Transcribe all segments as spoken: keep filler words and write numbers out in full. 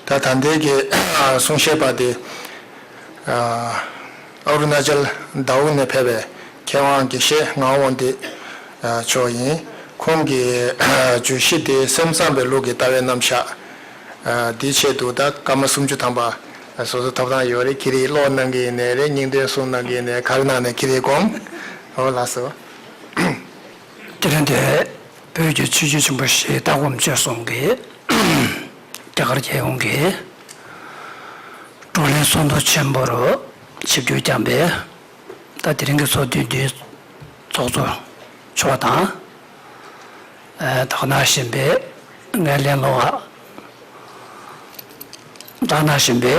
ད་ད་ལྟའི་གི་གསུང་བཤད་པ་དེ། ཨ་རུ་ན་ཅལ་དཱའུ་ནས་ཕེབས་པའི་མཁས་དབང་དགེ་བཤེས་ངག་དབང་འདུས་མཆོག་ཡིན། ཁོང་གི་བརྗོད་གཞི་དེ་སེམས་ཙམ་པའི་ལུགས་ཀྱི་ལྟ་བའི་རྣམ་གཞག་འདིའི་ཆེད་དུ་ད་སྐར་མ་སུམ་ཅུ་ཐམ་པ་སོ་སོ་ཐོབ་ཐང་ཡོད་རེད། ཁྱེད་རིགས་ཀློག་གནང་གི་ཡིན་ནའི་རེད། སྙིང་དོན་གསུང་གནང་གི་ཡིན་ནའི་ག་རེ་གནང་ནའི་ཁྱེད་རིགས་དགོངས། འོ་ལགས་སོ། དེ་རིང་འདིར་བོད་ཀྱི་ཆོས་བརྒྱུད་ཆེན་པོ་བཞིའི་ལྟ་སྒོམ་སྤྱོད་གསུམ་གྱི་རྒྱ་གར་རྒྱལ་ཡོངས་ཀྱི་བགྲོ་གླེང་ཚོགས་འདུ་ཆེན་པོ་རུ་ཆིབས་བསྒྱུར་བསྐྱངས་པའི། ད་དེ་རིང་གི་ཚོགས་འདུ་འདིའི་ཚོགས་གཙོ་མཆོག་དང་། ཨ་དག་སྣང་གཞན་པའི་ངའི་གླེང་སློང་བ། དག་སྣང་གཞན་པའི་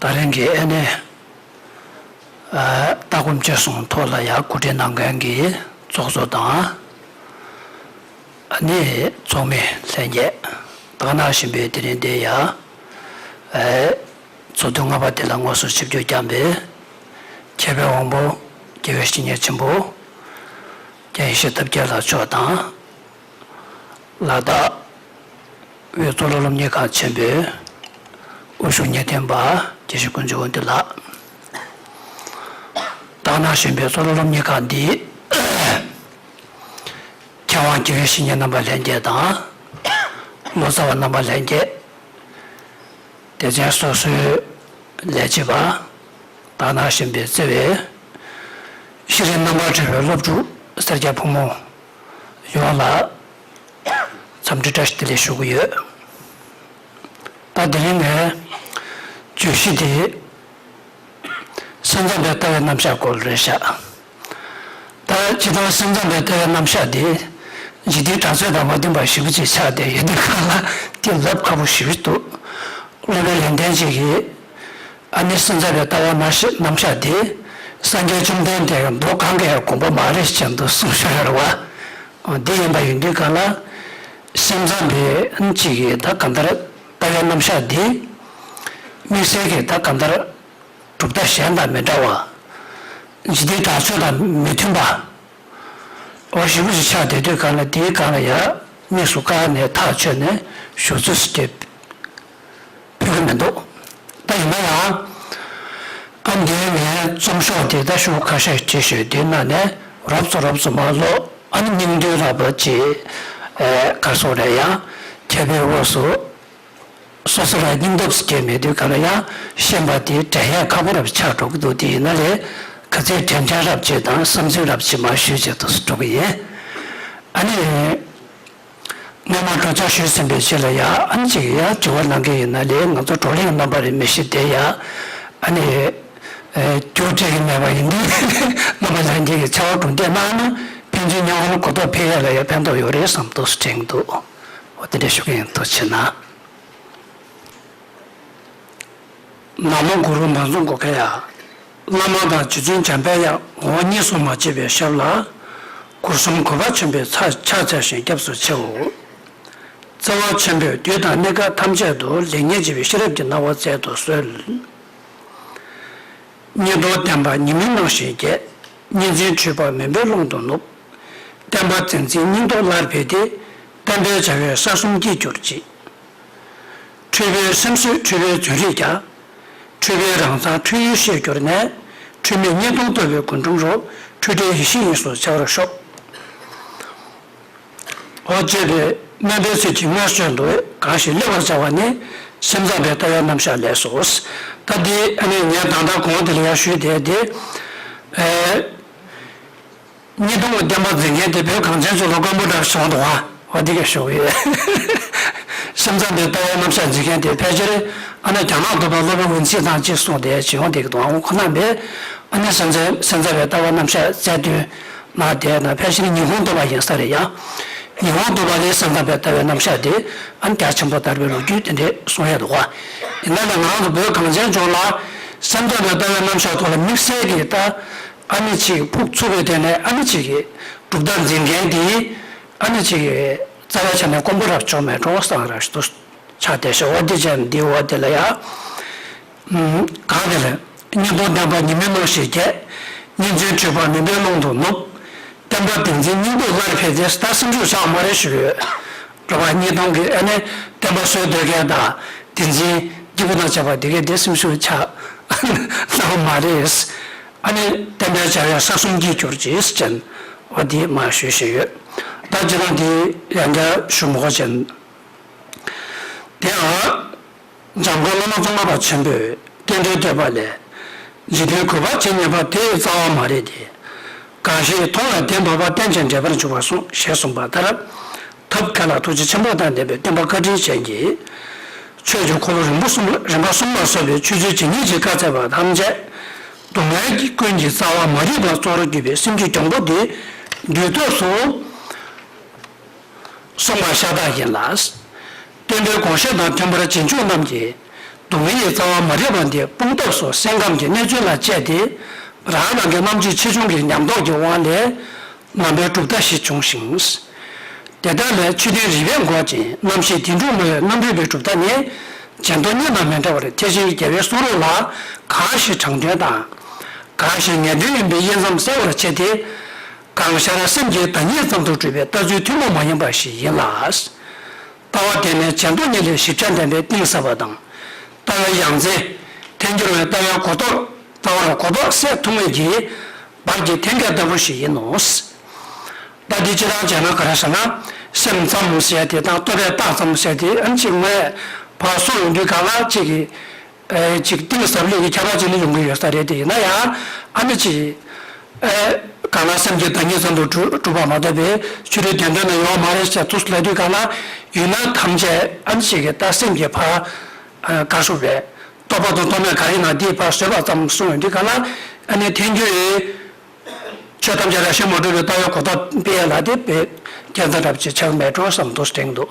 ད་རིང་གི་ཨ་ནི་ཨ་ལྟ་སྒོམ་སྤྱོད་གསུམ་ཐོག་ལ་ཡང་གོ་སྒྲིག་གནང་མཁན་གྱི་ཚོགས་གཙོ་དང་། ཨ་ནི་ཚོགས་མི་ལྷན་རྒྱས། དག་སྣང་གཞན་པའི་དེ་རིང་འདིར་ཡང་ཨ་ཚོགས་འདུ་ལྔ་པ་དེ་ལ་དངོས་སུ་ཆིབས་བསྒྱུར་བསྐྱངས་པའི་མཁས་པའི་དབང་པོ་དགེ་བའི་བཤེས་གཉེན་ཆེན་པོ་རྒྱལ་ཡེ་ཤེས་ཐབས་མཁས་ལགས་མཆོག་དང་། ལ་དྭགས་དབུས་མཚོ་ལྷོ་སློབ་གཉེར་ཁང་ཆེན་པོའི་དབུ་བཞུགས་ངེས་སྟོན་པ་དགེ་བཤེས་ཀུན་འབྱུང་དབང་འདུས་ལགས། དག་སྣང་གཞན་པའི་མཚོ་ལྷོ་སློབ་གཉེར་ཁང་འདིའི་མཁས་དབང་དགེ་བའི་བཤེས་གཉེན་རྣམ་པ་ལྷན་རྒྱས་དང་། ལོ་ཙཱ་བ་རྣམ་པ་ལྷན་རྒྱས། དད་ཅན་སོ་སོའི་ལས་བྱེད་པ། དག་སྣང་གཞན་པའི་བརྩེ་བའི་ཤེས་རིག་རྣམ་པར་གྲོལ་བའི་སློབ་ཕྲུག་སེར་སྐྱ་ཕོ་མོ་ཡོངས་ལ་འཚམས་འདྲི་བཀྲ་ཤིས་བདེ་ལེགས་ཞུ་གི་ཡོད། ད་དེ་རིང་ངའི་བརྗོད་གཞི་དེ། སེམས་ཙམ་པའི་ལྟ་བའི་རྣམ་གཞག་སྐོར་རེད་ཤག་ད་སྤྱིར་བཏང་སེམས་ཙམ་པའི་ལྟ་བའི་རྣམ་གཞག་དེ་འཇིག་རྟེན་གྲགས་ཚོད་དང་མ་མཐུན་པ་ཞེ་པོ་ཅིག་ཆགས་བསྡད་ཡོད་དུས་སྒང་ལ་དེ་ལབ་ཁག་པོ་ཞེ་པོ་ཅིག་འདུག་སློབ་དཔོན་ལེགས་ལྡན་འབྱེད་ཀྱིས་ཨ་ནི་སེམས་ཙམ་པའི་ལྟ་བ་རྣམ་གཞག་དེ་སངས་རྒྱས་བཅོམ་ལྡན་འདས་ཀྱི་མདོ་གང་གི་དགོངས་པ་མ་རེད་ཅེས་འདུག་གསུངས་ཤག་རེད་བ། འདི་ཡིན་པ་ཡིན་དུས་སྒང་ལ་སེམས་ཙམ་པའི་ཨ་ནི་གཅིག་གིས་ད་གང་ལྟར་ལྟ་བའི་རྣམ་གཞག་འདི་དམིགས་བསལ་གྱི་ད་གང་ལྟར། གྲུབ་མཐའ་གཞན་དང་མི་འདྲ་བ། འཇིག་རྟེན་གྲགས་ཚོད་དང་མི་མཐུན་པ། འོ་ཞེ་པོ་ཞིག་ཆགས་བསྡད་དུས་སྒང་ལ་དེའི་སྒང་ལ་ཡང་དམིགས་སུ་བཀར་ནས་ཐག་ཆོད་ནས་ཞུ་ཚུལ་ཞིག་ཕུལ་གི་མི་འདུག་ད་ཡིན་ན་ཡང་། ཨ་འདིའི་ངའི་རྩོམ་ཤོག་དེ་ད་ཤོག་ཁ་ཤས་ཅིག་ཞུས་དེའི་ནང་ནས་རོབ་ཙམ་རོབ་ཙམ་མར་ཀློག་ཨ་ནི་སྙིང་དོན་རགས་པ་ཅིག་ཨེ་ག་སོགས་རེད་ཡང་མཁས་པའི་དབུས་སུ། སོ་སོ་ལ་སྙིང་སྟོབས་སྐྱེ་མེད་དུས་གང་ལ་ཡང་ཤེས་པ་དེ་དྲན་ཡག་ཁག་པོ་རབ་ཆགས་འགྲོ་གི་འདུག་དེ་ཡིན་ན་ལས་ག་ཚད་དྲན་འཆར་རབ་བྱེད་དང་བསམ་ཚུལ་རབ་བྱེད་མ་ཞུས་བྱེད་དུ་འགྲོ་གི་ཡིན། ཨ་ནི། སྔོན་མ་འགྲོ་འཆག་ཞུས་ཟིན་པའི་རྗེས་ལ་ཡང་ཨ་ནི་ཅིག་ཡང་དྲི་བ་གནང་གི་ཡིན་ན་ལས་ང་ཚོ་བགྲོ་གླེང་རྣམ་པ་རེ་མི་ཤེས་དེ་ཡང་ཨ་ནི། རྒྱུ་འབྲས་ཀྱི་མེད་པ་ཡིན་དུས་རྣམ་པ་ལྷན་རྒྱས་ཀྱི་ཆ་བ་གྲུང་བསྡད་གནང་ན་ཕན་ཚུན་མཉམ་དབང་གོ་རྟོགས་འཕེལ་ཡག་ལ་ཡང་ཕན་ཐོགས་ཡོད་རེད་བསམ་འདུག་དྲན་གྱི་འདུག་འོ་དེ་འདྲ་ཞུ་གི་ཡིན། ཐུགས་རྗེ་གནང་། ན་མོ་གུ་རུ་མ་ཟུང་གོ་ཁ་ཡ། བླ་མ་དང་རྗེ་བཙུན་འཇམ་དཔལ་དབྱངས་ངོ་བོ་ཉིད་གསུངས་མ་མཆིས་པའི་ཞབས་ལ། སྒོ་གསུམ་གུས་པ་ཆེན་པོས་ཕྱག་འཚལ་ཞིང་སྐྱབས་སུ་མཆིའོ། བརྩེ་བ་ཆེན་པོས་དུས་དང་གནས་སྐབས་ཐམས་ཅད་དུ་ལེགས་ཉེས་འབྱེད་པའི་ཤེས་རབ་ཀྱི་སྣང་བ་སྩལ་དུ་གསོལ། གཉིས་སྟོང་བདེན་པ་ཉི་མའི་ནང་བཞིན་རྒྱས། གཉིས་འཛིན་འཁྲུལ་པ་མུན་པའི་ཀློང་དུ་ནུབ། བསྟན་པ་འཛིན་འཛིན་སྙིང་སྟོབས་སླར་འཕེལ་ཏེ། བསྟན་པའི་བྱ་བས་ས་གསུམ་སྐྱིད་གྱུར་ཅིག་འཁྲུལ་པའི་སེམས་གསོས་འཁྲུལ་པའི་རྫུན་རིས་ཀྱང་། འཁྲུལ་པའི་རང་མཚང་འཁྲུལ་ཡུལ་ཤེས་གྱུར་ནས། འཁྲུལ་མེད་གཉིས་སྟོང་རྟོགས་པའི་སྒོ་འགྲིམ་རོ། འཁྲུལ་བྲལ་ཡེ་ཤེས་དབྱིངས་སུ་འཆར་བར་ཤོག་འོ་ཅེས་པའི་སྨོན་པའི་ཚིག་ཅིག་སྔར་བརྗོད་འདུག་གང་ཞིག་སླེབ་པར་བྱ་བ་ནི་སེམས་ཙམ་པའི་ལྟ་བའི་རྣམ་གཞག་ལས་སོ། ད་འདི་ཨ་ནི་ངས་ད་ལྟ་གོང་དེ་ལ་ཡང་ཞུས་བསྡད་དེ། ཨེ། གཉིས་སྟོང་བདེན་པ་འཛིན་མཁན་དེ་བོད་གངས་ཅན་ལྗོངས་ལ་དཀོན་པོ་འདྲ་བྱུང་འདུག་ཨ། འོ་འདི་ག་ཞུ་གི་ཡོད། སེམས་ཙམ་པའི་ལྟ་བའི་རྣམ་གཞག་འཛིན་མཁན་དེ་ཕལ་ཆེར་ཨ་ནི་རྒྱ་ནག་འདུག་པ་སློབ་དཔོན་ཝུན་ཚི་དང་གཅིག་གསུངས་ཏེ་བྱེད་ཡོང་བསྡད་ཀྱི་འདུག་ཨ། ཁོ་རྣམ་པས་ཨ་ནི་སེམས་ཙམ་སེམས་ཙམ་པའི་ལྟ་བའི་རྣམ་གཞག་རྩལ་འདོན་གནང་བསྡད་ན་ཕལ་ཆེར་ཉི་ཧོང་འདུག་པ་ཡིན་ས་རེད་ཡ། ཉི་ཧོང་འདུག་པ་ལས་སེམས་ཙམ་པའི་ལྟ་བའི་རྣམ་གཞག་དེ་ཨ་ནི་རྒྱ་ཆེན་པོ་དར་བའི་ལོ་རྒྱུས་དེ་འདྲས་གསུང་ཡ་འདུག་ག་ཡིན་ན་ལས་ང་རང་ཚོ་བོད་གངས་ཅན་ལྗོངས་ལ་སེམས་ཙམ་པའི་ལྟ་བའི་རྣམ་གཞག་ཐོག་ལ་དམིགས་བསལ་གྱི་ལྟ། ཨ་ནི་ཅིག་ཕུགས་ཚུགས་པའི་སྟེང་ནས་ཨ་ནི་ཅིག་གིས་གྲུབ་མཐའ་འཛིན་མཁན་དེ་ཨ་ནི་ཅིག་གིས་རྩ་བའི་ཆ་ནས་དཀོན་པོ་རབ་བྱུང་མེད་འགྲོ་བསམ་རབ་ཏུ་ཆགས་བསྡད་ཤག་འོ་དེ་ཅན་འདི་འོ་དེ་ལ་ཡ། གང་དེ་ལ་གཉིས་སྟོང་བདེན་པ་ཉི་མའི་ནང་བཞིན་རྒྱས། གཉིས་འཛིན་འཁྲུལ་པ་མུན་པའི་ཀློང་དུ་ནུབ། བསྟན་པ་བདེན་འཛིན་སྙིང་སྟོབས་སླར་འཕེལ་ཏེ། ད་སེམས་ཤུགས་ཆག་མ་རེད་ཞུ་གི་ཡོད། འགྲོ་བ་གཉིས་སྟོང་གི་ཨ་ནི་བསྟན་པ་སྲོལ་གཏོད་མཁན་དང་བསྟན་འཛིན་སྐྱེས་བུ་དང་བཅས་པ་དེ་གས་དེ་སེམས་ཤུགས་ཆག་གནང་བ་མ་རེད། ཨ་ནི་བསྟན་པའི་བྱ་བའི་ས་གསུམ་དཀྱིལ་གྱུར་ཅིག་ཅན། འོ་དེ་མ་ཞུས་བཞིན་ཡོད། ད་སྤྱིར་བཏང་དེ་ཡང་བསྐྱར་ཞུ་མི་དགོས་ཅན། དེ་ཡང་། འཇམ་མགོན་བླ་མ་ཙོང་ཁ་པ་ཆེན་པོས་རྟེན་འབྲེལ་བསྟོད་པ་ལས། འཇིག་རྟེན་གུས་པར་བྱེད་ཉན་པ་དེ་ཡི་རྩ་བ་མ་རེད་དེ། གང་ཞིག་མཐོང་ལ་དེ་འབབ་པ་རྟེན་ཅིང་འབྲེལ་པར་འཇུག་པ་གསུངས་ཞེས་གསུངས་པ་ལྟར། ཐབས་མཁས་ལ་ཐུགས་རྗེ་ཆེན་པོ་དང་ལྡན་པའི་བསྟན་པ་བཀའ་དྲིན་ཅན་གྱིས། ཆོས་ཀྱི་འཁོར་ལོ་རིམ་པ་གསུམ། རིམ་པ་གསུམ་ལ་སོགས་པའི་ཆོས་བརྒྱུད་ཇི་སྙེད་ཅིག་བཀའ་སྩལ་པ་ཐམས་ཅད། སྡུག་བསྔལ་ཀུན་གྱི་རྩ་བ་མ་རིག་པ་གཙོ་བོར་གྱུར་པའི་སེམས་རྒྱུད་གྱོང་པོ་དེ་འདུལ་ཐབས་སུ། གསུངས་པ་ཤ་སྟག་ཡིན་ལ། བསྟན་པའི་དགོངས་བཞེད་དང་མཐུན་པར་རྗེས་འཇུག་རྣམས་ཀྱིས་སྡུག་བསྔལ་གྱི་རྩ་བ་མ་རིག་པ་འདི་སྤོང་ཐབས་སུ་སེམས་ཁམས་ཀྱི་གནས་ཚུལ་ལ་དཔྱད་དེ། རང་རང་གི་རྣམ་དཔྱོད་ཆེ་ཆུང་གི་ཉམས་རྟོགས་ཀྱི་དབང་ལས་ནང་པའི་གྲུབ་མཐའ་བཞི་བྱུང་ཞིང་། དེ་དག་ལས་ཆོས་ལྡན་རིགས་པས་འགོག་ཅིང་རྣམ་ཤེས་བདེན་གྲུབ་སྨྲ་བའི་རྣམ་རིག་པའི་གྲུབ་མཐའ་ནི། གཞན་དོན་གཉེར་དང་མི་འབྲལ་བར་ཐེག་ཆེན་རྒྱལ་བའི་གསུང་རབ་ལ་གང་ཞིག་དྲང་དོན་དང་། གང་ཞིག་ངེས་དོན་ཡིན་པའི་དབྱེ་མཚམས་གསལ་བར་བྱེད་དེ། གང་ཤར་སེམས་ཀྱི་བདག་ཉིད་ཙམ་དུ་གྲུབ་པའི་ལྟ་ཚུལ་ཐུན་མོང་མ་ཡིན་པ་ཞིག་ཡིན་ལ། ལྟ་བ་དེ་ནི་བྱེ་མདོ་གཉིས་ལས་ཞིབ་ཆ་ལྡན་པའི་གཏིང་ཟབ་པ་དང་། ལྟ་བའི་ཡང་རྩེ། ཐལ་འགྱུར་བའི་ལྟ་བའི་གོ་རྟོགས། ལྟ་བར་གོ་རྟོགས་སད་ཐུབ་མཁན་གྱི་བར་གྱི་ཐེམ་སྐས་ལྟ་བུ་ཞིག་ཡིན་ནོ། ད་འདི་སྤྱིར་བཏང་བྱས་ན་ག་རེ་ཟེར་ན། སེམས་ཙམ་ཟེར་དེ་དང་རྟོག་པས་བཏགས་ཙམ་ཟེར་དེ་ཨ་ནི་གཅིག་ངོས་ཕར་སོང་ཡོང་དུས་གང་ལ་གཅིག་གི་ཨེ་ཅིག་གཏིང་ཟབ་ལེགས་ཀྱི་ཁྱད་པར་ཅིག་ནི་ཡོང་གི་ཡོད་ས་རེད། དེ་ཡིན་ན་ཡང་ཨ་ནི་ཅིག་ཨེ་གང་ལ་སེམས་ཀྱི་བདག་ཉིད་ཙམ་དུ་གྲུབ་གྲུབ་པ་མ་གཏོགས་པའི་ཕྱི་རོལ་བདེན་དོན་ན་ཡོད་མ་རེད་ཅེས་ཐུགས་སུ་ལ་དུས་གང་ལ་ཡུལ་སྣང་ཐམས་ཅད་ཨ་ནི་ཅིག་གི་ད་སེམས་ཀྱི་ཕར་ཨ་དགག་ཞུ་རེད། རྟོག་པ་དང་རྟོག་མེད་གང་ཡིན་ན་དེའི་ཕར་བཟོད་པ་ཙམ་གསུངས་ཡོང་དུས་གང་ལ་ཨ་ནི་ཐལ་འགྱུར་ཡི་ཆོས་ཐམས་ཅད་རང་བཞིན་མ་གྲུབ་པའི་ལྟ་བའི་གོ་རྟོགས་སྤེལ་ཡ་ལ་དེ་དཔེ་རྒྱལ་མཚན་འདྲ་པོ་ཅིག་ཆགས་མེད་འགྲོ་བསམ་འདུག་དྲན་འདུག་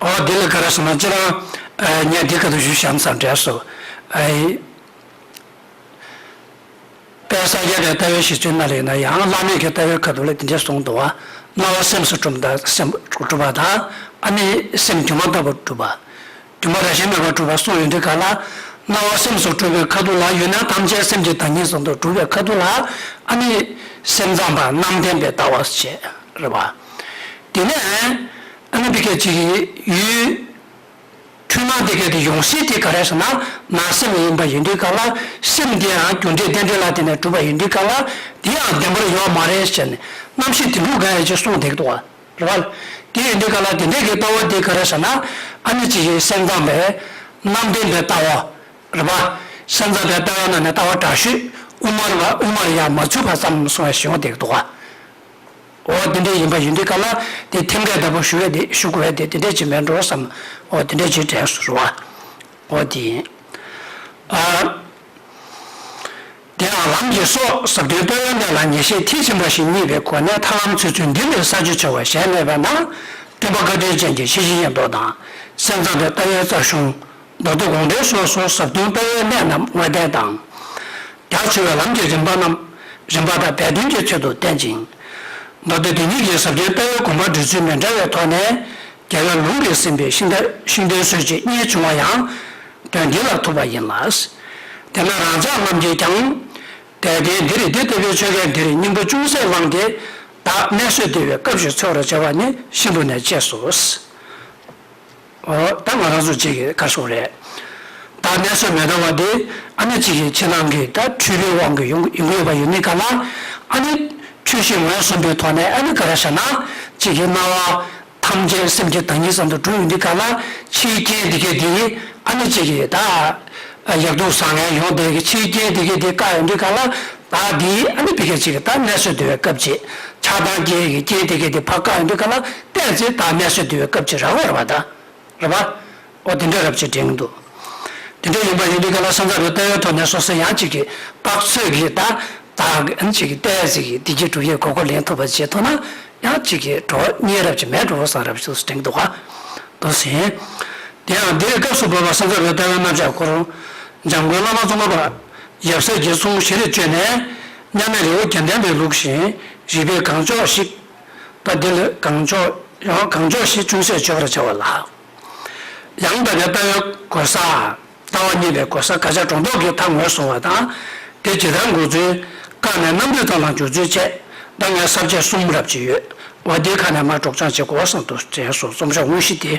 ཨོ་དེ་ལ་ག་རེ་ཟེར་ན་སྤྱིར་བཏང་ངས་འདི་ག་དུས་ཞུས་བཞག་ཙམ་འདྲ་སོ། ཨེ། དཔལ་ས་སྐྱ་པའི་ལྟ་བའི་གཞི་བཅུ་ན་ལས་ན་ཡང་བླ་མེད་ཀྱི་ལྟ་བའི་ཁ་ཐུག་ལ་དེ་འདྲས་གསུངས་འདུག་བ། སྣང་བ་སེམས་སུ་གྲུབ་དང་སེམས་གྲུབ་པ་དང་ཨ་ནི་སེམས་སྒྱུ་མ་ལྟ་བུར་གྲུབ་པ། སྒྱུ་མ་རང་བཞིན་མེད་པར་གྲུབ་པ་གསུངས་ཡོང་དུས་ག་ལ། སྣང་བ་སེམས་སུ་གྲུབ་པའི་ཁ་ཐུག་ལ་ཡུལ་སྣང་ཐམས་ཅད་སེམས་ཀྱི་བདག་ཉིད་ཙམ་དུ་གྲུབ་པའི་ཁ་ཐུག་ལ་ཨ་ནི་སེམས་ཙམ་པ་རྣམ་བདེན་པའི་ལྟ་བ་ཞེས་རེད་བ། དེ་ནས་ཨ་ནི་བི་ཀ་ཅིག་ཡུལ། འཁྲུལ་སྣང་དེ་ག་དེ་ཡོང་སྲིད་དེ་ག་རེ་ཟེར་ན་ནང་སེམས་ཡིན་པ་ཡིན་དུས་ག་ལ་སེམས་དེ་ཡང་རྒྱུ་འབྲས་རྟེན་འབྲེལ་ལ་བརྟེན་ནས་གྲུབ་པ་ཡིན་དུས་ག་ལ་དེ་ཡང་བདེན་པར་ཡོད་མ་རེད་ཟེར་ནས་རྣམ་ཤེས་དེ་འདྲ་ག་ཡ་ཅིག་གསུངས་བསྡད་འདུག་བ་རེད་བ། དེ་ཡིན་དུས་ག་ལ་དེ་འདྲས་ཀྱི་ལྟ་བ་དེ་ག་རེ་ཟེར་ན་ཨ་ནི་ཅིག་གི་སེམས་ཙམ་པའི་རྣམ་བདེན་པའི་ལྟ་བ་རེད་བ། སེམས་ཙམ་པའི་ལྟ་བ་ནང་ནས་ལྟ་བ་དྲག་ཤོས་དབུ་མར་བ་དབུ་མར་ཡང་མ་ཚུད་པ་ཙམ་གསུངས་པ་ཞིག་ཡོང་བསྡད་འདུག་བ། འོ་དེ་འདྲ་ཡིན་པ་ཡིན་དུས་ག་ལ་དེ་ཐེམ་སྐས་ལྟ་བུ་ཞུ་བས་དེ་ཞུ་དགོས་པས་དེ་དེ་འདྲ་ཅིག་མེད་འགྲོ་བསམ། འོ་དེ་འདྲ་ཅིག་དྲན་སོང་བ། འོ་དེ་ཡིན། ཨ། དེའང་ལམ་གྱི་སྲོག་ཟབ་དོན་རྟོགས་པའི་གནད་ལ་ངེས་ཤེས་མཐིལ་ཕྱིན་པ་ཞིག་རྙེད་པའི་སྒོ་ནས་ཐར་ལམ་ཚུལ་ཚུལ་འདི་ལས་བསལ་རྒྱུ་བྱ་བ་གཞན་མེད་པས་ན་སྟོན་པ་བཀའ་དྲིན་ཅན་གྱི་ཤེས་བཞིན་ཡེ་མདོ་དང་སེམས་ཙམ་པའི་ལྟ་བའི་རྩ་གཞུང་། མདོ་སྡེ་དགོངས་འགྲེལ་སོགས་སུ་ཟབ་དོན་ལྟ་བའི་གནད་རྣམས་དངོས་བསྟན་དང་། རྒྱ་ཆེ་བའི་ལམ་གྱི་རིམ་པ་རྣམས་རིམ་པ་དང་སྦས་དོན་གྱི་ཚུལ་དུ་བསྟན་ཅིང་། མདོ་སྡེ་དེ་ཉིད་ཀྱི་ཟབ་དོན་ལྟ་བའི་དགོངས་པ་འགྲེལ་ཚུལ་མི་འདྲ་བའི་ཐོག་ནས་རྒྱལ་བའི་ལུང་གིས་ཟིན་པའི་ཤིང་རྟ་ཤིང་རྟའི་སྲོལ་ཅིག་རྙེད་བྱུང་བ་ཡང་དོན་འདི་ལ་ཐུག་པ་ཡིན་ལ། དེས་ན་རང་ཅག་རྣམས་ཀྱིས་ཀྱང་དད་ལྡན་འདིར་འདི་ལྟ་བུའི་ཆོས་སྐད་འདིར་སྙིང་པོ་ཅུང་ཟད་བླངས་ཏེ་བདག་གནས་སོ་བདེ་བའི་སྐབས་ཤིག་འཚོལ་བར་བྱ་བ་ནི་ཤིན་ཏུ་ནས་གཅེས་སོ། ཨོ། ད་ང་རང་ཚོ་གཅིག་གི་ཁ་ཕྱོགས་རེད། ད་གནས་སོ་མེད་ད་བ་དེ་ཨ་ནི་གཅིག་གི་ཕྱི་ནང་གི་ད་འཁྲུལ་པའི་དབང་གིས་ཡོང་ཡོང་གི་ཡོད་པ་ཡོད་ནི་ག་ལ། ཨ་ནི་འཁྲུལ་ཞིག་ངོས་བཟུང་པའི་ཐོག་ནས་ཨ་ནི་ག་རེ་བྱ་ན་གཅིག་གི་སྣང་བ་ཐམས་ཅད་སེམས་ཀྱི་བདག་ཉིད་ཙམ་དུ་གྲུབ་ཡོང་དུས་ག་ལ་ཕྱིའི་རྐྱེན་དེ་གས་དེ་ཨ་ནི་གཅིག་གི་ད་ཡག་སྡུག་བཟང་ངན་ཡོང་དེ་གི་ཕྱིའི་རྐྱེན་དེ་གས་དེ་བཀག་ཡོང་དུས་ག་ལ། ད་འདི་ཨ་ནི་བི་ཀ་ཅིག་གི་ད་གནས་སོ་བདེ་བའི་སྐབས་ཅིག་ཆགས་སྡང་སྐྱེ་གི་རྐྱེན་དེ་གས་དེ་ཕར་བཀག་ཡོང་དུས་ག་ལ་ཏན་ཏན་ད་གནས་སོ་བདེ་བའི་སྐབས་ཅིག་རག་པ་རེད་པ་ད། རེད་པ། ཨོ་དེ་འདྲ་རབ་ཅིག་དྲན་གྱི་འདུག་དེ་འདྲ་ཡིན་པ་ཡིན་དུས་ག་ལ་སེམས་ཙམ་པའི་ལྟ་བའི་ཐོག་ནས་སོ་སོ་ཡང་ཅིག་གི་དཔག་ཚོད་ཀྱི་ད་ད་ཨ་ནི་ཅིག་གི་ལྟ་ཡ་ཅིག་གི་བདེ་སྐྱིད་གྲུབ་ཡས་གོ་སྐབས་ལེན་ཐུབ་པ་བྱེད་ཐུབ་ན་ཡང་ཅིག་གི་གྲོགས་རྙེད་རབ་ཅིག་མེད་འགྲོ་བསམ་རབ་ཅིག་དྲན་གྱི་འདུག་ག་འདུག་ཟིན། དེ་ཡང་འདིར་སྐབས་སུ་བབ་པ་སེམས་ཙམ་པའི་ལྟ་བའི་རྣམ་གཞག་སྐོར། འཇམ་མགོན་བླ་མ་ཙོང་ཁ་པ་ཡབ་སྲས་ཀྱིས་གསུང་ཞེས་རེ་བཅོས་ནས་མཉམ་མེད་རི་བོ་རྒྱལ་ལྡན་པའི་ལུགས་བཞིན་རིགས་པའི་གང་ཕྱོགས་ཤིག་ད་འདི་ལ་གང་ཕྱོགས་ཡང་གང་ཕྱོགས་ཤིག་ཅུང་ཟད་བརྗོད་པར་བྱ་བ་ལ། ཡང་དག་པའི་ལྟ་བའི་གོ་ས། ད་ ལྟ་བ་རྙེད་པའི་གོ་ས་བཀའ་རྒྱ་སྒྲོ་འདོགས་ཀྱི་མཐའ་ངོས་བཟུང་བ་དང་། དེ་ཇི་ལྟར་འགོ་ཚུལ། བཀའ་ནས་རྣམ་འཕྲུལ་དག་ལ་འཇུག་ཚུལ་བཅས། ད་ངས་ས་བཅད་གསུམ་རབ་ཅིག་ཡོད། འོ་དེའི་ཁ་ནས་མར་སྒྲོག་སྦྱང་བྱེད་དགོས་བསམ་འདུག་དྲན་སོང་། རྩོམ་བྱ་དངོས་གཞི་དེ།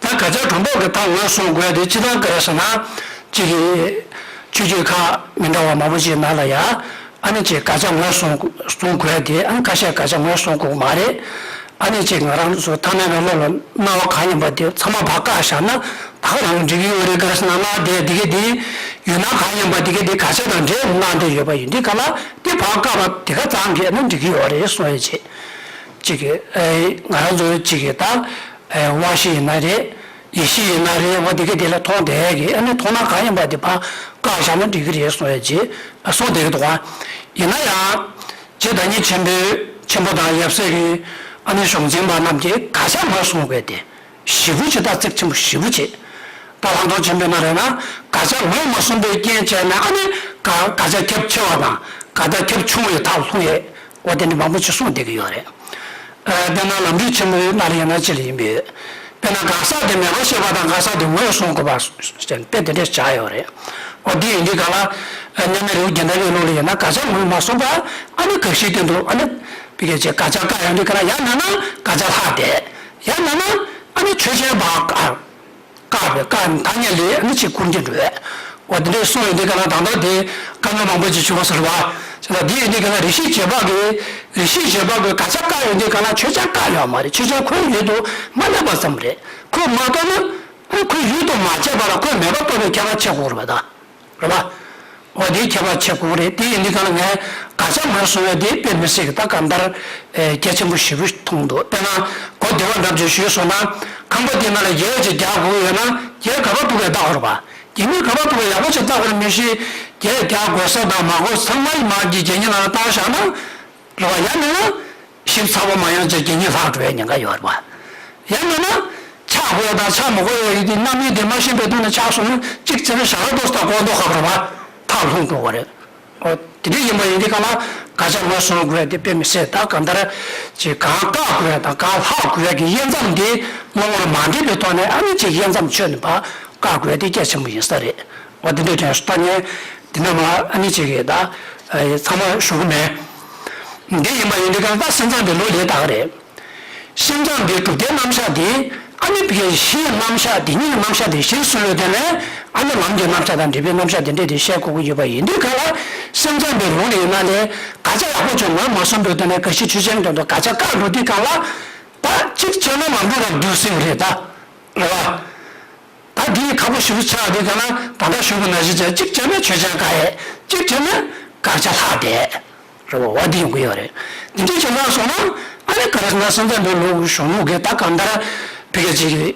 ད་བཀའ་རྒྱ་སྒྲོ་འདོགས་ཀྱི་མཐའ་ངོས་བཟུང་དགོས་དེ་སྤྱིར་བཏང་ག་རེ་ཟེར་ན། གཅིག་གི་ཆོས་བརྒྱུད་ཁག་མི་འདྲ་བ་མང་པོ་ཞིག་ནང་ལ་ཡ། ཨ་ནི་ཅིག་བཀའ་རྒྱ་ངོས་བཟུང་བཟུང་དགོས་དེ། ཨ་ནི་ཁ་ཤས་བཀའ་རྒྱ་ངོས་བཟུང་དགོས་མ་རེད། ཨ་ནི་ཅིག་ང་རང་ཚོ་ཐ་མལ་པའི་བློ་ལ་སྣང་བ་གང་ཡིན་པ་དེ་ཚང་མ་ཕར་བཀག་བཞག་ན་ད་ག་རང་འགྲིག་གི་ཡོད་རེད། ག་རེ་ཟེར་ན་ན་དེ་དེ་ག་དེ་ཡོད་ན་གང་ཡིན་པ་དེ་ག་དེ་བཀའ་རྒྱ་དང་འབྲེལ་གནང་བསྡད་ཡོད་པ་ཡིན་དུས་ག་ལ་དེ་ཕར་བཀག་པ་དེ་ག་ཙམ་གྱིས་ཨ་ནི་འགྲིག་གི་ཡོད་རེད་གསུང་ཡ་བྱེད། ཅིག་གི་ཨེ་ང་རང་ཚོ་ཅིག་གི་ད་ཨེ་དབང་ཤེས་ཡིན་ན་རེད། ཡིད་ཤེས་ཡིན་ན་རེད། འོ་དེ་ག་དེ་ལ་མཐོང་བསྡད་ཀྱི། ཨ་ནི་མཐོང་སྣང་གང་ཡིན་པ་དེ་ཕར་བཀག་བཞག་ན་འགྲིག་གི་རེད་གསུང་ཡ་བྱེད་གསུངས་བསྡད་ཀྱི་འདུག་ག་ཡིན་ན་ཡང་། རྗེ་བདག་ཉིད་ཆེན་པོས་ཆེན་པོ་དང་ཡབ་སྲས་ཀྱི་ཨ་ནི་གཞུང་འཛིན་པ་རྣམས་ཀྱིས་བཀའ་རྒྱ་ངོས་བཟུང་དགོས་ཏེ། ཞེ་པོ་ཅིག་ད་གཙིགས་ཆེན་པོ་ཞེ་པོ་ཅིག་ད་ལྷག་མཐོང་ཆེན་པོའི་ནང་ལ་ཡིན་ན་བཀའ་རྒྱ་ངོས་མ་བཟུང་པའི་རྐྱེན་བྱས་ནས་ཨ་ནི་བཀའ་བཀའ་རྒྱ་ཁྱབ་ཆེ་བ་དང་བཀའ་རྒྱ་ཁྱབ་ཆུང་བའི་མཐར་ལྷུང་ཡས། འོ་དེ་འདྲ་མང་པོ་ཅིག་གསུངས་བསྡད་ཀྱི་ཡོད་རེད། ཨ་དཔེར་ན་ལམ་རིམ་ཆེན་མོའི་ནང་ལ་ཡིན་ན་ཅི་ལ་ཡིན་པས། དཔེར་ན་གང་ཟག་དེ་མེད་པར་ཤེས་པ་དང་གང་ཟག་དེ་ངོས་བཟུང་དགོས་པ་ཞེས་དཔེ་དེ་འདྲ་བཞག་ཡོད་རེད། འོ་དེ་ཡིན་དུས་ག་ལ་མཉམ་མེད་རི་བོ་དགེ་ལྡན་པའི་ལུགས་ལ་ཡིན་ན་བཀའ་རྒྱ་ངོས་མ་བཟུང་པ་ཨ་ནི་ག་ཤེད་དེ་འདུག་ཨ་ནི་བི་གེ་ཅེ་བཀའ་རྒྱ་བཀག་ཡོང་དུས་ག་ལ་ཡང་མིན་ན་བཀའ་རྒྱ་ལྷག་བསྡད། ཡང་མིན་ན་ཨ་ནི་ཆོས་ཅན་པ་བཀག་བཀག་པའི་བཀག་ཐ་སྙད་ལས་ཨ་ནི་ཅིག་ཁུར་གྱི་འགྲོ་བས། འོ་དེ་འདྲའི་གསུངས་ཡོང་དུས་ག་ལ་ད་ལྟ་དེ་བཀའ་མོལ་མང་པོ་ཅིག་བྱུང་བ་ཟེར་བ། ཅེ་ན་དེ་ཡིན་དུས་ག་ལ་རིགས་བཞི་རྗེས་དཔག་གི་རིགས་བཞི་རྗེས་དཔག་གི་བཀའ་རྒྱ་བཀག་ཡོང་དུས་ག་ལ་ཆོས་ཅན་བཀག་ཡོད་མ་རེད། ཆོས་ཅན་ཁོའི་ཡུལ་དུ་མ་སླེབས་པ་ཙམ་རེད། ཁོས་མ་རྟོགས་ན་ཨ་ཁོའི་ཡུལ་དུ་མ་སྐྱེས་པ་ལ་ཁོས་མེད་པར་རྟོགས་པའི་ཁྱད་པར་ཕྱེ་དགོས་རེད་པ་ད། རེད་པ། འོ་དེའི་ཁྱད་པར་ཕྱེ་དགོས་རེད། དེ་ཡིན་དུས་ག་ལ་ངས་བཀའ་རྒྱ་ངོས་བཟུང་བ་དེ་དཔེ་མི་སྲིད་ཀྱི་ད་གང་ལྟར་ཨེ་གལ་ཆེན་པོ་ཞེ་པོ་མཐོང་འདུག་དཔེར་ན་གོ་བདེ་བ་འདྲ་པོ་ཅིག་ཞུས་སོང་ན། ཁང་པ་དེ་ནང་ལ་བརྒྱད་ཅིག་རྒྱག་དགོས་ཡོད་ན་བརྒྱད་ག་པར་ཕུབ་པའི་བརྡ་ཧོར་བ། བརྒྱད་གཉིས་ག་པར་ཕུབ་པའི་ཡག་པོ་ཅིག་བརྡ་ཧོར་མི་ཤེས། བརྒྱད་རྒྱག་དགོས་ས་དང་མ་དགོས་ས་ཚང་མ་ཡི་མ་གི་བརྒྱད་གཉིས་ནང་ལ་བཏང་བཞག་ན། རེད་པ། ཡང་མིན་ན་ཞིབ་ཚགས་པོ་མ་ཡོང་ཚེ་དགེ་བསྙེན་ལྷག་འགྲོ་བའི་ཉེན་ཁ་ཡོད་རེད་པ། ཡང་མིན་ན་ཆག་དགོས་དང་ཆག་མི་དགོས་ཡ་ཡོད་དུས་རྣམ་དབྱེ་དེ་མ་ཤེས་པའི་ཐོག་ནས་ཆག་སོང་ན་གཅིག་བྱས་ན་ཞག་ལ་ཏོག་ཙམ་ལྐོག་རྡོ་ཁ་པར་བ་ཐག་ལྷུང་འགྲོ་བ་རེད། ཨོ་དེ་འདྲ་ཡིན་པ་ཡིན་དུས་ག་ལ་བཀའ་རྒྱ་ངོས་བཟུང་དགོས་ཡ་དེ་དཔེ་མི་སྲིད་ད་གང་ལྟར་ཅིག་གང་བཀག་དགོས་ཡ་དང་གང་ལྷག་དགོས་ཡ་གི་དབྱེ་མཚམས་དེ་བླང་བར་མ་འདྲེས་པའི་ཐོག་ནས་ཨ་ནི་ཅིག་དབྱེ་མཚམས་ཆོད་ནས་ཕར་བཀག་དགོས་ཡ་དེ་གལ་ཆེན་པོ་ཡིན་ས་རེད། འོ་དེ་འདྲའི་དྲན་སོང་། ད་ངས་འདི་ནས་མར་ཨ་ནི་ཅིག་གིས་ད་ཚང་མ་ཞུ་གི་མེད། འདི་ཡིན་པ་ཡིན་དུས་གང་ལྟར་སེམས་ཙམ་པའི་ལུགས་ལས་དག་རེད། སེམས་ཙམ་པའི་གྲུབ་མཐའི་རྣམ་གཞག་དེ་ཨ་ནི་བི་གེ་གཞིའི་རྣམ་གཞག་དེ་ཉིད་ཀྱི་རྣམ་གཞག་དེ་གཞིར་བཟུང་བའི་སྒོ་ནས་ཨ་ནི་ལམ་གྱི་རྣམ་གཞག་དང་འབྲས་བུའི་རྣམ་གཞག་དེ་འདྲས་དེ་བཤད་དགོས་ཀྱི་ཡོད་པ་ཡིན་དུས་གང་ལ་སེམས་ཙམ་པའི་ལུགས་ལ་ཡིན་ན་ལས་བཀའ་རྒྱ་ཡག་པོ་ཅིག་ངོས་མ་བཟུང་བའི་སྒོ་ནས་ག་ཤེད་ཆོས་ཅན་དོན་དུ་བཀའ་རྒྱ་བཀག་འགྲོ་དུས་གང་ལ་ད་གཅིག་བྱས་ན་ལམ་འགྲོ་ར་འདུག་སྲིད་པ་རེད་ད། རེད་པ། ད་འདི་ཁག་པོ་ཞེ་པོ་ཆགས་དུས་ག་ལ་ད་ལྟ་ཞུ་བ་ནང་བཞིན་བྱས་གཅིག་བྱས་ན་ཆོས་ཅན་བཀག་ཡས་གཅིག་བྱས་ན་བཀའ་རྒྱ་ལྷག་བསྡད། རེད་པ། འོ་འདི་ཡོང་གི་ཡོད་རེད། འདི་འདྲའི་བྱེད་སྟངས་སོང་ན་ཨ་ནི་ག་རེ་ཟེར་ན་སེམས་ཙམ་པའི་ལུགས་གཞུང་ལུགས་ཀྱི་ད་གང་ལྟར་བི་གེ་ཅིག་གིས་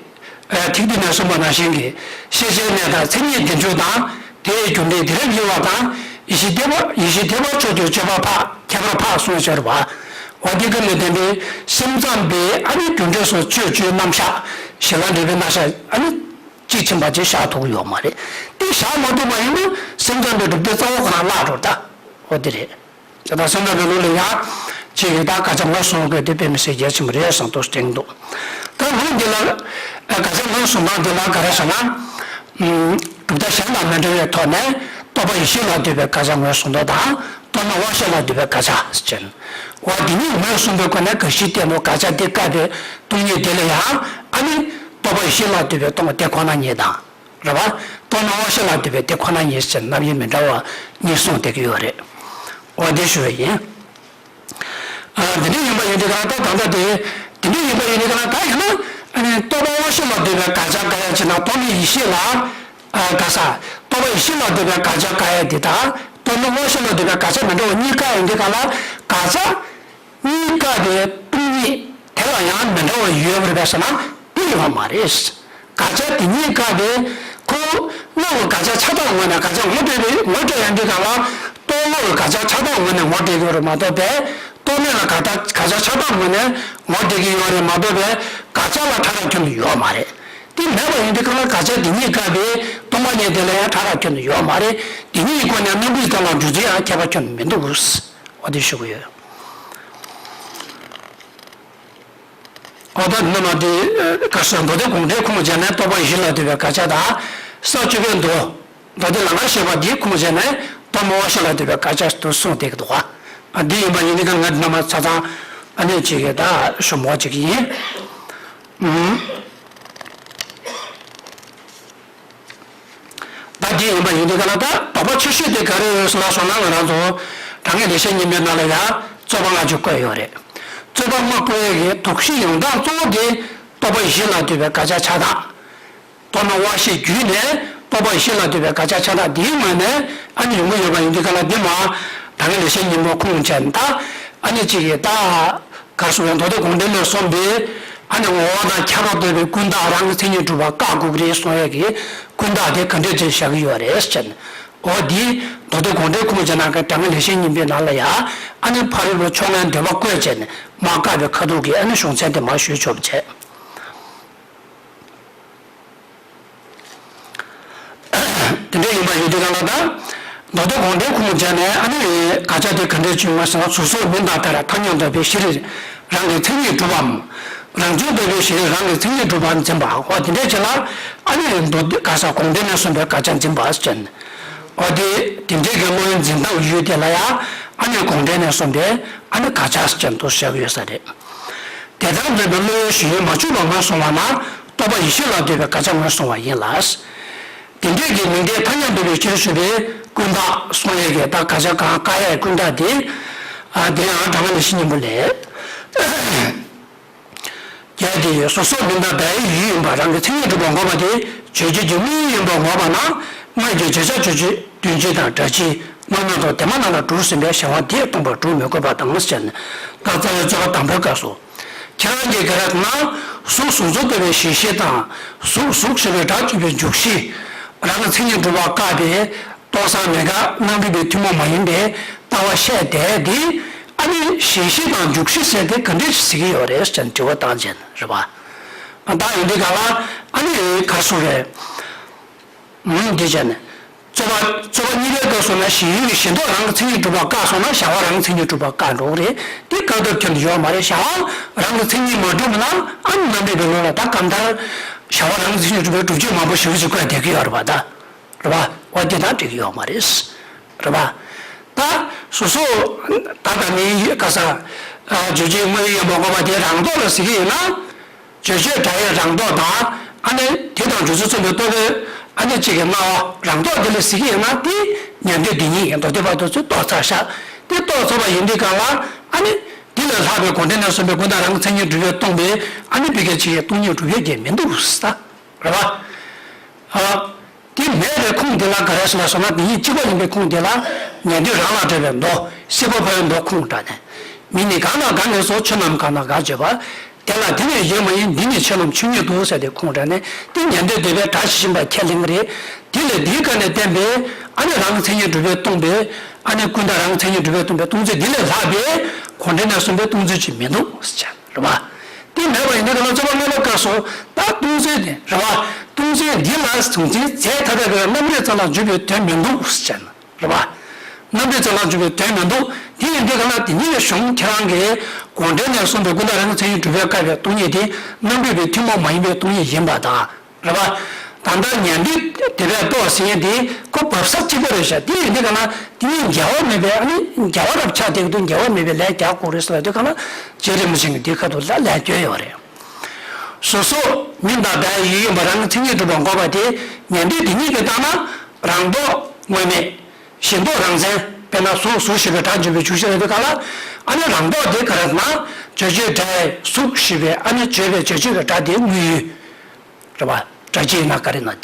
ཐིག་ཏུ་ནས་གསུངས་པ་ནང་བཞིན་གྱི་ཤེས་བྱའི་གནས་དང་མཚན་ཉིད་བདེ་འཇོག་དང་དེའི་རྒྱུ་འབྲས་དེ་རབ་དབྱེ་བ་དང་ཡེ་ཤེས་ཐེག་པ་ཡེ་ཤེས་ཐེག་པ་མཆོག་གི་སྤྱོད་པ་འཕགས་ཁྱད་པར་འཕགས་གསུངས་ཡོད་རེད་པ། འོ་དེ་ཀུན་ལས་བརྟེན་པའི་སེམས་ཙམ་པའི་ཨ་ནི་རྒྱུ་འབྲས་སོགས་སྤྱོད་སྤྱོད་རྣམ་གཞག་གཞི་ལ་འབྲས་བུའི་རྣམ་གཞག་ཨ་ནི་དཔྱིས་ཕྱིན་པ་ཅིག་བཞག་ཐུབ་ཀྱི་ཡོད་མ་རེད། དེ་བཞག་མ་ཐུབ་པ་ཡིན་ན་སེམས་ཙམ་པའི་གྲུབ་མཐའི་རྩ་བ་ཁོ་རང་བརླག་འགྲོ་ད། འོ་དེ་རེད། དེ་དང་སེམས་ཙམ་པའི་ལུགས་ལ་ཡང་ཅིག་གིས་ད་བཀའ་རྒྱ་ངོས་བཟུང་དགོས་དེ་དཔེ་མི་སྲིད་གལ་ཆེན་པོ་རེད་བསམ་འདུག་དྲན་འདུག་ད་ལུགས་འདི་ལ་བཀའ་རྒྱ་ངོས་བཟུང་སྟངས་འདི་ལ་ག་རེ་ཟེར་ན། གྲུབ་མཐའ་གཞན་དང་མི་འདྲ་བའི་ཐོག་ནས་རྟོགས་པ་ཡེ་ཤེས་ལ་ལྟོས་པའི་བཀའ་རྒྱ་ངོས་བཟུང་སྟངས་དང་རྟོག་མེད་དབང་ཤེས་ལ་ལྟོས་པའི་བཀའ་རྒྱ་ཟེར། འོ་འདི་གཉིས་ངོས་བཟུང་པའི་སྒོ་ནས་ག་ཤེད་བསྟན་འདུག་བཀའ་རྒྱ་འདི་བཀག་པའི་སྟོང་ཉིད་དེ་ལ་ཡང་ཨ་ནི་རྟོགས་པ་ཡེ་ཤེས་ལ་ལྟོས་པའི་སྟོང་པ་དེ་ཁོ་ན་ཉིད་དང་། རེད་པ། རྟོག་མེད་དབང་ཤེས་ལ་ལྟོས་པའི་དེ་ཁོ་ན་ཉིད་ཟེར་རྣམ་དབྱེ་མི་འདྲ་བ་གཉིས་གསུངས་བསྡད་ཀྱི་ཡོད་རེད། འོ་དེ་ཞུ་བ་ཡིན། ཨ་འདི་འདྲ་ཡིན་པ་ཡིན་དུས་ག་ལ་ད་ད་ལྟ་དེ་འདི་འདྲ་ཡིན་པ་ཡིན་དུས་ག་ལ་ད་ཡིན་ན་ཨ་ནི་རྟོག་པ་དབང་ཤེས་ལ་ལྟོས་པའི་བཀའ་རྒྱ་བཀག་ཡ་ཅིག་དང་རྟོག་མེད་ཡེ་ཤེས་ལ་ཨ་བཀག་ས། རྟོག་པ་ཡེ་ཤེས་ལ་ལྟོས་པའི་བཀའ་རྒྱ་བཀག་ཡ་དེ་དང་རྟོག་མེད་དབང་ཤེས་ལ་ལྟོས་པའི་བཀའ་རྒྱ་མི་འདྲ་བ་གཉིས་བཀག་ཡོང་དུས་ག་ལ་བཀའ་རྒྱ། གཉིས་བཀག་པའི་སྟོང་ཉིད་དེ་ལ་ཡང་མི་འདྲ་བ་ཡོད་པ་རེད་པས་ཟེར་ན་དེ་ཡོད་མ་རེད། བཀའ་རྒྱ་དེ་གཉིས་བཀག་པའི་ཁོ་སྔོན་གྱི་བཀའ་རྒྱ་ཆགས་སྡང་ངོས་ནས་བཀའ་རྒྱ་ངོ་སྤྲད་པའི་ངོ་སྤྲད་ཡོང་དུས་ག་ལ་རྟོག་ངོ་གི་བཀའ་རྒྱ་ཆགས་སྡང་ངོས་ནས་ངོ་སྤྲད་ཀྱི་ཡོད་རེད་མ་གཏོགས་པས་རྟོག་མེད་ལ་བཀའ་རྒྱ་བཀའ་རྒྱ་ཆགས་སྡང་ངོས་ནས་ངོ་སྤྲད་ཀྱི་ཡོད་རེད་མ་གཏོགས་པས་བཀའ་རྒྱ་ལ་ཕྲ་རགས་ཁྱོན་ནས་ཡོད་མ་རེད། དེ་མེད་པ་ཡིན་དུས་ག་ལ་བཀའ་རྒྱ་དེ་གཉིས་བཀག་པའི་སྟོང་པ་ཉིད་དེ་ལ་ཡང་ཕྲ་རགས་ཁྱོན་ནས་ཡོད་མ་རེད། དེ་གཉིས་ཀྱི་སྒོ་ནས་རྣམ་འཕྲུལ་དག་ལ་འཇུག་ཚུལ་ཡང་ཁྱད་པར་ཁྱོན་ནས་མི་འདུག་འོ་དེ་ཞུ་གི་ཡོད། འོ་ད་ནི་མ་དེ་བཀའ་སྲོལ་མདོ་སྡེ་དགོངས་འགྲེལ་ཁུངས་བྱས་ནས་རྟོག་པ་ཡེ་ཤེས་ལ་ལྟོས་པའི་བཀའ་རྒྱ་དང་ ས་བཅུ་པའི་མདོ། མདོ་སྡེ་ལང་ཀར་བཤད་པ་འདིའི་ཁུངས་བྱས་ནས་ཐོག་མར་དབང་ཤེས་ལ་ལྟོས་པའི་དགག་བྱ་དུ་གསུངས་བསྡད་ཀྱི་འདུག་ག། འདི་ཡིན་པ་ཡིན་དུས་ཀྱང་ང་རྣམ་པ་ཚ་ཚང་ཨ་ནེ་གཅིག་གིས་ད་ཞུ་མོ་གཅིག་ཡིན། ད་འདི་ཡིན་པ་ཡིན་དུས་ཀ་ལ་ད་དོགས་པ་ཆེ་ཤོས་དེ་ག་རེ་ཡོད་ལ་སོང་ན། ང་རང་ཚོ་དྲང་ངེས་ལེགས་བཤད་སྙིང་པོའི་ནང་ལ་ཡང་རྩོད་པ་ལྔ་བཅུ་བཀོད་ཡོད་རེད། རྩོད་པ་ལྔ་བཀོད་ཡས་ཀྱི་དོགས་གཞི་ཡོང་སྟངས་གཙོ་བོ་དེ་རྟོག་པ་བཞི་ལ་ལྟོས་པའི་དགག་བྱ་ཆགས་སྟངས། ཐོག་མར་དབང་ཤེས་བརྒྱུད་ནས་རྟོག་པ་བཞི་ལ་ལྟོས་པའི་དགག་བྱ་ཆགས་སྟངས་འདིའི་ངོས་ནས་ཨ་ནི་ཡོང་གི་ཡོད་པ་ཡིན་དུས་ཀ་ལ། འདི་མ་དྲང་ངེས་ལེགས་བཤད་སྙིང་པོ་ཁུངས་བྱས་ནས་ད་ཨ་ནི་གཅིག་གིས་ད་ག་རེ་ཟེར་བའི་མདོ་སྡེ་དགོངས་འགྲེལ་ནས་གསུངས་པའི་ཨ་ནི་ངོ་བོ་དང་ཁྱད་པར་འདོད་པའི་ཀུན་བརྟགས་རང་གི་མཚན་ཉིད་གྲུབ་པ་བཀག་དགོས་ཀྱི་རེད་གསུང་ཡས་ཀྱི་ཀུན་བརྟགས་དེ་ག་འདྲས་ཅིག་བཞག་གི་ཡོད་རེད་ཟེར་ནས། འོ་འདི་མདོ་སྡེ་དགོངས་འགྲེལ་ཁུངས་བྱས་ནས་དྲང་ངེས་ལེགས་བཤད་སྙིང་པོའི་ནང་ལ་ཡང་ཨ་ནི་ཕ་རོལ་པོ་ཕྱོགས་སྔའི་འདོད་པ་བཀོད་བྱས་ནས་མར་བཀག་པའི་ཁ་ཐུག་གི་ཨ་ནི་གཞུང་ཚན་དེ་མར་ཞུས་ཆོག་པ་བྱས། དེ་འདྲ་ཡིན་པ་ཡིན་དུས་ཀ་ལ་ད། མདོ་སྡེ་དགོངས་འགྲེལ་ཁུངས་བྱས་ནས་ཨ་ནི་དགག་བྱ་དེ་ག་འདྲས་བྱུང་བ་ཟེར་ན། གཟུགས་སོགས་མིང་དང་མཐར་ཐ་སྙད་འདོད་པའི་གཞིར་རང་གི་མཚན་ཉིད་གྲུབ་པའམ། རང་བྱུང་འདོད་པའི་གཞིར་རང་གི་མཚན་ཉིད་གྲུབ་པ་འཛིན་པ། འོ་དེ་འདྲས་ཅིག་ལ་ཨ་ནི་མདོ་སྡེ་ག་ས་དགོངས་འགྲེལ་ནས་གསུངས་པའི་དགག་བྱ་འཛིན་པ་ཟེར་ནས། འོ་དེ་དེ་འདྲས་ཀྱི་བློ་ཡི་འཛིན་སྟངས་ཡུལ་དེ་ལ་ཡང་ཨ་ནི་དགོངས་འགྲེལ་ནས་གསུངས་པའི་ཨ་ནི་དགག་བྱ་ཟེར་ནས་དུ་བཞག་ཡོད་ས་རེད། དེ་ལྟར་འདོད་པའི་བློ་ཡུལ་གཞན་ཡུལ་མ་གཅིག་པ་ངོས་བཟུང་བ་ན་རྟོག་པ་ཡིད་ཤེས་ལ་ལྟོས་པའི་དགག་བྱ་ངོས་བཟུང་བ་ཡིན་ལ། དེ་འདྲས་ཀྱི་མིང་བརྡས་ཐ་སྙད་འདོད་པའི་ཕྱིར་ཞུས་པའི་ཀུན་བརྟགས་གསུང་ཡས་ཀྱི་ད་དགག་བྱ་གང་བཀག་ཡས་ཀུན་བརྟགས་དེ། ཨ་དེ་ཡང་དྲང་ངེས་ལེགས་བཤད་སྙིང་པོ་ལས། གལ་ཏེ་གཟུགས་སོགས་མིང་དང་བརྡ་ཡི་ཡུལ་ཡིན་པ་རང་གི་མཚན་ཉིད་གྲུབ་པར་འགོག་པ་དེ་བརྗོད་བྱེད་ཀྱི་དངོས་ཡུལ་ཡིན་པར་འགོག་པ་ན། སྔར་གྱི་བརྗོད་བྱ་རྗོད་བྱེད་དོན་སྤྱི་དང་སྒྲ་སྤྱི་དངོས་མེད་དང་དེ་མ་ན་ལ་གྲུར་ཟིན་པའི་བྱ་བ་དེས་སྟོང་པར་གྲུབ་མི་དགོས་པ་དང་ཟེར་ནས། ད་རྩ་བའི་རྩོད་པ་དང་པོའི་སྐབས་སུ། ཁྱེད་རང་གིས་ག་རེ་ན། གཟུགས་གཟུགས་ཚོར་འདོད་པའི་གཞི་ཤེས་དང་། གཟུགས་གཟུགས་ཞེས་པའི་སྒྲ་བརྗོད་པའི་འཇུག་གཞི། རང་གི་མཚན་ཉིད་གྲུབ་པ་བཀག་པའི་རྟོགས་སམ་མེད་དགག་རྣམ་རིག་པའི་ཐུན་མོང་མ་ཡིན་པའི་ལྟ་བ་བཤད་དེ། འདི་ཨ་ནི་གཞི་ཤེས་དང་འཇུག་གཞི་ཟེར་དེ་ག་འདྲས་ཞིག་ཟེར་གྱི་ཡོད་རེད་ཟེར་ནས་དྲི་བ་བཏང་བྱས་ནས་རེད་པ། ད་ཡིན་དུས་ག་ལ་ཨ་ནི་ག་རེ་ཟེར་རེད། འདི་བྱས་ནས། རྩོད་པ་རྩོད་པ་གཉིས་པའི་སྐབས་སུ་ན་གཞན་ཡུལ་གྱི་གཞན་ལྡོག་རང་གི་མཚན་ཉིད་གྲུབ་པ་བཀག་སོང་ན་བྱ་བ་རང་གི་མཚན་ཉིད་གྲུབ་པ་བཀག་འགྲོ་གི་རེད། དེ་བཀག་ཐབས་ཁྱོན་ནས་ཡོད་མ་རེད། བྱ་བ་རང་གི་མཚན་ཉིད་མ་གྲུབ་ན་ཨ་ནི་རྣམ་རིག་པའི་ལུགས་ལ་ད་གང་ལྟར་བྱ་བ་རང་གི་མཚན་ཉིད་གྲུབ་པའི་སྒྲུབ་བྱེད་མང་པོ་ཞིག་ཅིག་བཀོད་བསྡད་ཀྱི་ཡོད་རེད་པ་ད། རེད་པ། འོ་དེ་དང་འགྲིག་གི་ཡོད་མ་རེད། རེད་པ། ད་སོ་སོ་ད་ལྟ་མིའི་ཡུལ་ག་ས་རྗོད་བྱེད་དངོས་ཡུལ་ཡིན་པར་འགོག་པ་དེ་རང་ལྡོག་ལ་ཟེར་གྱི་ཡིན་ན། རྗོད་བྱེད་སྒྲ་ཡི་རང་ལྡོག་དང་ཨ་ནི་དེ་དང་འཇུག་ཚུལ་མཚོན་པའི་རྟོག་པའི་ཨ་ནི་གཅིག་གི་སྨྲ་བ་རང་ལྡོག་དེ་ལ་ཟེར་གྱི་ཡིན་ན། དེ་ཉན་ཐོས་འདི་ཉིད་ཀྱི་མདོ་སྡེ་པ་དེ་ཚོས་རྟོགས་ཚར་ཤག་དེ་རྟོགས་ཚར་བ་ཡིན་དུས་གང་ལ་ཨ་ནི་དེ་ལས་ལྷག་པའི་དགོངས་འགྲེལ་ནས་གསུངས་པའི་ཀུན་བརྟགས་རང་གི་མཚན་ཉིད་གྲུབ་པས་སྟོང་པའི་ཨ་ནི་བི་ག་གཅིག་གི་སྟོང་ཉིད་གྲུབ་ཡོད་ཀྱི་མི་འདུག་ས། རེད་པ། ཨ། དེ་མེད་པའི་ཁུངས་དེ་ལ་ག་རེ་ཟེར་ལ་སོགས་ན། དེ་ཉིད་གཅིག་པ་ཡིན་པའི་ཁུངས་དེ་ལ་ཉན་ཐོས་རང་ལ་འགྲེལ་བའི་མདོ་སྲིད་པ་འཕོ་བའི་མདོ་ཁུངས་དྲངས་ནས། མི་ནི་གང་དང་གང་གིས་སོ། ཆོས་རྣམས་གང་དང་གང་བརྗོད་པ། དེ་ལ་དེ་ནི་གཞན་མ་ཡིན། འདི་ནི་ཆོས་རྣམས་ཆོས་ཉིད་དོ་ཟེར་ཏེ་ཁུངས་དྲངས་ནས། དེ་ཉན་ཐོས་འདོད་པའི་སྒྲ་ཇི་བཞིན་པ་ཁས་ལེན་གྱི་རེད། དེ་ལས་དེའི་སྒོ་ནས་བསྟན་པའི་ཨ་ནི་རང་གི་མཚན་ཉིད་གྲུབ་པས་སྟོང་པའི་ཨ་ནི་ཀུན་བརྟགས་རང་གི་མཚན་ཉིད་གྲུབ་པས་སྟོང་པའི་སྟོང་ཚུལ་འདི་ལས་ལྷག་པའི་དགོངས་འགྲེལ་ནས་གསུངས་པའི་སྟོང་ཚུལ་ཅིག་མི་འདུག་ཟེར། རེད་པ། དེ་མེད་པ་ཡིན་དུས་གང་ལ་རྩོད་པ་ལྔ་པའི་སྐབས་སུ་ད་སྟོང་ཚུལ་དེ་རེད་པ། སྟོང་ཚུལ་འདི་ལ་གཟུང་འཛིན་རྫས་ཐ་དད་པའི་རྣམ་རིག་རྩ་ལ་འཇུག་པའི་དོན་མི་འདུག་ཟེར་ན་རེད་པ། རྣམ་རིག་རྩ་ལ་འཇུག་པའི་དོན་མི་འདུག་དེ་ཡིན་དུས་གང་ལ་དེ་ཉིད་ཀྱི་གཞུང་ཁྱེད་རང་གིས་དགོངས་འགྲེལ་ནས་གསུངས་པའི་ཀུན་བརྟགས་རང་གི་མཚན་ཉིད་གྲུབ་པས་བཀག་པའི་སྟོང་ཉིད་དེ་རྣམ་རིག་པའི་ཐུན་མོང་མ་ཡིན་པའི་སྟོང་ཉིད་ཡིན་པ་དང་། རེད་པ། ད་ལྟ་ཉན་ཐོས་འདོད་པས་རྟོགས་ཟེར་མཁན་དེ་ཁོ་བབས་ས་གཅིག་པ་རེད་ཤག་དེ་ཡིན་དུས་གང་ལ་དེ་གཉིས་འགལ་བ་མེད་པའི་ཨ་ནི་འགལ་བ་རབ་ཆགས་བསྡད་ཀྱི་འདུག་འགལ་བ་མེད་པའི་ལན་རྒྱག་དགོས་རེད་ཟེར་ལབ་དུས་གང་ལ་རྗེ་རིན་པོ་ཆེ་གིས་འདི་ཁ་ཐུག་ལ་ལན་བསྐྱོན་ཡོད་རེད། གཟུགས་སོགས་མིང་དང་བརྡ་ཡི་ཡུལ་ཡིན་པ་རང་གི་མཚན་ཉིད་གྲུབ་པར་འགོག་པ་དེ་ཉན་ཐོས་དེ་ཉིད་ཀྱིས་བལྟས་ན་རང་ལྡོག་དངོས་མེད། གཞན་ལྡོག་རང་མཚན། དཔེར་ན་གཟུགས་གཟུགས་ཞེས་པའི་སྒྲ་འཇུག་པའི་འཇུག་གཞི་ལ་དེ་ག་ལ་ཨ་ནི་རང་ལྡོག་དེ་ག་རེ་ན་རྗོད་བྱེད་སྒྲ་ཡི་གཟུགས་ཞེས་པའི་ཨ་ནི་བརྗོད་པའི་རྗོད་བྱེད་ཀྱི་སྒྲ་དེ་དངོས་ཡུལ། རེད་པ། སྒྲ་སྤྱི་ཡིན་ན་ག་རེ་ན་དེ།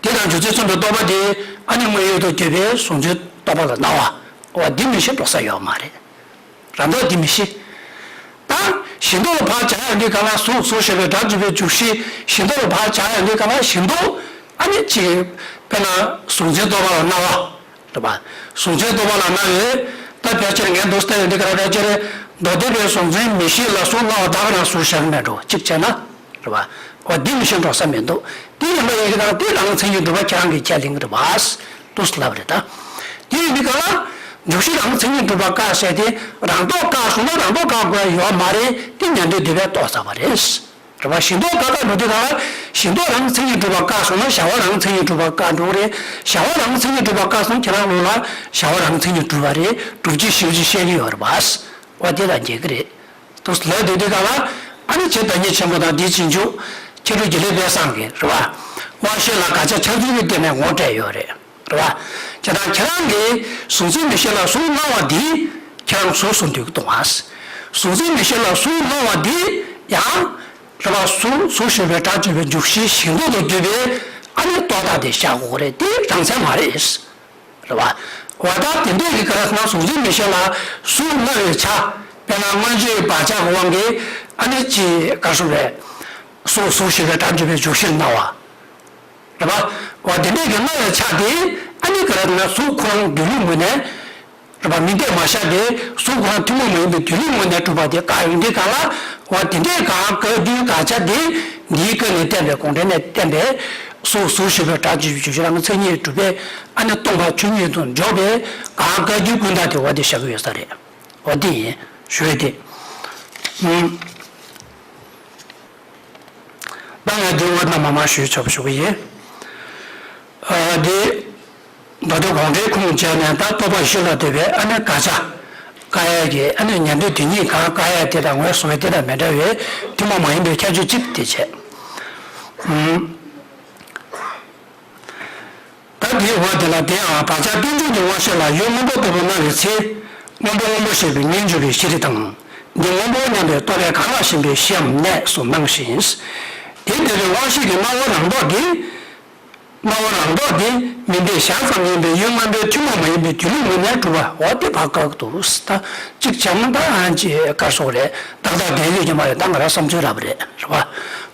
དེ་དང་འཇུག་ཚུལ་མཚོན་པའི་རྟོག་པ་དེ་ཨ་ནི་དངོས་ཡུལ་དུ་གྱུར་པའི་གཟུང་འཛིན་རྟོག་པ་ལ་སྣང་བ། འོ་འདི་མི་ཤེས་འགྲོ་ས་ཡོད་མ་རེད། རང་ལྡོག་འདི་མི་ཤེས། ད་གཞན་ལྡོག་ལ་ཕར་སྦྱར་ཡོང་དུས་ག་ལ་གཟུགས་གཟུགས་ཞེས་པའི་སྒྲ་འཇུག་པའི་འཇུག་གཞི་གཞན་ལྡོག་ལ་ཕར་སྦྱར་ཡོང་དུས་ག་ལ་གཞན་ལྡོག་ཨ་ནི་གཅིག་དཔེར་ན་གཟུང་འཛིན་རྟོག་པ་ལ་སྣང་བ། རེད་པ། གཟུང་འཛིན་རྟོག་པ་ལ་སྣང་བས། ད་ཕལ་ཆེར་ངས་འདུག་སྟེ་ཡོང་དུས་ག་ལ་ཕལ་ཆེར་མདོ་སྡེ་པའི་གཟུང་འཛིན་མིག་ཤེས་ལ་སོགས་སྣང་བ་དག་རང་གཟུགས་བཞག་མེད་འགྲོ་གཅིག་བྱས་ན། རེད་པ། འོ་འདི་མི་ཤེས་འགྲོ་ས་མི་འདུག་དེ་ཡིན་པ་ཡིན་གྱི་ན་དེ་རང་མཚན་ཉིད་གྲུབ་པ་ཁྱེད་རང་གིས་ཁས་ལེན་གྱི་རེད་པ། འདུག་ལབ་རེད་ད། དེ་ཡིན་དུས་ག་ལ་འཇུག་གཞི་རང་མཚན་ཉིད་གྲུབ་པ་བཀག་བྱས་ཏེ་རང་ལྡོག་བཀག་སོང་ན་རང་ལྡོག་བཀག་དགོས་ཡོད་མ་རེད། དེ་ཉན་ཐོས་འདོད་པས་རྟོགས་ཚར་བ་རེད། རེད་བ། བཞི་ལྡོག་བཀག་བཀག་འགྲོ་དུས་གང་ལ་བཞི་ལྡོག་རང་མཚན་ཉིད་གྲུབ་པ་བཀག་སོང་ན་བྱ་བ་རང་མཚན་ཉིད་གྲུབ་པ་བཀག་འགྲོ་གི་རེད། བྱ་བ་རང་མཚན་ཉིད་གྲུབ་པ་བཀག་སོང་ཁྱེད་རང་ལོག་ལ་བྱ་བ་རང་མཚན་ཉིད་གྲུབ་པ་རེད། སྒྲུབ་བྱེད་ཞིབ་ཅིག་བཤད་ཀྱི་ཡོད་རེད་བ། འོ་དེ་དང་འགལ་གི་རེད། དུ་ལབ་སྡོད་དུས་གང་ལ་ཨ་ནི་ཆེ་བདག་ཉིད་ཆེན་པོ་དང་དེའི་རྗེས་འཇུག་མཁས་གྲུབ་རྒྱལ་ལེགས་དཔལ་བཟང་གིས་རེད་བ། དབང་ཤེས་ལ་དགག་བྱ་ཁྱབ་བརྡལ་གྱི་སྟེང་ནས་ངོ་སྤྲད་ཡོད་རེད། རེད་བ། བྱས་ཙང་ཁྱེད་རང་གིས་གཟུགས་འཛིན་མིག་ཤེས་ལ་གཟུགས་སྣང་བ་འདི་ཁྱེད་རང་གཟུགས་སུ་འདོད་ཀྱི་འདུག་ཨ། གཟུགས་འཛིན་མིག་ཤེས་ལ་གཟུགས་སྣང་བ་འདི་ཡང་རེད་བ། གཟུགས་གཟུགས་ཞེས་པའི་སྒྲ་བརྗོད་པའི་འཇུག་གཞིའི་བཞི་ལྡོག་ཏུ་གྱུར་པའི་ཨ་ནི་རྟོག་བཏགས་དེ་བཞག་དགོས་རེད། དེ་རང་མཚན་མ་རེད། རེད་བ། འོ་ད་དེ་འདྲས་ཀྱི་ག་རེ་ཟེར་ན་གཟུགས་འཛིན་མིག་ཤེས་ལ་གཟུགས་སྣང་བའི་ཆ། དཔེར་ན་མངོན་བརྗོད་བག་ཆགས་ཀྱི་དབང་གིས་ཨ་ནི་ཅི་ག་རེ་ཟེར་བས། གཟུགས་གཟུགས་ཞེས་པའི་སྒྲ་བརྗོད་པའི་འཇུག་གཞིར་སྣང་བ། རེད་བ། འོ་དེ་འདྲས་ཀྱི་སྣང་བའི་ཆ་དེ་ཨ་ནི་ག་རེ་ཟེར་ན་གཟུགས་ཁོ་རང་སྡོད་ལུགས་ངོས་ནས། རེད་བ། མིག་འདས་མ་བཞག་སྟེ་གཟུགས་ཁོ་རང་ཐུན་མོང་མ་ཡིན་པའི་སྡོད་ལུགས་ངོས་ནས་གྲུབ་པ་དེ་བཀག་ཡོང་དུས་གང་ལ། འོ་དེ་འདྲས་གང་བཀག་རྒྱུའི་དགག་བྱ་དེ་འདིའི་སྐབས་ནས་བསྟན་པའི་དགོངས་འགྲེལ་ནས་བསྟན་པའི་གཟུགས་གཟུགས་ཞེས་པའི་སྒྲ་བརྗོད་པའི་འཇུག་གཞི་རང་མཚན་ཉིད་གྲུབ་པས་ཨ་ནི་སྟོང་པ་ཆོས་ཉིད་དུ་འཇོག་པའི་གང་བཀག་རྒྱུའི་ཀུན་བརྟགས་དེ་འོ་དེ་བཞག་གི་ཡོད་ས་རེད། འོ་དེ་ཡིན་ཞུ་བས་དེ། ཨུམ། ད་ང་འདི་འོ་ན་མ་མ་ཞུས་ཆོག་ཞུ་གི་ཡིན། ཨ་འདི། མདོ་སྡེ་དགོངས་འགྲེལ་ཁུངས་བྱས་ནས་ད་རྟོག་པ་བཞི་ལ་ལྟོས་པའི་ཨ་ནི་དགག་བྱ་བཀག་ཡས་ཀྱི་ཨ་ནི་ཉན་ཐོས་དེ་ཉིད་གང་བཀག་ཡས་དེ་དང་ངོས་བཟུང་བའི་དེ་དང་མི་འདྲ་བའི་ཐུན་མོང་མ་ཡིན་པའི་ཁྱད་ཆོས་གཅིག་དེ་བྱས། ཨུམ། ད་དེའི་འོག་དེ་ལ་དེའང་བག་ཆགས་རྟེན་འབྱུང་གི་དབང་ཤེས་ལ་ཡུལ་སྔོན་པོ་ལྟ་བུར་སྣང་བའི་ཚེ། སྔོན་པོ་སྔོན་པོ་ཞེས་པའི་ཉིད་འཇུག་པའི་ཤེས་རིག་དང་། འདི་སྔོན་པོ་སྙམ་པའི་རྟོག་པས་གང་ལ་ཞེན་པའི་གཞིའམ་གནས་སུ་སྣང་ཞིང་། དེ་འདོད་པའི་དབང་ཤེས་ཀྱི་སྣང་བ་རང་ལྡོག་འདི། སྣང་བ་རང་ལྡོག་འདི་མིག་འདས་ཞག་ཙམ་ཡིན་པའི་ཡུལ་སྔོན་པོའི་ཐུན་མོང་མ་ཡིན་པའི་སྡོད་ལུགས་ངོས་ནས་གྲུབ་པ་འོ་དེ་བཀག་འདུག་ད། གཅིག་བྱས་ན་ད་ཨ་ཅེ་ག་རེ་ཟེར་དགོས་རེད། ཏག་ཏག་བསྡད་ཡོད་ཀྱི་མ་རེད། ད་ང་རང་བསམ་ཚུལ་རག་པ་རེད། རེད་བ།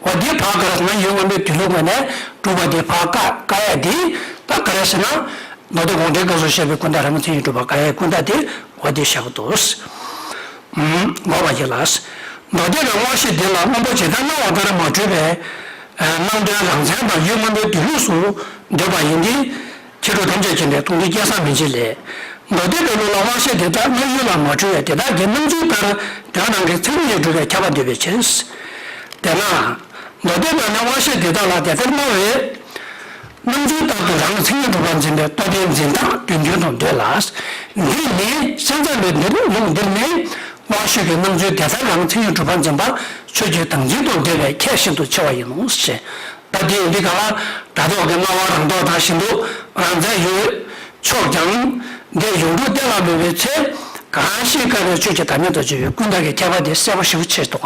འོ་དེ་བཀག་ག་རེ་ཟེར་ན་ཡུལ་སྔོན་པོའི་སྡོད་ལུགས་ངོས་ནས་གྲུབ་པ་དེ་བཀག་བཀག་བཀག་ཡ་དེ་ད་ག་རེ་ཟེར་ན། མདོ་སྡེ་དགོངས་འགྲེལ་སྐབས་སུ་བཤད་པའི་ཀུན་བརྟགས་རང་མཚན་ཉིད་གྲུབ་པ་བཀག་ཡའི་ཀུན་བརྟགས་དེ་འོ་དེ་བཞག་འདུག་འགོག་པ་ཡིན་ལ། མདོ་སྡེ་པའི་དབང་ཤེས་དེ་ལ་སྔོན་པོ་ཇི་ལྟར་སྣང་བ་ལྟར་མ་གྲུབ་པའི་སྣང་དོན་རང་མཚན་དང་ཡུལ་སྔོན་པོའི་སྡོད་ལུགས་སུ་འདོད་པ་ཡིན་ཏེ། མཁས་གྲུབ་ཐམས་ཅད་མཁྱེན་པའི་མཐོང་ཐོས་སྐལ་བཟང་མན་ཆད་ལས། མདོ་སྡེ་པའི་ལུགས་ལ་དབང་ཤེས་དེ་དག་སྣང་ཡུལ་ལ་མ་གྲུབ་པས་དེ་དག་གི་སྣང་ཚུལ་ལྟར་དོན་རང་གི་མཚན་ཉིད་ལས་གྲུབ་པའི་ཁྱབ་པ་འདོད་པའི་ཕྱིར། དེས་ན། མདོ་སྡེ་པ་ནི་དབང་ཤེས་དེ་དག་ལ་དེ་ལྟར་སྣང་བའི། སྣང་ཚུལ་ལྟར་དུ་རང་མཚན་ཉིད་གྲུབ་པར་འཛིན་པའི་རྟོག་པའི་འཛིན་སྟངས་རྒྱུ་མཐུན་དུ་འདོད་ལ། འདི་ནི་ཤིང་རྩ་ལས་འདིར་ལུང་འདིར་ནི་དབང་ཤེས་ཀྱི་སྣང་ཚུལ་དེ་ལྟར་རང་མཚན་ཉིད་གྲུབ་པར་འཛིན་པ་ཆོས་ཀྱི་བདག་འཛིན་དུ་འདོད་པའི་ཁྱད་ཤིན་ཏུ་ཆེ་བ་ཡིན་ནོ་ཞེས། ད་འདི་འདི་ག་ལ་སྒྲ་རྟོག་གི་སྣང་བ་རང་ལྡོག་དང་བཞིན་དུ་རང་མཚན་ཡོད་ཆོག་ཀྱང་འདིར་ཡོངས་གྲུབ་གཏན་ལ་དབབ་པའི་ཚེ་གང་ཞིག་བཀག་པའི་ཆོས་ཀྱི་བདག་མེད་དུ་གྱུར་པའི་ཀུན་བརྟགས་ཀྱི་ཁྱད་པར་དེ་གསལ་པོ་ཞེ་པོ་ཕྱེ་འདུག་ག་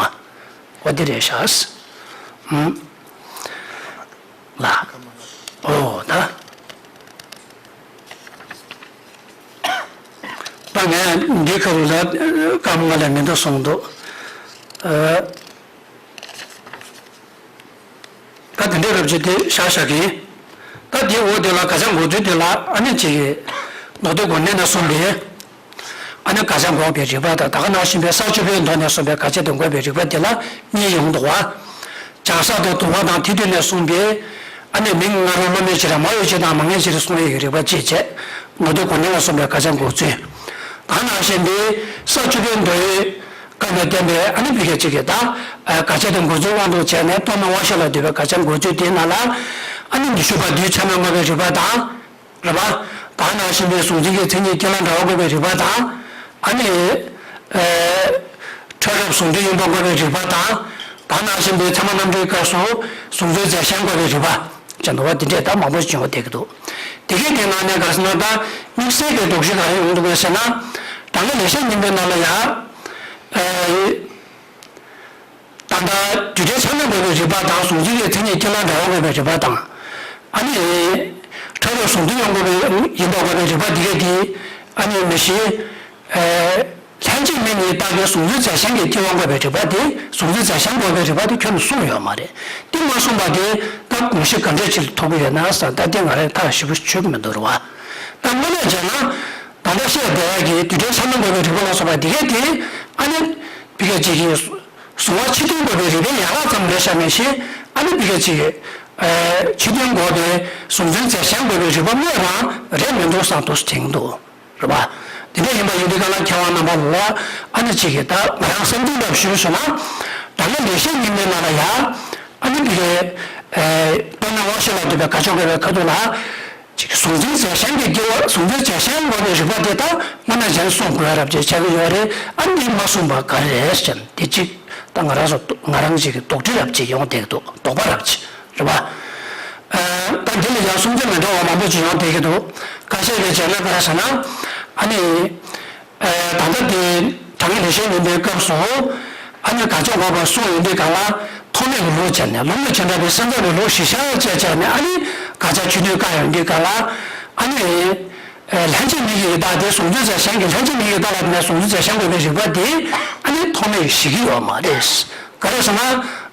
འོ་དེ་རེད་ཤག་ལ། ཨོ་ད། ད་ངས་འདི་ཁ་རུ་ལ་སྐར་མ་ལྔ་ལས་མི་འདུག་གསུངས་འདུག་ཨ། ད་དེ་འདྲའི་རབ་བྱེད་དེ་བཞག་བཞག་གི་ད་དེའི་འོག་དེ་ལ་དགག་བྱ་འགོག་ཚུལ་དེ་ལ་ཨ་ནི་ཅིག་མདོ་སྡེ་དགོངས་གནད་ནས་གསུངས་པའི། ཨ་ནི་དགག་བྱ་འགོག་པའི་རིགས་པ་དང་ད་ག་ནང་བཞིན་པའི་ས་བཅུ་པའི་མདོ་ནས་གསུངས་པའི་དགག་བྱ་དེ་འགོག་པའི་རིགས་པ་དེ་ལ་གཉིས་ཡོང་འདུག་བ། བྱང་ས་དང་དུ་བ་དང་དེ་དུས་ནས་གསུངས་པའི་ཨ་ནི་མིང་སྔ་རོལ་སློབ་མའི་ཕྱིར་མ་ཡོད་ཕྱིར་དང་མ་ངེས་ཕྱིར་གསུངས་ཡོད་ཀྱི་རིགས་པ་བཅས་བྱས། མདོ་སྡེ་དགོངས་གནད་ལ་གསུངས་པའི་དགག་བྱ་འགོག་ཚུལ། ད་ག་ནང་བཞིན་པའི་ས་བཅུ་པའི་མདོའི་སྐབས་ནས་བསྟན་པའི་ཨ་ནི་བི་ག་ཅིག་གི་ད་དགག་བྱ་དང་འགོག་ཚུལ་དབང་དུ་བྱས་ནས་རྟོག་མེད་དབང་ཤེས་ལ་ལྟོས་པའི་དགག་བྱ་འགོག་ཚུལ་དེའི་ནང་ལ་ཨ་ནི་ཉི་ཤུ་པ་འདུས་ཆགས་མེད་འགོག་པའི་རིགས་པ་དང་། རེད་པ། ད་ནང་བཞིན་པའི་གཟུང་འཛིན་གྱི་མཚན་ཉིད་ཀྱི་ལ་འདྲ་བ་འགོག་པའི་རིགས་པ་དང་། ཨ་ནི། ཨེ། ཕྲ་རབ་ཟུང་འབྲེལ་ཡིན་པ་འགོག་པའི་རིགས་པ་དང་། ད་ནང་བཞིན་པའི་ཚད་མ་རྣམ་འགྲེལ་སྐབས་སུ་གཟུང་འཛིན་རྫས་གཞན་འགོག་པའི་རིགས་པ། ཅེས་འདུག་པ་འདི་འདྲས་ད་མང་པོ་བྱུང་བ་བསྡད་ཀྱི་འདུག་དེ་གས་དེ་ནང་ནས་ག་རེ་ཟེར་ན་ད་དམིགས་བསལ་གྱི་དོགས་གཞི་ག་རེ་ཡོང་འདུག་གས་ཟེར་ན། གྲངས་ཀ་ལེགས་བཤད་སྙིང་པོའི་ནང་ལ་ཡང་། ཨེ། ད་ལྟ་རྡུལ་བྲལ་ཆ་མེད་འགོག་པའི་རིགས་པ་དང་གཟུང་འཛིན་གྱི་མཚན་ཉིད་ཀྱི་ལ་འདྲ་བ་འགོག་པའི་རིགས་པ་དང་། ཨ་ནི། ཕྲ་རབ་ཟུང་འབྲེལ་ཡང་འགོག་པའི་ཡིན་པ་འགོག་པའི་རིགས་པ་འདི་གས་དེ། ཨ་ནི་མི་ཤེས། ལྷན་ཅིག་མིན་གཉིས་རྟག་པའི་གཟུང་འཛིན་རྫས་གཞན་གྱི་སྐྱེ་བ་འགོག་པའི་རིགས་པ་དེ་གཟུང་འཛིན་རྫས་གཞན་འགོག་པའི་རིགས་པ་དེ་ཁྱོན་ནས་གསུངས་ཡོད་མ་རེད། དེ་མ་གསུངས་པ་དེ་ད་དགོངས་གཞི་ག་འདྲས་ཅིག་ཐོབ་ཀྱི་ཡོད་ན་ཟེར་ད་དེ་ང་རང་ཐག་ཞེ་པོ་ཆོད་ཀྱི་མི་འདུག་རེད་བ། ད་དངོས་གནས་བྱས་ན། ད་ལྟ་བཤད་བསྡད་ཡག་གི་རྡུལ་བྲལ་ཆ་མེད་འགོག་པའི་རིགས་པ་ལ་སོགས་པ་དེ་གས་དེ་ཨ་ནི་བི་ག་ཅིག་གིས། གཟུང་བ་ཕྱི་དོན་འགོག་པའི་རིགས་པའི་ཡན་ལག་ཙམ་རེད་ཤག་མེད་ཤེས་ཨ་ནི་བི་ག་ཅིག་གིས། ཕྱི་དོན་འགོག་པའི་གཟུང་འཛིན་རྫས་གཞན་འགོག་པའི་རིགས་པ་དངོས་རང་རེད་མི་འདུག་བསམ་འདུག་དྲན་གྱི་འདུག་རེད་པ། དེ་འདྲ་ཡིན་པ་ཡིན་དུས་གང་ལ་མཁས་དབང་རྣམ་པ་ལ་ཨ་ནི་ཅིག་གིས་ད་ང་རང་བསམ་ཚུལ་ལྟར་ཞུས་སོང་ན། ད་ ལེགས་བཤད་སྙིང་པོའི་ནང་ལ་ཡང་། ཨ་ནི་འདི་གའི། ཨེ། དཔེར་ན་དབང་ཤེས་ལ་ལྟོས་པའི་དགག་བྱ་འགོད་པའི་ཁ་ཐུག་ལ། ཅིག་གཟུང་འཛིན་རྫས་གཞན་གྱི་སྐྱེ་བ། གཟུང་འཛིན་རྫས་གཞན་འགོག་པའི་རིགས་པ་དེ་དག་སྔ་མ་གཞན་གསུངས་དགོས་རབ་ཅེས་བྱ་གི་ཡོད་རེད། ཨ་ནི་འདི་མ་གསུངས་པ་ག་རེ་རེད་ཟེར་ན། དེ་གཅིག་ད་ང་རང་ཚོ་ང་རང་ཅིག་གི་དོགས་འདྲི་རབ་ཅིག་ཡོང་བསྡད་ཀྱི་འདུག་དོགས་པ་རབ་ཅིག་རེད་པ། ཨ། ད་འདི་ལ་ཡང་གསུང་རྒྱུ་མི་འདྲ་བ་མང་པོ་ཅིག་ཡོང་བསྡད་ཀྱི་འདུག་ཁ་ཤས་ཀྱིས་བྱས་ན་ག་རེ་ཟེར་ན། ཨ་ནི། ཨ། ད་ལྟ་དེ་དྲང་ངེས་ལེགས་བཤད་སྙིང་པོའི་སྐབས་སུ། ཨ་ནི་དགག་བྱ་འགོག་པ་གསུངས་ཡོང་དུས་སྒང་ལ། ཐོགས་མེད་ཀྱི་ལུགས་བྱས་ནས། ལུང་དང་བྱེ་བྲག་པའི་སེམས་ཙམ་པའི་ལུགས་གཞི་བཞག་བྱས་བྱས་ནས། ཨ་ནི་དགག་བྱ་ཆོས་མཐུན་བཀག་ཡོང་དུས་སྒང་ལ། ཨ་ནི། ཨ། ལྷན་ཅིག་དམིགས་ཀྱི་ཡུལ་དག་དེ་གཟུང་འཛིན་རྫས་གཞན་གྱི། ལྷན་ཅིག་དམིགས་ཀྱི་ཡུལ་དག་ལ་བརྟེན་ནས་གཟུང་འཛིན་རྫས་གཞན་འགོག་པའི་རིགས་པ་དེ། ཨ་ནི་ཐོགས་མེད་ཀྱིས་གཞི་གི་ཡོད་མ་རེད། ག་རེ་ཟེར་ན།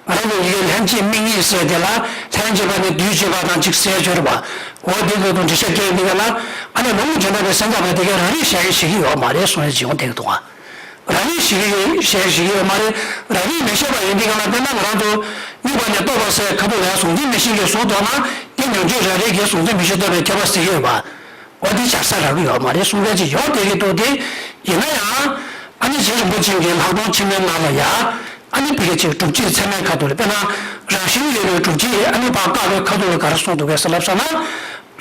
ང་རང་ཚོ་ཡི་གེ་ལྷན་ཅིག་དམིགས་གཉིས་ཟེར་དེ་ལ། ལྷན་ཅིག་པ་ནི་དུས་གཅིག་པ་དང་གཅིག་ཟེར་སྦྱོར་བ། འོ་དེ་ལུགས་དང་འགྲེལ་བཤད་བཀལ་འདི་ག་ལ། ཨ་ནི་ལུང་དང་བྱེ་བྲག་པའི་སེམས་ཙམ་པ་དེ་གས་རང་རིག་གཞལ་ཡས་གཞི་གི་ཡོད་མ་རེད་གསུང་ཡས་ཅིག་ཡོང་བསྡད་ཀྱི་འདུག་ཨ། རང་རིག་གཞི་གི་གཞལ་ཡས་གཞི་གི་ཡོད་མ་རེད། རང་རིག་མི་ཤེས་པ་ཡིན་འདི་ག་ལ། དཔེར་ན་ང་རང་ཚོ་དམིགས་པ་ནི་རྟོག་པ་ཟེར་ཁ་ཐུག་ལ་ཡང་གཟུང་འཛིན་མིག་ཤེས་ཀྱིས་གཟུང་ཐོག་ན། དེ་ཉོན་སྒྲིབ་རང་རིག་གིས་གཟུང་འཛིན་མིག་ཤེས་རྟོག་པའི་ཁྱད་པར་ཟེར་གྱི་ཡོད་པ། འོ་དེ་སྦྱར་ས་རག་གི་ཡོད་མ་རེད་གསུང་མཁན་ཅིག་ཡོང་བསྡད་ཀྱི་འདུག་དེ་ཡིན་ན་ཡང་། ཨ་ནི་རྗེ་རིན་པོ་ཆེ་གིས་ལྷག་མཐོང་ཆེན་མོའི་ནང་ལ་ཡ། ཨ་ནི་བི་ག་ཅིག་སྒྲུབ་བྱེད་ཚད་མའི་ཁ་ཐུག་ལ། དཔེར་ན་རང་བཞིན་ཡོད་པའི་སྒྲུབ་བྱེད། ཨ་ནི་ཕར་བཀག་པའི་ཁ་ཐུག་ལ་ག་རེ་གསུངས་འདུག་གས་ལབ་ས་ན།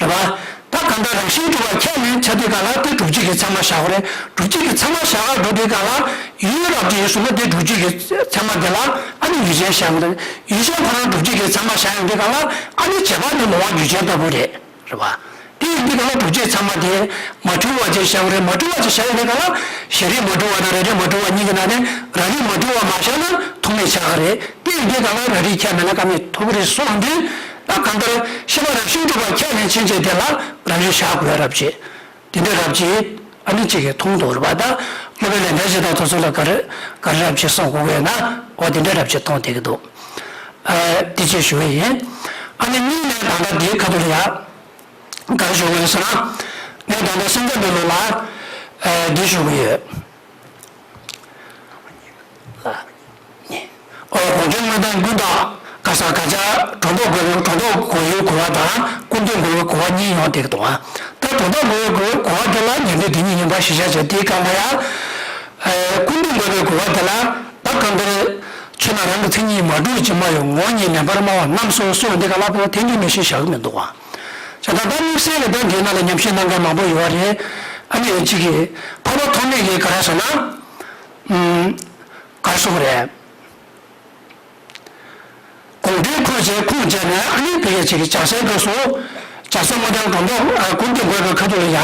རེད་པ། ད་གང་ལྟར་རང་བཞིན་གྲུབ་པ་ཁས་ལེན་བྱ་དུས་སྒང་ལ་དེ་སྒྲུབ་བྱེད་ཀྱི་ཚད་མ་བཞག་པ་རེད། སྒྲུབ་བྱེད་ཀྱི་ཚད་མ་བཞག་ག་འགྲོ་དུས་སྒང་ལ། ཡུལ་རབ་ཅིག་ཡིན་སོང་ན་དེ་སྒྲུབ་བྱེད་ཀྱི་ཚད་མ་དེ་ལ་ཨ་ནི་ཡུལ་ཅན་བཞག་པ་རེད། ཡུལ་ཅན་ཁོ་རང་སྒྲུབ་བྱེད་ཀྱི་ཚད་མ་བཞག་ཡོང་དུས་སྒང་ལ། ཨ་ནི་བྱས་པ་ནི་ལོང་བ་རྒྱུ་ཅན་ལྟ་བུ་རེད། རེད་པ། དེ་ཡིན་དུས་གང་ལ་སྒྲུབ་བྱེད་ཚད་མ་དེ་མ་འཁྲུལ་བ་ཅིག་བཞག་རེད། མ་འཁྲུལ་བ་ཅིག་བཞག་ཡོད་དུས་གང་ལ། གཞན་རིག་མ་འཁྲུལ་བ་དང་རང་རིག་མ་འཁྲུལ་བ་གཉིས་ཀྱི་ནང་ནས་རང་རིག་མ་འཁྲུལ་བ་མ་བཞག་ན་ཐོགས་མེད་ཆགས་ཀྱི་རེད། དེ་ཡིན་དུས་གང་ལ་རང་རིག་ཁས་མེད་ན་དཀའ་མེད་ཐོབ་ཀྱི་རེད་གསུངས་དུས། ད་གང་ལྟར་ཤེས་པ་རང་བཞིན་གྲུབ་པ་ཁས་ལེན་ཕྱིན་ཆད་དེ་ལ་རང་རིག་བཞག་དགོས་རབ་བྱེད། དེ་འདྲ་རབ་བྱེད། ཨ་ནི་གཅིག་གིས་མཐོང་འདུག་རེད་པ། ད་སློབ་དཔོན་ལེགས་ལྡན་འཆི་བདག་དེ་ཚོ་ལ་ག་རེ་ག་རེ་རབ་བྱེད་གསུང་དགོས་ཀྱི་ཡོད་ན། འོ་དེ་འདྲ་རབ་བྱེད་མཐོང་བསྡད་ཀྱི་འདུག་ཨ། དེ་ཅིག་ཞུ་གི་ཡིན། ཨ་ནི་གཉིས་ནས་ད་ལྟ་འདིའི་ཁ་ཐུག་ལ་ཡ། ག་རེ་ཞུ་དགོས་ཟེར་ན། ངས་ད་ལྟ་སེམས་ཙམ་པའི་ལུགས་ལ། ཨ། འདི་ཞུ་གི་ཡོད། ཨོ། དགོངས་འགྲེལ་དངོས་བསྟན་ཀུན་བཏགས། ག་ས་ག་ཅག་སྒྲོ་འདོགས་དགོས། སྒྲོ་འདོགས་དགོས་ཡུལ་གོ་བ་དང་ཀུན་བཏུས་དགོས་པའི་གོ་བ་གཉིས་ཡོང་བསྡད་ཀྱི་འདུག་ཨ། ད་སྒྲོ་འདོགས་དགོས་ཡུལ་གོ་བ་དེ་ལ་ཉན་ཐོས་དེ་ཉིད་ཡིན་པ་གཞིར་བཞག་བྱས། དེའི་སྒང་ལ་ཡང་། ཨ། ཀུན་བཏུས་དགོས་པའི་གོ་བ་དེ་ལ། ད་གང་ལྟར་ཆོས་རྣམས་རང་གི་མཚན་ཉིད་མ་གྲུབ་ཅིང་སྨྲ་བའི་ངོ་བོ་ཉིད་ལེགས་པར་སྨྲ་བ་རྣམས་སོ་གསུངས་འདི་ག་ལ་ཕན་ཐལ་འགྱུར་མེད་ཞེས་བཞག་གི་མི་འདུག་ཨ། བྱས་ཙང་ད་དམིགས་བསལ་གྱི་ད་འདིའི་ནང་ལ་ཉམས་ཞིབ་གནང་མཁན་མང་པོ་ཡོད་རེད། ཨ་ནི་གཅིག་གིས་འཕགས་པ་ཐོགས་མེད་ཀྱིས་ག་རེ་ཟེར་ན། ཨུམ། ག་རེ་གསུངས་པ་རེད། དགོངས་འགྲེལ་ཁོ་བྱས་ཁུངས་བཅད་ནས། ཨ་ནི་བི་ག་ཅིག་གིས་སྦྱར་སའི་སྐབས་སུ། སྦྱར་ས་དངོས་བསྟན་སྒྲོ་འདོགས། ཨ། ཀུན་བཏུས་དགོས་པའི་ཁ་ཐུག་ལ་ཡ།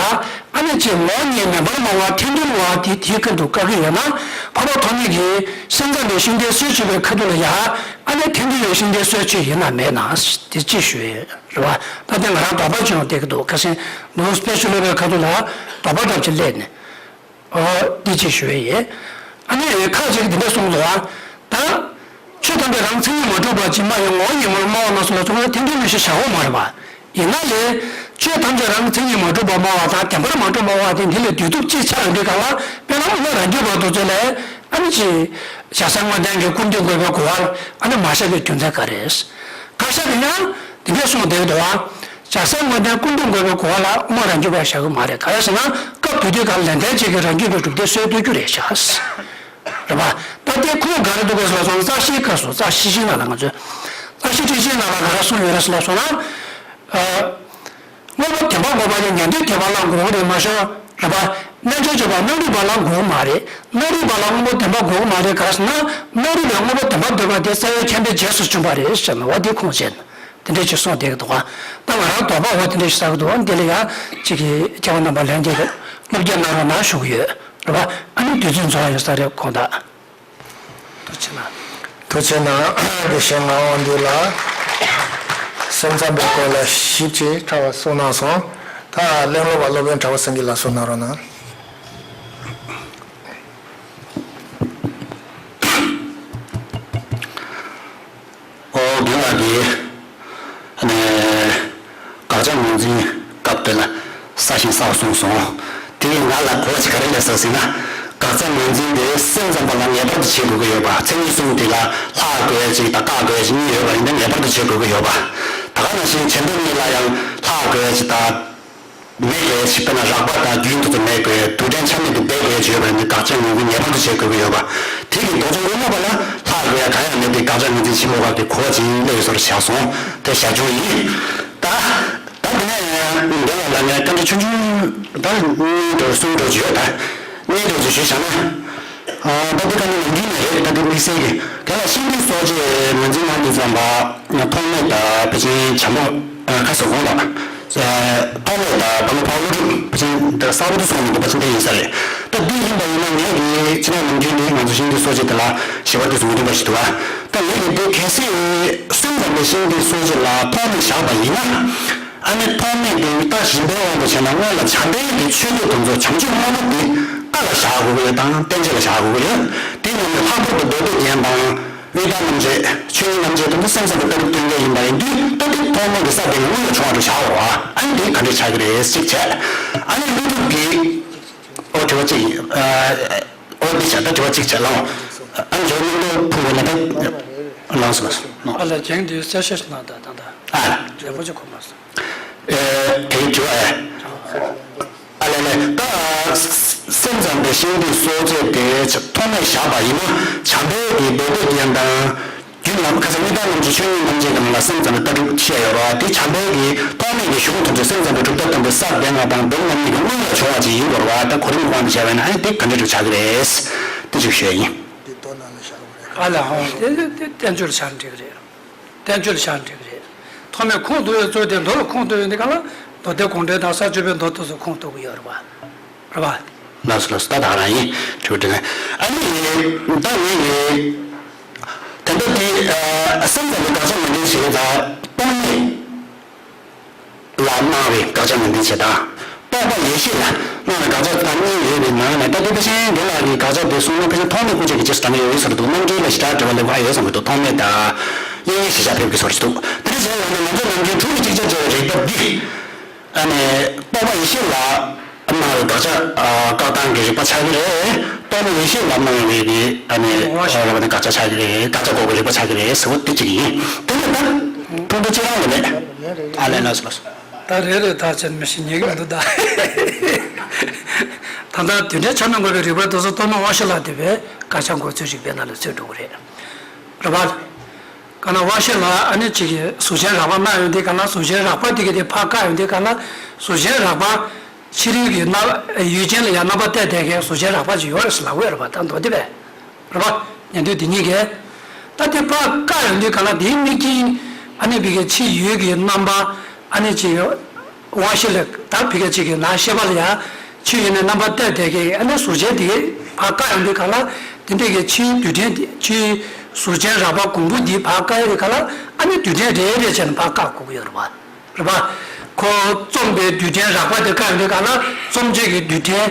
ཨ་ནི་ཅིག་ངོ་བོ་ཉིད་མེད་པར་སྨྲ་བ་ཐལ་འགྱུར་བ་དེ་དེའི་སྐབས་སུ་བཀག་གི་ཡོད་ན། འཕགས་པ་ཐོགས་མེད་ཀྱིས་སེམས་ཙམ་པའི་ཤིང་རྟའི་སྲོལ་ཕྱེ་བའི་ཁ་ཐུག་ལ་ཡ། ཨ་ནི་ཐལ་འགྱུར་བའི་ཤིང་རྟའི་སྲོལ་ཕྱེ་ཡིན་ན་མེད་ན་དེ་ཅིག་ཞུ་ཡས་རེད་པ། ད་དེ་ང་རང་དོགས་པ་ཅིག་ཡོང་བསྡད་ཀྱི་འདུག་ཁ་སང་ནོར་བུ་དཔལ་ཆོས་སློབ་དཔོན་ཁ་ཐུག་ལ་དོགས་པ་འདྲ་ཅིག་སླེབས་ནས། ཨོ། འདི་ཅིག་ཞུ་ཡས་ཡིན། ཨ་ནི་ཁ་ཅིག་འདི་འདྲ་གསུངས་འདུག་ཨ། ད། ཆོས་ཐམས་ཅད་རང་མཚན་ཉིད་མ་གྲུབ་པ་ཅིག་སྨྲ་བའི་ངོ་བོ་ཉིད་མ་སྨྲ་བ་རྣམས་སོ་ལ་སོགས་པ་ཐལ་འགྱུར་མེད་ཞེས་བྱ་བ་མ་རེད་པ། ཡིན་ན་ལས། ཆོས་ཐམས་ཅད་རང་གི་མཚན་ཉིད་མ་གྲུབ་པ་སྨྲ་བ་དང་བདེན་པར་མ་གྲུབ་སྨྲ་བ་དེ་འདི་ལས་བསྡུས་གྲུབ་ཅིག་ཆགས་ཡོང་དུས་སྒང་ལ། དཔེར་ན་དབུ་མ་རང་རྒྱུད་པ་དེ་ཚོ་ལ། ཨ་ནི་ཅིག་སྦྱར་ས་དངོས་བསྟན་གྱི་ཀུན་བཏུས་དགོས་པའི་གོ་བ་ལ་ཨ་ནི་མ་བཞག་པའི་རྒྱུ་མཚན་ག་རེ་རེད། བཀའ་ཤག་གིས་ཡང་འདི་འདྲ་གསུངས་བསྡད་འདུག་པ། སྦྱར་ས་དངོས་བསྟན་ཀུན་བཏུས་དགོས་པའི་གོ་བ་ལ་དབུ་མ་རང་རྒྱུད་པ་བཞག་གི་མ་རེད། ག་རེ་ཟེར་ན་སྐབས་དེ་དུས་སྒང་ལ་ལེགས་ལྡན་འབྱེད་ཀྱིས་རང་རྒྱུད་པའི་གྲུབ་མཐའི་སྲོལ་གཏོད་རྒྱུ་རེད་ཤག་རེད་པ། ད་ལྟའི་ཁུངས་ག་རེ་འདུག་གས་ལབ་སོང་ན། རྩ་ཤེའི་སྐབས་སུ། རྩ་ཤེས་ཤིང་ནང་ལ་ང་ཚོས། རྩ་ཤེ་ཊཱིཀ་ཆེན་ནང་ལ་ག་རེ་གསུངས་ཡོད་རེད་ལབ་སོང་ན། ཨ། དངོས་པོ་བདེན་པ་འགོག་པ་དེ་ཉན་ཐོས་ཐེག་པ་ལ་དགོས་ཀྱི་རེད་མ་གཏོགས། རེད་པ། རྣལ་འབྱོར་སྤྱོད་པ་རྣམ་རིག་པ་ལ་དགོས་ཀྱི་མ་རེད། རྣམ་རིག་པ་ལ་དངོས་པོ་བདེན་པ་དགོས་ཀྱི་མ་རེད། ག་རེ་ཟེར་ན། རྣམ་རིག་པས་དངོས་པོ་བདེན་པར་འདོད་པ་དེ་རྩ་བའི་མཁྱེན་པས་རྗེས་སུ་བྱུང་བ་རེད་ཟེར་ནས། འོ་དེ་ཁུངས་བྱས་ནས་དེ་འདྲ་ཅིག་གསུངས་བསྡད་ཀྱི་འདུག་ག་ད་ང་རང་དོགས་པ་འོ་དེ་འདྲ་ཞིག་ཟ་གི་འདུག་འདི་ལ་ཡང་ཅིག་གིས་སྐྱབས་མགོན་རྣམ་པ་ལྷན་རྒྱས་ཀྱིས་བློ་སྐྱེད་གནང་རོགས་གནང་ཞུ་གི་ཡོད། རེད་པ། ཨ་ནི་དུས་ཚོད་འཛོམས་ཡོད་ས་རེད་དགོངས་དག་ཐུགས་རྗེ་གནང་། ཐུགས་རྗེ་གནང་། དགེ་བཤེས་ངག་དབང་འདུས་ལགས། སེམས་ཙམ་པའི་སྐོར་ལ་ཞིབ་ཅིག་ཕྲ་བ་གསུངས་གནང་སོང་། ད་གླེང་སློང་བ་སློབ་དཔོན་གྲགས་པ་སེང་གེ་ལགས་གསུང་གནང་རོགས་གནང་། ཨོ། རྒན་ལགས་ཀྱིས། ཨ་ནི། དགག་བྱ་ངོས་འཛིན་སྐབས་དེ་ལ་གསལ་ཞིང་གསལ་བ་གསུངས་སོང་། དེ་ཡིས་ང་ལ་གོ་བ་ཅིག་ག་རེ་སླེབས་སོང་ཟེར་ན། དགག་བྱ་ངོས་འཛིན་དེ་སེམས་ཙམ་པ་ལ་ངེས་པར་དུ་བྱེད་དགོས་ཀྱི་ཡོད་པ། མཚན་ཉིད་གསུམ་དེ་ལ་ལྷག་དགོས་ཡ་ཅིག་དང་བཀག་དགོས་ཡ་ཅིག་གཉིས་ཡོད་པ་ཡིན་ན་ངེས་པར་དུ་བྱེད་དགོས་ཀྱི་ཡོད་པ། ད་ག་ནང་བཞིན་བྱེ་མདོ་གཉིས་ལ་ཡང་ལྷག་དགོས་ཡ་ཅིག་དང་། མེད་དགོས་ཡ་ཅིག་དཔེར་ན་རགས་པ་དང་རྒྱུན་དེ་ཚོ་མེད་དགོས་ཡ། རྡུལ་ཕྲན་ཆ་མེད་དུ་སྦས་དགོས་ཡ་ཅིག་ཡོད་པ་ཡིན་ན་དགག་བྱ་ངོས་འཛིན་ངེས་པར་དུ་བྱེད་དགོས་ཀྱི་ཡོད་པ། དེ་གི་མདོ་རྒྱུད་དངོས་སྨྲ་བ་ལ་ལྷག་ དགོས་ཡ་གང་ཡང་མེད་དེ་དགག་བྱ་ངོས་འཛིན་བྱེད་མི་དགོས་པ་གི་གོ་བ་ཅིག་སླེབས་ཡོད་ས་རེད་བཞག་སོང་། དེ་བཞག་རྒྱུ་ཡིན། ད་ད་དེ་ནས་འདི་ལ་ལ་ངས་སྐད་ཆ་ཆུང་ཆུང་ད་གཉིས་འགྲོ་གསུམ་འགྲོ་ཅིག་ཡོད། ད་གཉིས་འགྲོ་ཅིག་ཞུས་བཞག་ན། ད་འདི་ག་ནི་ནམ་རྒྱུན་ནས་རེད། ད་འདི་དམིགས་བསལ་གྱི་ག་ལ་ཤིང་རྟའི་སྲོག་གཅོད་ངོས་འཛིན་གནང་དུས་ཙམ་པ་ཐོགས་མེད་ད་ཕལ་ཆེར་བྱམས་པོ་ཁ་སོགས་གོང་ལ། ཐོག་མེད་དང་བུ་མོ་ཕ་བུ་ཕྲུག་ཕལ་ཆེར་འདི་གསར་པ་དེ་སོང་མི་འདུག་ཕལ་ཆེར་འདི་ཡིན་ས་རེད། ད་འདི་ཡིན་པ་ཡིན་ན་ངས་ཀྱི་ཕྱི་ནང་ནམ་རྒྱུན་འདི་ང་ཚོ་ཤིང་རྟའི་སྲོག་གཅོད་དེ་ལ་ཞི་བ་དེ་སོང་མི་འདུག་པ་ཞིག་འདུག་བ། ད་ངས་ཀྱི་འདི་གལ་སྲིད་སེམས་ཙམ་པའི་ཤིང་རྟའི་སྲོག་གཅོད་ལ་ཐོག་མེད་བཞག་པ་ཡིན་ན། ཨ་ནི་ཐོག་མེད་འདི་ད་གཞན་ཕན་དབང་དུ་བྱས་ན་སྔོན་ལ་བྱམས་པའི་གི་ཆོས་སྡེ་དེ་ཚོ་བྱང་ཆུབ་སྔོན་མོ་དེ་བཀའ་ལ་བཞག་དགོས་ཀྱི་ཡོད་དང་བསྟན་བཅོས་ལ་བཞག་དགོས་ཀྱི་ཡོད། དེ་ཡིན་ནའི་ལྷག་པར་དུ་མདོ་སྡེ་རྒྱན་དང་། དབུས་དང་རྣམ་འབྱེད། ཆོས་དབྱིངས་རྣམ་འབྱེད་དང་དེ་སེམས་ཙམ་པའི་ལྟ་གྲུབ་སྟོན་མཁན་ཡིན་པ་ཡིན་དུས་ད་དེ་ཐོག་མེད་ཀྱི་ས་དེ་ནི་སྔོན་ལ་བྱུང་བ་རུ་བཞག་པ་རེད་བ། ཨ་ནི་དེ་ག་འདྲས་ཆགས་ཀྱི་རེད་གཅིག་བྱས། ཨ་ནི་དངོས་གྲུབ་ཀྱི་ཨོ་དྲི་བ་གཅིག་ཡིན། ཨོ་འདི་བྱས་ད་དྲི་བ་གཅིག་བྱས་ལ། ཨ་ནི་ཇོ་མི་ཏོ་ཕུ་བོ་ནས་ད་ལངས་སོང་། ཨ་ལ་ཅན་དེ་གསལ་བཤད་ཞིག་གནང་དང་ད་ལྟ་ཨ་ལན་པོ་ཅིག་གོ་མ་སོང་། ཨེ་དེའི་དྲི་བ་ཨེ། ཨ་ལས་ལས་ད་སེམས་ཙམ་པའི་ཤིང་རྟའི་སྲོག་གཅོད་དེ་ཐོག་མེད་བཞག་པ་ཡིན་ན་བྱམས་པའི་གི་མདོ་སྡེ་རྒྱན་དང་། རྒྱུད་ལ་ཁ་སང་དབུས་དང་རྣམ་འབྱེད་ཆོས་དབྱིངས་རྣམ་འབྱེད་ཀྱི་ནང་ལ་སེམས་ཙམ་པའི་ལྟ་གྲུབ་བཤད་ཡོད་རེད་བ། དེ་བྱམས་པའི་གི་ཐོག་མེད་ཀྱི་གཞུང་དེ་ཚོ་སེམས་ཙམ་པའི་གྲུབ་མཐའ་དང་པོའི་ས་སྡེ་ལྔ་དང་བོད་རྣམ་གཉིས་ཀྱི་སྔོན་ལ་བྱུང་བ་ཅིག་ཡིན་དགོས་རེད་བ། ད་གོ་རིམ་དབང་དུ་བྱས་པ་ཡིན་ན་ཨ་ནི་དེ་ག་འདྲ་འགྲོ་ཆགས་ཀྱི་རེད། དེ་ཅིག་ཤོད་ཡིན། འདི་ལྟོ་ནང་ལ་བཞག་རེད། ཨ་ལ་ཧོ་དེ་དེ་དེ་བསྟན་བཅོས་ལ་བཞག་འགྲིག་གི་རེད། བསྟན་བཅོས་ལ་བཞག་འགྲིག་གི་རེད། ཐོག་མེད་ཁུངས་གཏུགས་ཡོད་ཚུལ་དེ་མདོ་ལ་ཁུངས་གཏུགས་ཡོད་འདི་ག་ལ་མདོ་སྡེ་དགོངས་འགྲེལ་དང་ས་བཅུ་པའི་མདོ་དེ་ཚོ་ཁུངས་གཏུགས་ཀྱི་ཡོད་རེད་བ། རེད་བ། ལགས་སོ་ལགས་སོ། ད་ད་རང་ཡིན་དྲི་བ་དྲི་ན། ཨ་ནི་ད་ངས་ངས་ད་ལྟ་དེ་སེམས་ཙམ་པའི་དགག་བྱ་ངོས་འཛིན་བྱེད་ཡོད་ད་སྟོང་མེད། ལ་སྣང་བའི་དགག་བྱ་ངོས་འཛིན་བྱེད་དང་། རྟོག་པ་ཡེ་ཤེས་ལ་སྣང་བའི་དགག་བྱ་དང་གཉིས་ཡོད་པའི་ནང་ནས་ད་ལྟ་ཕལ་ཆེར་འདི་ལ་གི་དགག་བྱ་དེ་གསུངས་ན་ཕལ་ཆེར་ཐོག་མེད་སྐུ་བྱེད་ཀྱི་རྗེས་སུ་འབྲང་གི་ཡོད་ཟེར་འདུག་རྣམ་འགྲེལ་ལ་ཞེ་དྲག་འབྲེལ་བ་ཡོད་བསམ་གྱི་འདུག་ཐོག་མེད་དང་། དབྱིངས་ཡེ་ཤེས་བཞག་ཕེབས་ཀྱི་སོར་ཞིག་འདུག་དེ་འདྲ་བྱས་ཡོང་ན་ང་ཚོ་ནམ་རྒྱུན་དྲུག་གི་ཅིག་ཅར་བྱས་པའི་རིགས་པ་འདི། ཨ་ནི་རྟོག་པ་ཡེ་ཤེས་ལ་སྣང་བའི་དགག་བྱ་བཀག་སྟངས་ཀྱི་རིགས་པ་ཆགས་ཀྱི་རེད། རྟོག་མེད་ཡེ་ཤེས་ལ་སྣང་བའི་གི་ཨ་ནི་རེད་པ་ནི་དགག་བྱ་ཆགས་ཀྱི་རེད། དགག་བྱ་འགོག་གི་རིགས་པ་ཆགས་ཀྱི་རེད་ཟེར་བ་དེ་གཅིག་ཡིན། དེ་ནས་ད་ཕུང་པོ་ཅི་རང་ལ་མེད། ཨ་ལས་ལགས་སོ་ལགས་སོ། ད་རེ་རེ་ཐག་བཅད་མི་ཤེས་ཉེ་གི་མི་འདུག་ད། ད་ལྟ་རྡུལ་ཕྲན་ཆ་སྣང་འགོག་པའི་རིགས་པ་དེ་ཚོ་རྟོག་མེད་དབང་ཤེས་ལ་ལྟོས་པའི་དགག་བྱ་འགོག་ཚུལ་རིགས་པའི་ནང་ལ་ཚུད་འགྲོ་གི་རེད། རེད་པ། གང་ལ་དབང་ཤེས་ལ་ཨ་ནི་གཅིག་གི་གཟུགས་ཅན་རགས་པ་སྣང་ཡོང་དུས་གང་ལ་གཟུགས་ཅན་རགས་པ་དེ་གི་དེ་ཕར་བཀག་ཡོང་དུས་གང་ལ་གཟུགས་ཅན་རགས་པ་ཕྱི་རོལ་གྱི་རྣམ་ཡུལ་ཅན་ལ་ཡང་རྣམ་པ་གཏད་བསྡད་མཁན་གཟུགས་ཅན་རགས་པ་ཅིག་ཡོད་རེད་ཟེར་ལབ་ཀྱི་ཡོད་རེད་པ། ད་མདོ་སྡེ་པས་རེད་པ། ཉན་ཐོས་དེ་གཉིས་ཀས་ད་དེ་ཕར་བཀག་ཡོང་དུས་གང་ལ་དེའི་དམིགས་རྐྱེན་ཨ་ནི་བི་གའི་ཕྱི་ཡུལ་གྱི་རྣམ་པ་ཨ་ནི་གཅིག་དབང་ཤེས་ལ་ད་བི་གའི་གཅིག་གི་ནང་ཤེས་པ་ལ་ཡང་ཕྱི་ཡུལ་ནས་རྣམ་པ་གཏད་བསྡད་མཁན་ཨ་ནི་གཟུགས་ཅན་དེ་གས་ཕར་བཀག་ཡོང་དུས་གང་ལ་དེ་འདྲ་གི་ཕྱིའི་རྡུལ་ཕྲན་དེ་ཕྱིའི་གཟུགས་ཅན་རགས་པ་གོང་བུ་འདི་ཕར་བཀག་ཡོང་དུས་གང་ལ་ཨ་ནི་རྡུལ་ཕྲན་རེ་རེ་བྱས་ནས་ཕར་བཀག་དགོས་ཀྱི་ཡོད་རེད་པ། རེད་པ། ཁོ་རྩོམ་པའི་རྡུལ་ཕྲན་རགས་པ་དེ་བཀག་ཡོང་དུས་གང་ལ་རྩོམ་བྱེད་ཀྱི་རྡུལ་ཕྲན་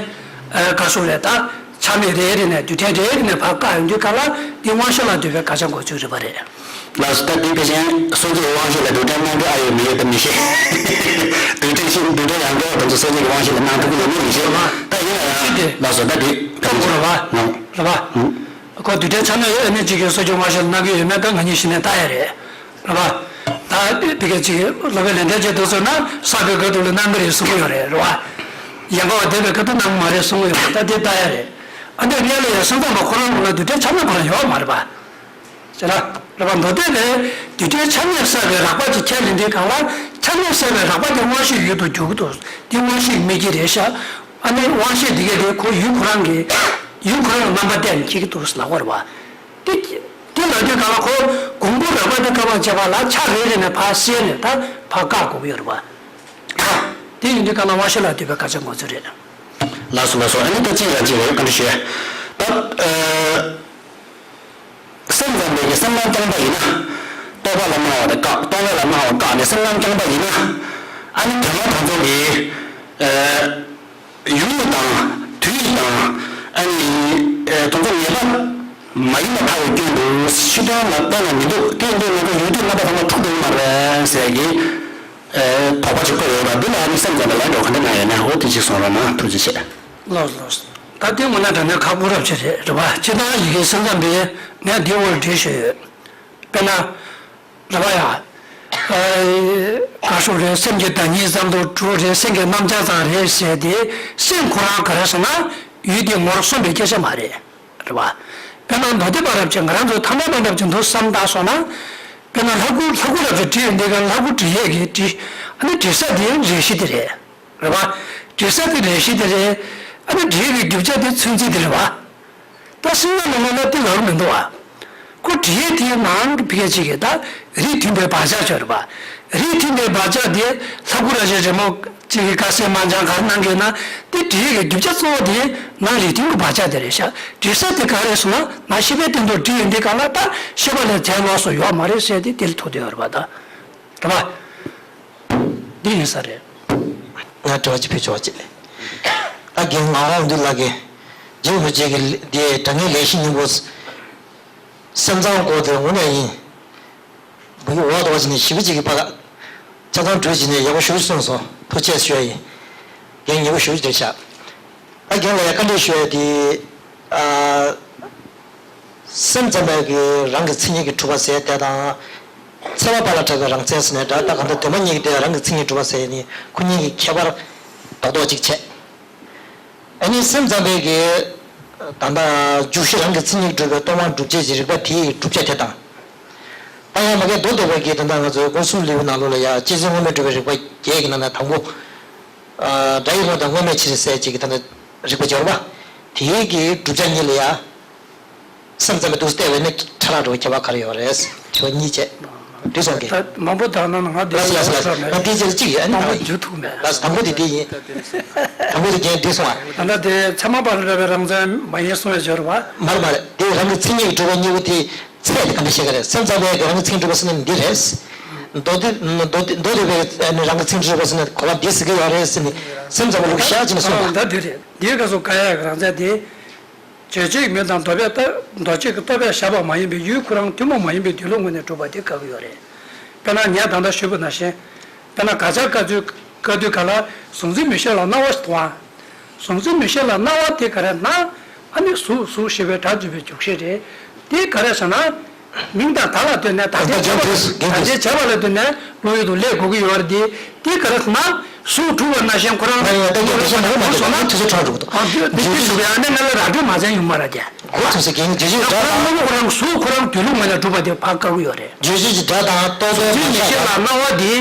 ཨ་ག་སོགས་རེད་ད། ཆ་མེད་རེ་རེ་ནས་རྡུལ་ཕྲན་རེ་རེ་ནས་ཕར་བཀག་ཡོང་དུས་གང་ལ་འདི་དབང་ཤེས་ལ་ལྟོས་པའི་དགག་བྱ་འགོག་ཚུལ་རེད་པ་རེད། ལགས་སོ། ད་འདི་ཕལ་ཆེར་སོ་སྐྱེའི་དབང་ཤེས་ལ་རྡུལ་ཕྲན་སྣང་གི་ཨ་ཡོད་མི་ཡོད་ད་མི་ཤེས། རྡུལ་ཕྲན་ཤེས་རྡུལ་ཕྲན་ཡང་འགྲོ་བ་དེ་ཚོ་སོ་སྐྱེའི་དབང་ཤེས་ལ་སྣང་ཐུབ་ཀྱི་ཡོད་མེད་མི་ཤེས། ད་ཡིན་ན་ཡང་ལགས་སོ། ད་འདི་ད་གོ་རེད་པ། རེད་པ། ཁོ་རྡུལ་ཕྲན་ཆ་མེད་ཨ་ནི་གཅིག་གིས་སོ་སྐྱེའི་དབང་ཤེས་ལ་སྣང་གི་ཡོད་མེད་ད་ང་གཉིས་གཞི་ནས་ལྟ་ཡ་རེད། རེད་པ། ད་དེ་ག་ཅིག་སློབ་དཔོན་ལེགས་ལྡན་འབྱེད་དུ་སོང་ན་བསགས་པའི་སྐབས་དུ་ལ་སྣང་གི་རེད་གསུང་གི་ཡོད་རེད། རེད་པ། ཡང་འགོག་པ་འདོད་པའི་སྐབས་དུ་སྣང་གི་མ་རེད་གསུང་གི་ཡོད་རེད། ད་དེ་ལྟ་ཡ་རེད། ཨ་འདི་སྔོན་ལ་ཡང་སེམས་ཙམ་པ་ཁོ་རང་ལ་རྡུལ་ཕྲན་ཆ་མེད་ཁོ་རང་ཡོད་མ་རེད་པ། ཅེ་ན། རེད་པ། མདོ་སྡེ་ནས་རྡུལ་ཕྲན་ཆ་མེད་བསགས་པའི་རགས་པ་ཅིག་ཁས་ལེན་དུས་གང་ལ་ཆ་མེད་བསགས་པའི་རགས་པ་དེ་དབང་ཤེས་ཡུལ་དུ་འགྱུར་གྱི་འདུག་དེ་དབང་ཤེས་དམིགས་ཀྱི་རེད་ཤག་ཨ་ནི་དབང་ཤེས་འདི་གས་དེ་ཁོ་ཡུལ་ཁོ་རང་གི་ཡུལ་ཁོ་རང་ལ་རྣམ་པ་གཏད་ནས་སྐྱེ་གི་འདུག་ལབ་པ་རེད་པ། དེ་དེ་ལ་དུས་གང་ལ་ཁོ་གོང་བུ་རགས་པ་དེ་སྐབས་བྱས་པ་ལ་ཆ་རེ་རེ་ནས་ཕར་བསལ་ནས་ད་ཕར་བཀག་དགོས་ཀྱི་ཡོད་རེད་པ། དེ་ཡིན་དུས་གང་ལ་དབང་ཤེས་ལ་ལྟོས་པའི་དགག་བྱ་འགོག་ཚུལ་རེད། ལགས་སོ་ལགས་སོ། ཨ་ནི་ད་གཅིག་ལ་གཅིག་རེད་ག་འདྲ་ཞུ། ད་ཨ་སེམས་ཙམ་པའི་གི་སེམས་ལམ་རྐྱང་པ་ཡིན་ན། རྟོག་པ་ལ་སྣང་བ་དེ་བཀག་རྟོག་མེད་ལ་སྣང་བ་བཀག་ནས་སེམས་ལམ་རྐྱང་པ་ཡིན་ན། ཨ་ནི་དོན་ལ་དང་ཚོགས་ཀྱི་ཨ། ཡུལ་དང་དུས་དང་ཨ་ནི་ཨེ་དེ་ཚོ་ངེས་པ་མ་ཡིན་པ་ཐལ་བའི་སྐྱོན་དུ་ཕྱི་དོན་ལ་གཏན་ལ་མི་འདུག་དེ་འདི་ང་ཚོ་ཡུལ་དུས་རྣམ་པ་ཚང་མ་འཁྲུག་འགྲོ་གི་མ་རེད་ཟེར་གྱི་ཨེ་དོགས་པ་ཅིག་བཀོད་ཡོད་པ་འདི་ལ་ཨ་ནི་སེམས་ཙམ་པའི་ལན་འགྲོ་ག་འདྲ་གནང་ཡོད་ན་འོ་དེ་ཅིག་གསུང་རོགས་གནང་། ཐུགས་རྗེ་ཆེ། ལགས་ལགས། ད་དེ་དངོས་གནས་དྲང་གནས་ཁག་པོ་རབ་ཆེ་རེད་རེད་པ། སྤྱིར་བཏང་ཡི་གེ་སེམས་ཙམ་པས་ངས་འདི་འོག་ལ་བྲིས་ཤོད་ཡོད། དཔེར་ན། རེད་པ་ཡ། ཨ། ག་སོགས་རེད། སེམས་ཀྱི་བདག་ཉིད་ཙམ་དུ་གྲུབ་རེད། སེམས་ཀྱི་རྣམ་གཞག་ཙམ་རེད་ཟེར་ཏེ། སེམས་ཁོ་རང་ག་རེ་ཟེར་ན་ཡུལ་དེ་ངོ་བོར་སོང་བའི་སྐད་ཆ་མ་རེད། རེད་པ། དཔེར་ན་མདོ་སྡེ་པ་རབ་ཅིག་ང་རང་ཚོ་ཐ་མལ་པ་རབ་ཅིག་འདུག་བསམ་བཏང་སོང་ན། དཔེར་ན་ལྷ་སྐུ་ལྷ་སྐུ་རབ་ཅིག་བྲིས་ཡོད་འདི་ག་ལྷ་སྐུ་བྲི་ཡས་ཀྱི་བྲིས་ཨ་ནི་བྲི་ས་དེ་རས་གཞི་དེ་རེད། རེད་བ། བྲི་ས་དེ་རས་གཞི་དེ་རེད། ཨ་ནི་བྲི་ཡས་ཀྱི་རྒྱུ་ཆ་དེ་ཚོན་རྩི་དེ་རེད་བ། ད་སེམས་ལ་མ་ནོར་ན་དེ་ལབ་མི་འདུག་བ། ཁོ་བྲིས་ཡས་དེའི་ནང་གི་ཕི་ག་ཅིག་གི་ད་རིགས་མཐུན་པའི་བག་ཆགས་ཆོད་རེད་བ། རིགས་མཐུན་པའི་བག་ཆགས་དེ་ལྷ་སྐུ་ར་ཞིག་རི་མོ་ཅིག་གི་དཀར་གསལ་དམར་ལྗང་ག་རེ་གནང་གི་ན་དེ་བྲིས་ཡས་ཀྱི་རྒྱུ་ཆ་གཙོ་བོ་དེ་ནང་རིགས་མཐུན་གྱི་བག་ཆགས་དེ་རེད་ཤག་བྲི་ས་དེ་ག་རེད་སོང་ན་ནང་ཤེས་པའི་སྟེང་དུ་བྲིས་ཡོད་འདི་ག་ལ་ད་ཤེས་པ་ལས་བྱས་ལོགས་སུ་ཡོད་མ་རེད་ཟེར་ཏེ་དེ་ལ་ཐུག་བསྡད་ཡོད་རེད་བ་ད། རེད་བ། འདི་ཡིན་ས་རེད། ང་དྲི་བ་གཅིག་ཕུལ་ཆོག་ཅིག་ད་རྒན་ངག་དབང་འདུས་ལགས་ཀྱིས་རྗེ་རིན་པོ་ཆེ་གི་འདི་དྲང་ངེས་ལས་གཞི་སྙིང་པོ། སེམས་ཙམ་སྐོར་དེ་དངོས་གནས་ཡིན། བུ་གི་འོག་ཏུ་བ་ཅིག་ནས་ཞིབ་པོ་ཅིག་གི་བར། ཆ་ཚང་འགྲོས་ཅིག་ནས་ཡག་པོ་ཞུ་གསུངས་སོང་ཐུགས་རྗེ་ཆེ་ཞུ་ཡ་ཡིན། རྒན་ཡག་པོ་ཞུ་རྒྱུ་ཤག་ད་རྒན་ལ་ཡ་བཀའ་འདྲི་ཞུ་ཡ་དེ། ཨ། སེམས་ཙམ་པའི་གི་རང་གི་མཚན་ཉིད་ཀྱིས་གྲུབ་པ་ཟེར་དེ་དང་། ཚད་མ་པ་ལ་གྲགས་པའི་རང་མཚན་ཟེར་ནས་འདྲ་ད་གང་ལྟར་གདོད་མ་ཉིད་ཀྱིས་དེ་རང་གི་མཚན་ཉིད་གྲུབ་པ་ཟེར་ནི་ཁོ་གཉིས་ཀྱི་ཁྱད་པར་རྡོག་རྡོག་ཅིག་བྱས། ཨ་ནི་སེམས་ཙམ་པའི་གི་ད་ལྟ་འཇུག་གཞི་རང་གི་མཚན་ཉིད་གྲུབ་པའི་སྟོང་པ་སྒྲུབ་བྱེད་ཀྱི་རིགས་པ་དེའི་བསྒྲུབ་བྱ་དེ་དང་། ད་ཡང་མ་གི་མདོ་སྡེ་པ་གི་ད་ལྟ་ང་ཚོའི་སྒོ་གསུམ་ལེའུའི་ནང་ལོགས་ལ་ཡ་སྤྱི་མཚན་དངོས་མེད་སྒྲུབ་པའི་རིགས་པ་བརྒྱད་ཀྱི་ནང་ནས་དང་པོ། སྒྲ་ཡི་དངོས་དང་དངོས་མེད་ཕྱིར་གསལ་བྱེད་ཀྱི་ད་ལྟ་རིགས་པ་སྦྱོར་བ། དེའི་གི་བསྒྲུབ་བྱ་གཉིས་ལ་ཡ། སེམས་ཙམ་པའི་འདུག་སེ་བལྟས་པས་ནི་ཕྲ་རགས་འགྲོ་བའི་ཁྱད་པར་ག་རེ་ཡོད་རེད། དྲི་བ་གཉིས་བྱས། དུས་སང་གི་ད་མང་པོ་དག་ན་ང་འདི་ལགས་སོ་ལགས་སོ་ལགས་སོ། ང་དེའི་རྗེས་ལ་གཅིག་ཡོད་ཨ་ནི་མང་པོ་ད་བརྒྱུད་ཐུབ་མེད། ལགས་སོ་དང་པོ་དེ་དེ་ཡིན། དང་པོ་དེ་རྒྱན་འདི་སོང་ཨ། ད་ལྟ་དེ་ཚད་མ་པ་ལ་གྲགས་པའི་རང་མཚན་མ་ཡིན་གསུང་བའི་སྦྱོར་བ། མ་རེད་མ་རེད་དེ་རང་གི་མཚན་ཉིད་ཀྱིས་གྲུབ་པ་གཉིས་པོ་དེ་ཚད་དེ་ག་འདྲ་བཤད་གི་རེད་སེམས་ཙམ་པའི་གི་རང་གི་མཚན་ཉིད་གྲུབ་པ་ཟེར་ན་འདི་རེད། མདོ་སྡེ་མདོ་སྡེ་མདོ་སྡེ་པའི་རང་གི་མཚན་ཉིད་གྲུབ་པ་ཟེར་ན་གོ་བ་འདི་ཟེར་གི་ཡོད་རེད་ཟེར་ནས་སེམས་ཙམ་པ་ལུགས་ཤག་ཅིག་ནས་གསུངས་པ། ད་འདི་རེད་འདིའི་སྐབས་སུ་བཀག་ཡག་གི་རང་མཚན་དེ། རྗོད་བྱེད་མིང་དང་མདོ་སྦས་ལྟ་མདོ་སྤྱོད་ཀྱི་རྟོག་པས་བཞག་པ་མ་ཡིན་པའི་ཡུལ་ཁོ་རང་ཐུན་མོང་མ་ཡིན་པའི་སྡོད་ལུགས་ངོས་ནས་གྲུབ་པ་དེ་བཀག་གི་ཡོད་རེད། དཔེར་ན་ངས་ད་ལྟ་ཞུས་པ་ནང་བཞིན། དཔེར་ན་དགག་བྱ་བཀག་ཚུལ་བཀག་དུས་ག་ལ་གཟུང་འཛིན་མིག་ཤེས་ལ་སྣང་བ་ཞིག་མཐོང་བ། གཟུང་འཛིན་མིག་ཤེས་ལ་སྣང་བ་དེ་ག་རེ་ན། ཨ་ནི་གཟུགས་གཟུགས་ཞེས་པའི་སྒྲ་འཇུག་པའི་འཇུག་ཤེས་རེད། དེ་ག་རེ་ཟེར་ན། མིང་དང་བརྡ་ལ་ལྟོས་ནས་ད་ལྟའི་བྱ་བ་ལ་ད་ལྟའི་བྱ་བ་ལ་ལྟོས་ནས་བློ་ཡུལ་དུ་སླེབས་དགོས་ཀྱི་ཡོད་རེད་དེ། དེ་ག་རེ་ཟེར་ན། གཟུགས་གྲུབ་པ་ནང་བཞིན་ཁོ་རང་ང་ཡང་ལྟ་རྒྱུ་འདི་ཤེས་མ་རེད་མ་རེད་སོང་ན། ང་དུས་ཚོད་ཁྲག་འགྲོ་གི་འདུག་ཨ་འདི་འདི་ཅི་ཞུ་བའི་ཨ་ནི་ང་ལ་ར་སྤྲོད་མ་བྱས་ཡོང་མ་ར་རྒྱ། གོ་ཐུབ་ཟེར་གྱིན་རྗེས་ཤུལ་སྒྲ་དང་། ཁོ་རང་གཟུགས་ཁོ་རང་སྡོད་ལུགས་ངོས་ནས་གྲུབ་པ་དེ་ཕར་བཀག་གི་ཡོད་རེད། རྗེས་ཤུལ་གྱི་སྒྲ་དང་རྟོག་པའི་གཟུགས་འཛིན་མིག་ཤེས་ལ་སྣང་བ་དེ།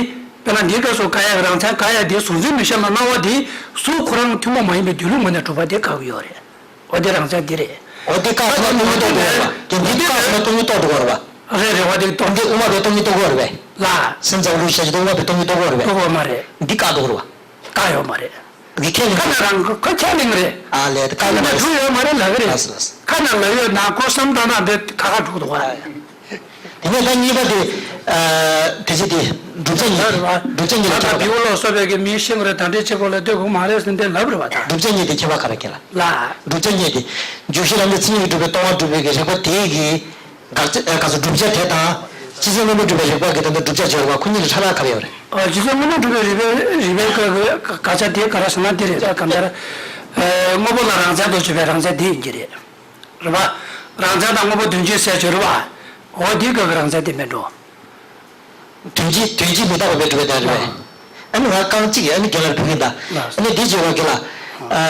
དཔེར་ན་འདིའི་སྐབས་སུ་བཀག་ཡག་རང་མཚན་བཀག་ཡག་དེ་གཟུགས་འཛིན་མིག་ཤེས་ལ་སྣང་བ་དེ་གཟུགས་ཁོ་རང་ཐུན་མོང་མ་ཡིན་པའི་སྡོད་ལུགས་ངོས་ནས་གྲུབ་པ་དེ་བཀག་གི་ཡོད་རེད། འོ་དེ་རང་མཚན་འདི་རེད། འོ་དེ་བཀག་སོང་ན་སྟོང་ཉིད་རྟོགས་འགྲོ་གི་རེད་པ། དེ་འདི་བཀག་སོང་ན་སྟོང་ཉིད་རྟོགས་འགྲོ་གི་རེད་པ། རེད་རེད་བ་དེ་རྟོགས། འདི་དབུ་མ་པའི་སྟོང་ཉིད་རྟོགས་གི་རེད་པས། ལ། སེམས་ཙམ་ལུགས་ཤེས་ཀྱི་དབུ་མ་པའི་སྟོང་ཉིད་རྟོགས་གི་རེད་པས། རྟོགས་ཡོད་མ་རེད། འདི་བཀག་འགྲོ་གི་རེད་པ། བཀག་ཡོད་མ་རེད། འདི་ཁས་ལེན་གི་ཁ་ན་རང་ཁོ་ཁས་ལེན་གི་རེད། ཨ་ལས་དེ་བཀག་ཡོད་མ་རེད། གྲུབ་ཡོད་མ་རེད་ལབ་གི་རེད། ལགས་སོ་ལགས་སོ། ཁ་ན་ལབ་ཡོད་ན་ཁོ་བསམ་བཏང་ན་འདི་ཁ་ཁ་འགྲོ་གི་འདུག་བ། དེ་ནས་ད་གཉིས་པ་དེ། ཨ། དེ་ཚེ་དེ་བསྒྲུབ་བྱ་གཉིས་དེ། བསྒྲུབ་བྱ་གཉིས་ལ་ད་ཁྱད་པར། བེའུ་ལོག་སོགས་པའི་གི་མིའི་ཤེས་དགོས་རེད། ད་འདྲའི་ཆེ་གོ་ལ་ལྟོས་དགོས་མ་རེད་ཟེར་འདི་ལབ་རེད་བ་ད། བསྒྲུབ་བྱ་གཉིས་དེ་ཁྱད་པར་ག་རེ་ཁྱེད་ལ། ལ། བསྒྲུབ་བྱ་གཉིས་དེ། འཇུག་གཞི་རང་གི་མཚན་ཉིད་ཀྱིས་གྲུབ་པའི་སྟོང་པ་སྒྲུབ་པའི་གི་རིགས་པ་དེའི་གི། དགག་བྱ་ཨ། ག་ཚོད་བསྒྲུབ་བྱ་དེ་དང་། སྤྱི་མཚན་དངོས་མེད་སྒྲུབ་པའི་རིགས་པ་གི་ད་ལྟ་བསྒྲུབ་བྱ་སྦྱོར་བ་ཁོ་གཉིས་ཀྱི་ཕྲ་རགས་ག་རེ་ཡོད་རེད། ཨ། སྤྱི་མཚན་དངོས་མེད་སྒྲུབ་པའི་རིགས་པའི་རིགས་པའི་སྐབས་ཀྱི་དགག་བྱ་དེ་ག་རེ་ཟེར་ན་འདི་རེད་ད་གང་ལྟར། ཨ། དངོས་པོ་ལ་རང་མཚན་དུ་བརྗོད་པའི་རང་མཚན་དེ་ཡིན་གྱི་རེད། རེད་པ། རང་མཚན་དང་དངོས་པོ་དོན་སྤྱིའི་ཟེར་སྦྱོར་བ། འོ་འདིའི་སྐབས་ཀྱི་རང་མཚན་དེ་མིན་འགྲོ། དོན་སྤྱི་དོན་སྤྱི་མི་རྟག་པ་སྦེ་གྲུབ་པའི་བརྡ་རེད་པས། ལགས། ཨ་ནི་ང་རྐང་གཅིག་གིས་ཨ་ནི་རྒན་ལགས་ལ་ཕུལ་གྱིན་གདའ། ལགས། ཨ་ནི་འདི་བརྗོད་པ་གི་ལ། ཨ།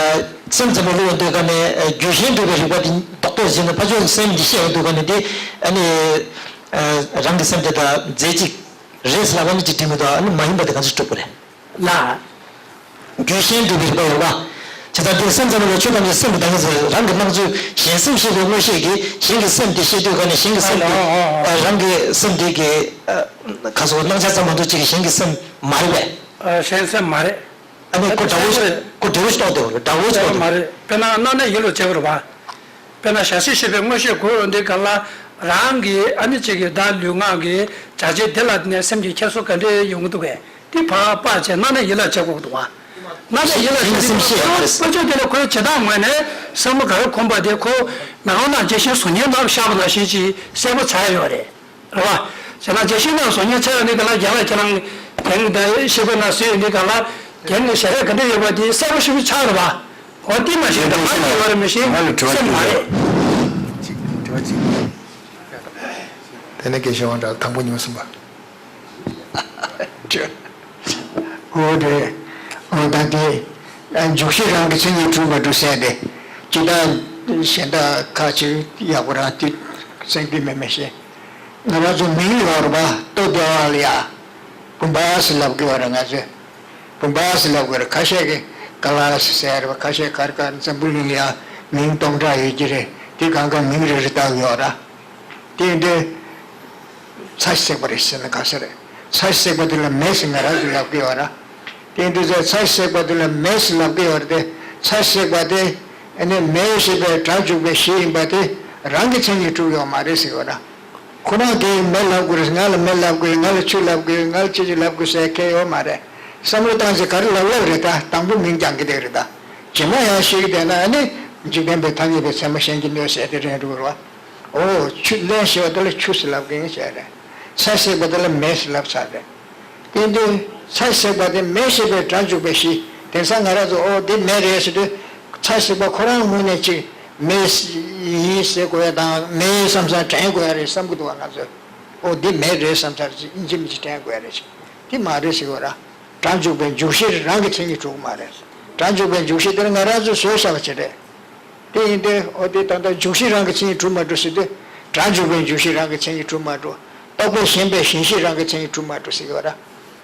སེམས་ཙམ་པའི་བློ་ཡོད་འདོད་ག་ནས་རྒྱུ་གཞན་སྒྲུབ་པའི་རིགས་པ་འདི་རྡོག་རྡོག་བྱས་ནས་ཕར་ཕྱོགས་སེམས་འདི་ཤེས་ཡོད་འདོད་ག་ནས་འདི་ཨ་ནི། ཨ། རང་གི་སེམས་དེ་དང་རྫས་གཅིག་རེད་ཟེར་ལབ་པ་ནི་ཅིག་འགྲིག་མི་འདུག་ཨ་ནི་མ་ཡིན་པ་དེ་ག་ཚོད་སྒྲུབ་དགོས་རེད། ལགས། རྒྱུ་གཞན་སྒྲུབ་པའི་རིགས་པ་ཡོད་པ། བྱས་ཙང་དེ་སེམས་ཙམ་པའི་ཆོས་ཐམས་ཅད་སེམས་ཀྱི་བདག་ཉིད་ཟེར་རང་གི་སྣང་ཚུལ་གཞན་སེམས་ཤེས་པའི་མངོན་ཤེས་ཀྱིས་གཞན་གྱི་སེམས་དེ་ཤེས་འདོད་ག་ནས་གཞན་གྱི་སེམས་དེ། ཨ། རང་གི་སེམས་དེ་གི། ཨ། ག་སོགས་སྣང་ཆ་ཙམ་མ་གཏོགས་གཅིག་གི་གཞན་གྱི་སེམས་མ་རེད་པས། ཨ། གཞན་སེམས་མ་རེད། ཨ་ནི་ཁོ་འདྲ་བོ་ཞིག་ཁོ་འདྲ་བོ་ཞིག་རྟོགས་བསྡད་པ་རེད། འདྲ་བོ་ཞིག་རྟོགས་བསྡད་པ་མ་རེད། དཔེར་ན་སྣང་ནས་ཡིད་ལ་བྱེད་པ་རེད་པ། དཔེར་ན་བྱ་སེམས་ཤེས་པའི་མངོན་ཤེས་དགོས་འོང་དུས་ག་ལ་རང་གི་ཨ་ནི་གཅིག་གི་བདག་ལུས་ངག་གི་བྱ་བྱེད་དེ་ལ་ནས་སེམས་ཀྱི་ཁྱེར་སོ་ག་འདྲས་ཡོང་གི་འདུག་གས། དེ་ཕར་སྤར་བྱས་སྣང་ནས་ཡིད་ལ་བྱེད་དགོས་ཀྱི་འདུག་བ། སྣང་ནས་ཡིད་ལ་བྱེད་དུས་སེམས་ཤེས་པ་རེད། ཕར་ཕྱོགས་དེ་ལ་ཁོའི་བྱེད་སྟངས་ངོས་ནས་བསམ་བློ་ག་རེ་འཁོར་པ་དེ་ཁོ་མི་རང་ནང་ཇི་བཞིན་གཟུགས་བརྙན་ནང་བཞག་པ་ནང་བཞིན་གྱི་གསལ་པོ་ཆགས་ཡོད་རེད། རེད་བ། བྱས་ན་རྒྱལ་སྤྱིའི་ནང་བཟོ་ཉེས་ཆགས་ཡོད་འདི་ག་ལ་རྒན་ལགས་ཁྱེད་རང་རྒན་དང་ཤེས་པའི་ནང་བཟོས་ཡོད་འདི་ག་ལ་རྒན་གྱི་ཞལ་རས་ག་འདྲ་ཡོད་པ་དེ་གསལ་པོ་ཞིབ་པོ་ཆགས་རེད་བ། འོ་དེ་མ་ཤེས་ན་ང་ཡོད་པ་རེད་མི་ཤེས། ང་ལ་དྲི་བ་སེམས་མ་རེད། ཅིག་དྲི་བ་ཅིག་དེ་ནས་རྒན་གཞོན་དབང་གྲགས་དང་པོ་ཉི་མ་གསུམ་པ། འོ་རེད། འོ་ད་དེ་འཇུག་གཞི་རང་གི་མཚན་ཉིད་གྲུབ་མ་གྲུབ་ཟེར་ཏེ་ཇི་ལྟར། གཞན་དག་ཁ་ཅིག་ཡག་པོ་རང་དུས་སེང་དུས་མེད་མེད་ཤེས། ང་རང་ཚོ་མིང་ཡོད་རེད་པ། ལྟོ་ལྡེ་བ་ལ་ཡ། བུམ་པ་ཟེར་ལབ་གི་ཡོད་རེད་ང་ཚོས། བུམ་པ་ཟེར་ལབ་གི་ཡོད་རེད། ཁ་ཤས་ཀྱིས་ཀ་ལ་ཟེར་ཟེར་རེད་པ། ཁ་ཤས་གར་གར་འཛམ་བུ་གླིང་ལ་ཡ་མིང་སྟོང་ཕྲག་ཡོད་ཀྱི་རེད། དེ་གང་ག་མིང་རེ་རེ་བཏགས་ཡོད་ར། དེ་ཡིན་དུས། ཚ་ཞིག་བསྲེགས་པ་རེད་ཟེར་ན་ག་ས་རེད། ཚ་ཞིག་བསྲེགས་པ་དེ་ལ་མེ་ཟེར་ང་རང་ཚོས་ལབ་ཀྱི་ཡོད་ར། དེ་འདི་ཚོས་ཚ་ཞིག་བསྲེགས་པ་དེ་ལ་མེ་ཟེར་ལབ་ཀྱི་ཡོད་རེད་དེ། ཚ་ཞིག་བསྲེགས་པ་དེ་ཨ་ནི་མེ་ཞེས་པའི་སྒྲ་འཇུག་པའི་གཞི་ཡིན་པ་དེ་རང་གི་མཚན་ཉིད་གྲུབ་ཡོད་མ་རེད་ཟེར་ཡོད་ར། ཁོ་རང་གིས་མེ་ལབ་དགོས་རེད། ང་ལ་མེ་ལབ་དགོས་རེད། ང་ལ་ཆུ་ལབ་དགོས་རེད། ང་ལ་ཅི་ཅི་ལབ་དགོས་ཟེར་མཁན་ཡོད་མ་རེད། བསམ་བློ་བཏང་ཚེ་ག་རེ་ལབ་ལབ་རེད་ད། དང་པོ་མིང་རྐྱང་གི་དེ་རེད་ད། རྗེས་མ་ཡང་ཤེས་ཀྱི་བསྡད་ན་ཨ་ནི་འཇིག་རྟེན་པའི་ཐ་སྙད་པའི་ཚད་མ་གཞན་གྱིས་གནོད་ཟེར་དེ་རེད་འགྲོ་གི་རེད་བ། ཨོ། ཆུ་རླན་ཞེས་པ་དེ་ལ་ཆུ་ཟེར་ལབ་ཀྱི་ཡིན་ཟེར་རེད། ཚ་ཞིག་བསྲེགས་པ་དེ་ལ་མེ་ཟེར་ལབ་ཚར་རེད། དེ་དུས་ཚ་ཞིག་བསྲེགས་པ་དེ་མེ་ཞེས་པའི་སྒྲ་འཇུག་པའི་གཞི། དེང་སང་ང་རང་ཚོ་ཨོ་དེ་མེ་རེད་ཟེར་དུས། ཚ་ཞིག་བསྲེགས་པ་ཁོ་རང་ངོས་ནས་ཅིག་མེ་ཡིན་ཟེར་དགོས་ཡ་དང་མེ་ཡིན་བསམ་བསམ་དྲན་དགོས་ཡ་རེད་བསམ་གྱི་འདུག་བ། ང་ཚོས་ཨོ་དེ་མེ་རེད་བསམ་ཚར་ཅིག་ཡིན་གཅིག་མིན་གཅིག་དྲན་དགོས་ཡ་རེད་ཅིག་དེ་མ་རེད་ཟེར་བ་ར། སྒྲ་འཇུག་པའི་འཇུག་གཞིར་རང་གི་མཚན་ཉིད་གྲུབ་ཀྱི་མ་རེད། སྒྲ་འཇུག་པའི་འཇུག་གཞི་དེ་ནི་ང་རང་ཚོས་བཟོས་བཞག་པ་ཅིག་རེད། དེ་ཡིན་ཏེ་ཨོ་དེ་ད་ལྟ་འཇུག་གཞི་རང་གི་མཚན་ཉིད་གྲུབ་མ་གྲུབ་ཟེར་དུས། སྒྲ་འཇུག་པའི་འཇུག་གཞི་རང་གི་མཚན་ཉིད་གྲུབ་མ་གྲུབ། རྟོག་པས་ཞེན་པའི་ཞེན་གཞི་རང་གི་མཚན་ཉིད་གྲུབ་མ་གྲུབ་ཟེར་གྱི་ཡོད་ར།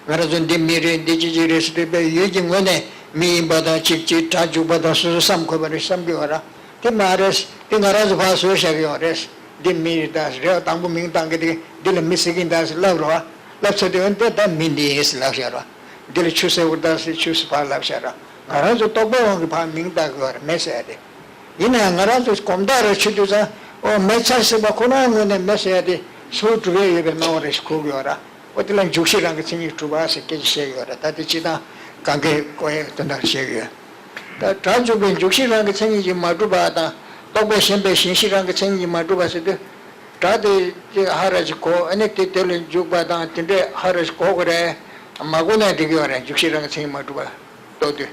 ང་རང་ཚོ་འདི་མི་རེད། འདི་ཅི་ཅི་རེད་ཟེར་དུས་པའི་ཡུལ་གྱི་ངོས་ནས་མི་ཡིན་པ་དང་གཅིག་གཅིག་སྒྲ་འཇུག་པ་དང་སོ་སོ་བསམ་དགོས་པ་རེད་བསམ་གྱི་ཡོད་ར། དེ་མ་རེད། དེ་ང་རང་ཚོ་ཕར་བཟོས་བཞག་གི་ཡོད་རེད། འདི་མི་རེད་ད་རེད། དང་པོ་མིང་བཏང་གི་དེ་འདི་ལ་མི་ཟེར་གྱི་ཡིན་ད་ཟེར་ལབ་རོ། ལབ་ཚར་དུས་འོན་ཏེ་ད་མི་འདི་ཡིན་ཟེར་ལབ་བཞག་རོ། འདི་ལ་ཆུ་ཟེར་དགོས་ད་ཟེར་ཆུ་ཟེར་ཕར་ལབ་བཞག་རོ། ང་རང་ཚོ་རྟོག་པའི་དབང་གིས་ཕར་མིང་བཏགས་དགོས་པ་རེད་མེ་ཟེར་ཡ་དེ། ཡིན་ན་ཡང་ང་རང་ཚོ་གོམ་སྟབས་རེ་ཆུ་དུས་ཙང་ཨོ་མེ་ཚ་ཟེར་བ་ཁོ་རང་ངོས་ནས་མེ་ཟེར་ཡ་དེ་ཟུར་གྲུབ་ཡས་ཡོད་པའི་སྣང་བ་རེ་ཞིག་འཁོར་གྱི་ཡོད་ར། ཨོ་དེ་ལ་འཇུག་གཞི་རང་གི་མཚན་ཉིད་གྲུབ་པ་ཟེར་སྐད་ཆ་བཤད་ཀྱི་ཡོད་ར། ད་དེ་སྤྱིར་བཏང་གང་གའི་ཀོ་ཡའི་དོན་དག་བཤད་ཀྱི་ཡོད། ད་སྒྲ་འཇུག་པའི་འཇུག་གཞི་རང་གི་མཚན་ཉིད་ཀྱིས་མ་གྲུབ་པ་དང་རྟོག་པས་ཞེན་པའི་ཞེན་གཞི་རང་གི་མཚན་ཉིད་ཀྱིས་མ་གྲུབ་པ་ཟེར་དུས། སྒྲ་དེ་ཅིག་ཧ་ར་ཅིག་གོ་ཨ་ནི་དེ་དེ་ལ་འཇུག་པ་དང་དེ་འདྲས་ཧ་ར་ཅིག་གོ་དགོས་རེད། མ་གོ་ན་འགྲིག་གི་ཡོད་རེད། འཇུག་གཞི་རང་གི་མཚན་ཉིད་མ་གྲུབ་པ་རྟོགས་དུས།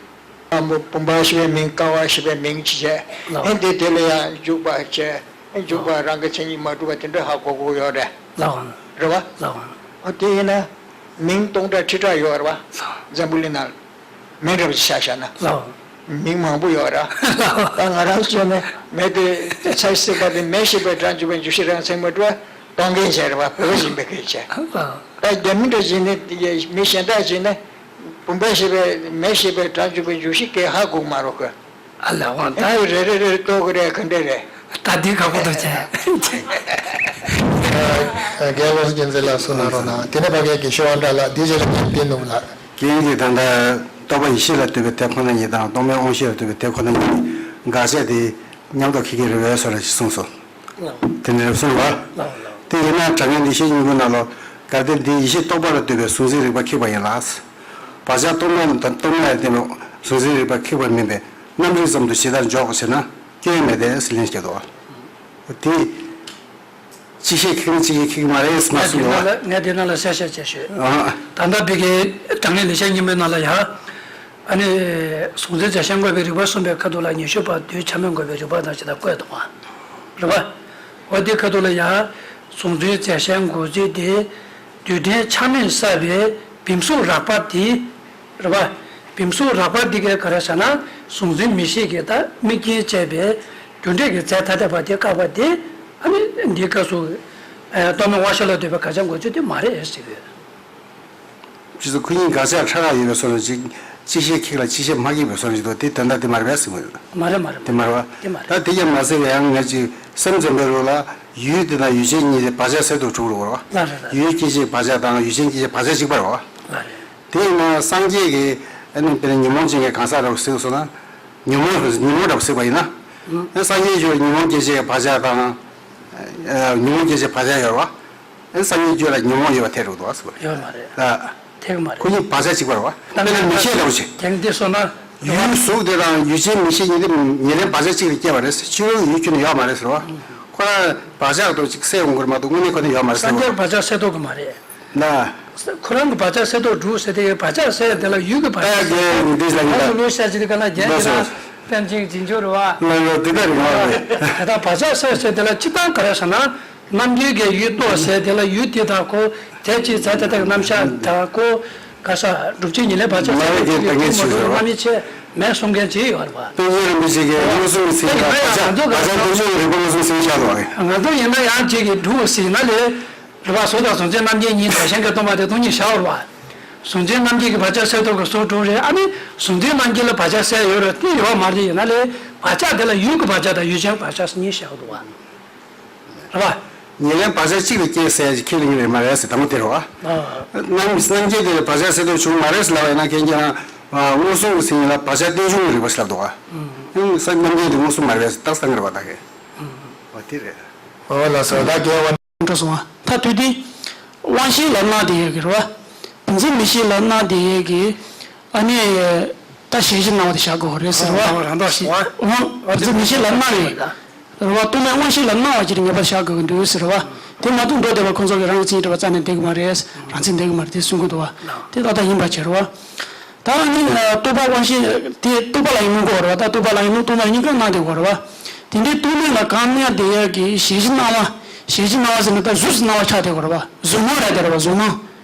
ཨ་མོ་བུམ་པ་ཞེས་པའི་མིང་ཀ་བ་ཞེས་པའི་མིང་ཅི་བྱས། ལགས། ཨེ་འདི་དེ་ལ་ཡང་འཇུག་པ་བྱས། ཨེ་འཇུག་པ་རང་གི་མཚན་ཉིད་མ་གྲུབ་པ་དེ་འདྲ་ཧ་གོ་གོ་ཡོད་རེད། ལགས། རེད་བ། ལགས། ཨ་དེ་ཡིན་ན་མིང་སྟོང་ཕྲག་ཁྲི་ཕྲག་ཡོད་རེད་བ། ལགས། འཛམ་བུ་གླིང་ནང་མི་འདྲ་བ་ཅིག་ཆ་བཞག་ན། ལགས། མིང་མང་པོ་ཡོད་རེད། ལགས། ད་ང་རང་ཚོ་ནི་མེ་དེ་ཚ་ཞིག་བསྲེགས་པ་དེ་མེ་ཞེས་པའི་སྒྲ་འཇུག་པའི་འཇུག་གཞི་རང་མཚན་མ་གྲུབ་པ་སྟོང་རྐྱང་བྱས་རེད་བ། བོད་པ་ཡིན་པའི་སྐད་ཆ། ལགས། ད་རྒྱ་མི་འདྲ་བྱས་ནས་མི་གཞན་དག་བྱས་ནས། བུམ་པ་ཞེས་པའི་མེ་ཞེས་པའི་སྒྲ་འཇུག་པའི་འཇུག་གཞི་སྐད་ཧ་གོ་གི་མ་རེད་ཀི། ཨ་ལ་དབང་ད་ཡོད་རེད་རེད་རེད་རྟོགས་གི་རེད་ག་འདྲ་རེད། ད་འདི་ཁག་པོ་འདུག་ཅེ། རྒན་བློ་བཟང་རྒྱལ་མཚན་ལགས་གསུང་གནང་རོགས་གནང་། དེ་ནས་ཕ་གིའི་རྒན་ཤེས་དབང་གྲགས་ལགས་འདི་རྗེས་ལ་ངས་བསྟན་འདུག་ལགས། རྒན་གྱིས་ད་ལྟ་རྟོག་པ་ཡེ་ཤེས་ལ་ལྟོས་པའི་དེ་ཁོ་ན་ཉིད་དང་རྟོག་མེད་དབང་ཤེས་ལ་ལྟོས་པའི་དེ་ཁོ་ན་ཉིད་དགག་བྱ་དེ་མཉམ་དུ་འཁྱེར་གྱི་རེད་པས་སོགས་ལ་ཞིག་གསུངས་སོ། དེ་ནས་གསུངས་པ། དེ་ཡིན་ན་དྲང་ངེས་འདུས་བྱས་གཉིས་པོའི་ནང་ལ་གལ་ཏེ་འདི་ཡེ་ཤེས་རྟོག་པ་ལ་ལྟོས་པའི་གཟུང་འཛིན་རིག་པ་ཁེགས་པ་ཡིན་ལ། བག་ཆགས་རྟོག་མེད་དང་རྟོག་མེད་ལ་བརྟེན་པའི་གཟུང་འཛིན་རིག་པ་ཁེགས་པ་མིན་པས་རྣམ་རིག་ཙམ་དུ་ཇི་ལྟར་འཇོག་ཟེར་ན་སྐྱོན་མེད་དེ་ཟེར་ལན་བརྒྱབ་འདུག་དེ། ཅིག་ཤོས་ཁེགས་ན་ཅིག་ཤོས་ཁེགས་མ་རེད་ཟེར་མ་ངས་གསུངས་འདུག་དེ་ནང་ལ་ངས་དེ་ནང་ལ་གསལ་བཤད་བྱས་ཞུས། ཨ། ད་ལྟ་བི་གའི་དྲང་ངེས་འདུས་བྱས་གཉིས་པོའི་ནང་ལ་ཡང་། ཨ་ནི། གཟུང་འཛིན་རྫས་གཞན་འགོག་པའི་རིགས་པ་གསུངས་པའི་ཁ་ཐུག་ལ་ཉེ་ཤོས་པ་དུས་ཆ་མེད་འགོག་པའི་རིགས་པ་དང་ཇི་ལྟར་བཀོད་དང་། རེད་པ། འོ་དེ་ཁ་ཐུག་ལ་ཡང་། གཟུང་འཛིན་རྫས་གཞན་འགོག་རྫས་དེ། རྡུལ་ཕྲན་ཆ་མེད་བསགས་པའི་བིང་སོགས་རགས་པ་དེ། རེད་པ། བིང་སོགས་རགས་པ་འདི་གས་ག་རེ་ཟེར་ན། གཟུང་འཛིན་མིག་ཤེས་ཀྱི་ད་དམིགས་རྐྱེན་བཅས་པའི་རྒྱུ་འབྲས་ཀྱི་རྫས་ཐ་དད་པ་དེ་བཀག་པ་དེ། ཨ་ནི་འདིའི་སྐབས་སུ། རྟོག་མེད་དབང་ཤེས་ལ་ལྟོས་པའི་དགག་བྱ་འགོག་རྫས་དེ་མ་རེད་ཟེར་གི་ཡོད། ཅི་ཚོ་ཁོ་གཉིས་དགག་བྱ་ཕྲ་རགས་ཡོད་པའི་བཟོ་འདྲ་ཅིག་ཅིག་ཤོས་ཁེགས་ལ་ཅིག་ཤོས་མ་ཁེགས་པའི་བཟོ་འདྲ་ཅིག་འདུག་དེ་དོན་དག་དེ་མ་རེད་པས་ཟེར་གི་ཡོད། མ་རེད་མ་རེད། དེ་མ་རེད་པ། དེ་མ་རེད། ད་དེ་ཡང་མ་ཟད་པའི་ཡང་ང་ཅིག་སེམས་ཙམ་པའི་རོ་ལ་ཡུལ་དེ་དང་ཡུལ་ཅན་གཉིས་དེ་བག་ཆགས་གསལ་དུ་གྲུབ་རོགས་རོ། ལགས་རེད་ལགས། ཡུལ་སྐྱེ་མཆེད་བག་ཆགས་དང་ཡུལ་ཅན་སྐྱེ་མཆེད་བག་ཆགས་གཅིག་པ་རོ། ལགས་རེད། དེ་ཡིན་ན་སངས་རྒྱས་ཀྱི་ཨ་ནི་དཔེར་ན་ཉོན་མོངས་ཅན་གྱི་གང་ཟག་རབ་གཟིགས་སོང་ན། ཉོན་མོངས་ཉོན་མོངས་རབ་གཟིགས་པ་ཡིན་ན། ཨ་སངས་རྒྱས་ཆོས་ཉོན་མོངས་སྐྱེ་མཆེད་བག་ཆགས་དང་། ཨ་ཉོན་མོངས་སྐྱེ་མཆེད་བག་ཆགས་ཡོད་རོ། ཨེ་སངས་རྒྱས་རྒྱུད་ལ་ཉོན་མོངས་ཡོད་པ་ཐལ་འགྲོ་འདུག་ཟེར་བ་རེད། ཡོད་མ་རེད། ཨ། ཐལ་གི་མ་རེད། ཁོ་གཉིས་བག་ཆགས་གཅིག་པ་རེད་བ། དཔེར་ན་མིག་ཤེས་ལྟ་བུ་ཞིག་དེང་འདི་སོང་ན། ཡུལ་གཟུགས་དེ་དང་ཡུལ་ཅན་མིག་ཤེས་གཉིས་དེ་ཉེ་ལམ་བག་ཆགས་གཅིག་ལ་སྐྱེས་པ་རེད། ཕྱི་རོལ་གྱི་ཡུལ་ཁྱོན་ནས་ཡོད་མ་རེད་ཟེར་བ། ཁོ་རང་བག་ཆགས་དང་གཅིག་སད་འོང་གི་རེད་མ་གཏོགས་དངོས་གནས་ཁོ་ནས་ཡོད་མ་རེད་ཟེར་སངས་བ། རྒྱས་བག་ཆགས་སད་ཐུབ་གི་མ་རེད། ན། ཁོ་རང་གི་བག་ཆགས་སད་ཐུབ་འགྲོ་ཟེར་དེ་བག་ཆགས་སད་དེ་ལ་ཡུལ་གྱི་བག་ཆགས་ད་སད་གི་འདི་ལ་ཡིན་ད། ལོ་ཤ་ཅི་དེ་ག་ན་རྒྱན་ལོ་དེ་ན་སོ། པཎ་ཆེན་རྗེས་འཇུག་རེད་བ། ལ་ལོ་དེ་ལྟ་རེད་མ་རེད། དེ་དག་བག་ཆགས་སད་ཟེར་དེ་ལ་སྤྱིར་བཏང་ག་རེ་ཟེར་ན། རྣམ་འགྱུར་གྱི་ཡུལ་རྟོགས་ཟེར་དེ་ལ་ཡུལ་དེ་དག་གོ། དེ་ཅིག་རྫས་དེ་དག་རྣམ་གཞག་དང་གོ། ག་ས་སྒྲུབ་བྱེད་ཉེར་ལེན་བག་ཆགས་མ་རེད་དེ་ད་ངས་ཞུས་ཟེར་བ། རྣམ་དབྱེ་ཕྱེ། མེད་གསུང་མཁན་ཅིག་ཡོད་རེད་པ། པཎ་ཆེན་རིན་པོ་ཆེ་གིས་མངོན་སུམ་གྱི་མཚན་ཉིད་ལ་བག་ཆགས་བག་ཆགས་སྟོང་བཅུ་གི་རིགས་པ་མངོན་སུམ་མཚན་ཉིད་བཞག་འདུག་གས། ང་ཚོ་ཡིན་ན་ཡང་ཅིག་གིས་འགྲུབ་པ་ཟེར་ན་ལས། རེད་པ། བཟོ་དང་གཟུང་འཛིན་རྣམ་མཁྱེན་གཉིས་བདག་གཞན་གྱི་སྟོང་པ་དེ་སྟོང་ཉིད་བཞག་རེད་པ། གཟུང་འཛིན་རྣམ་མཁྱེན་གྱི་བག་ཆགས་སེལ་ཐབས་ཀྱི་སོ་དྲུག་རེད། ཨ་ནི་གཟུང་འཛིན་རྣམ་མཁྱེན་ལ་བག་ཆགས་སེལ་ཡོད་རེད་དེ་ཡོད་མ་རེད། ཡིན་ན་ལས་བག་ཆགས་དེ་ལ་ཡུལ་གྱི་བག་ཆགས་དང་ཡུལ་ཅན་བག་ཆགས་གཉིས་བཞག་འདུག་པ། རེད་པ། ཉེར་ལེན་བག་ཆགས་གཅིག་ལ་སྐྱེས་ཟེར་ཡ་ཅིག་ཁས་ལེན་གྱི་རེད་མ་རེད་ཟེར། དང་པོ་དེ་རེད་པ། ཨ། རྣམ་རྣམ་མཁྱེན་དེ་ལ་བག་ཆགས་སེལ་ཐབས་བྱུང་མ་རེད་ཟེར་ལབ་པ་ཡིན་ན་མཁན་རྒྱ་རང་མངོན་སུམ་གྱི་མཚན་ཉིད་ལ་བག་ཆགས་རྟེན་འབྱུང་གི་རིགས་པ་ཞིག་ལབ་འདུག་པ། ཡང་ས་རྣམ་མཁྱེན་དེ་མངོན་སུམ་མ་རེད་ཟེར་རྟགས་གསལ་ངེས་རེད་པ། ད་གས། འོ་དེ་རེད། འོ་ལགས་སོ། ད་རྒྱལ་བ། འགྲོ་སོང་བ། ད་དུས་དེ། དབང་ཤེས་ལ་སྣང་བསྡད་ཡོད་ཀྱི་རེད་པ། བུམ་འཛིན་མིག་ཤེས་ལ་སྣང་བསྡད་ཡོད་ཀྱི། ཨ་ནི། ད་ཞལ་བཞི་སྣང་བ་དེ་བཞག་དགོས་རེད་ཟེར་བ། སྣང་བ་རང་དག་ཞེས་པ། དབང་བུམ་འཛིན་མིག་ཤེས་ལ་སྣང་བའི། རེད་པ། རྟོག་མེད་དབང་ཤེས་ལ་སྣང་བ་ཅིག་ངེས་པར་བཞག་དགོས་ཀྱི་འདུག་ཟེར་བ། དེ་མ་གཏོགས་མདོ་སྡེ་པ་ཁོང་ཚོ་གིས་རང་གི་མཚན་ཉིད་སྒྲུབ་པ་རྩ་ནས་འདོད་ཀྱི་མ་རེད། རང་མཚན་འདོད་ཀྱི་མ་རེད་དེ་གསུང་གི་འདུག་པ། དེ་ཏག་ཏག་ཡིན་པ་བྱས་རེད་པ། ད་ཨ་ནི་རྟོག་པ་དབང་ཤེས་དེ་རྟོག་པ་ལ་ཡིན་ནོ་གོ་རེད་པ། ད་རྟོག་པ་ལ་ཡིན་ནོ་རྟོག་མེད་གཉིས་ཀ་སྣང་བསྡད་ཡོད་རེད་པ། དེ་འདྲའི་རྟོག་མེད་ལ་གང་སྣང་བསྡད་ཡོད་ཀྱི་ཞལ་བཞི་སྣང་བ། ཞལ་བཞི་སྣང་བ་ཟེར་ན་ད་གཟུགས་སུ་སྣང་བ་ཆགས་བསྡད་ཡོད་རེད་པ། གཟུགས་སྣང་རེད་དེ་རེད་པ། གཟུགས་སྣང་།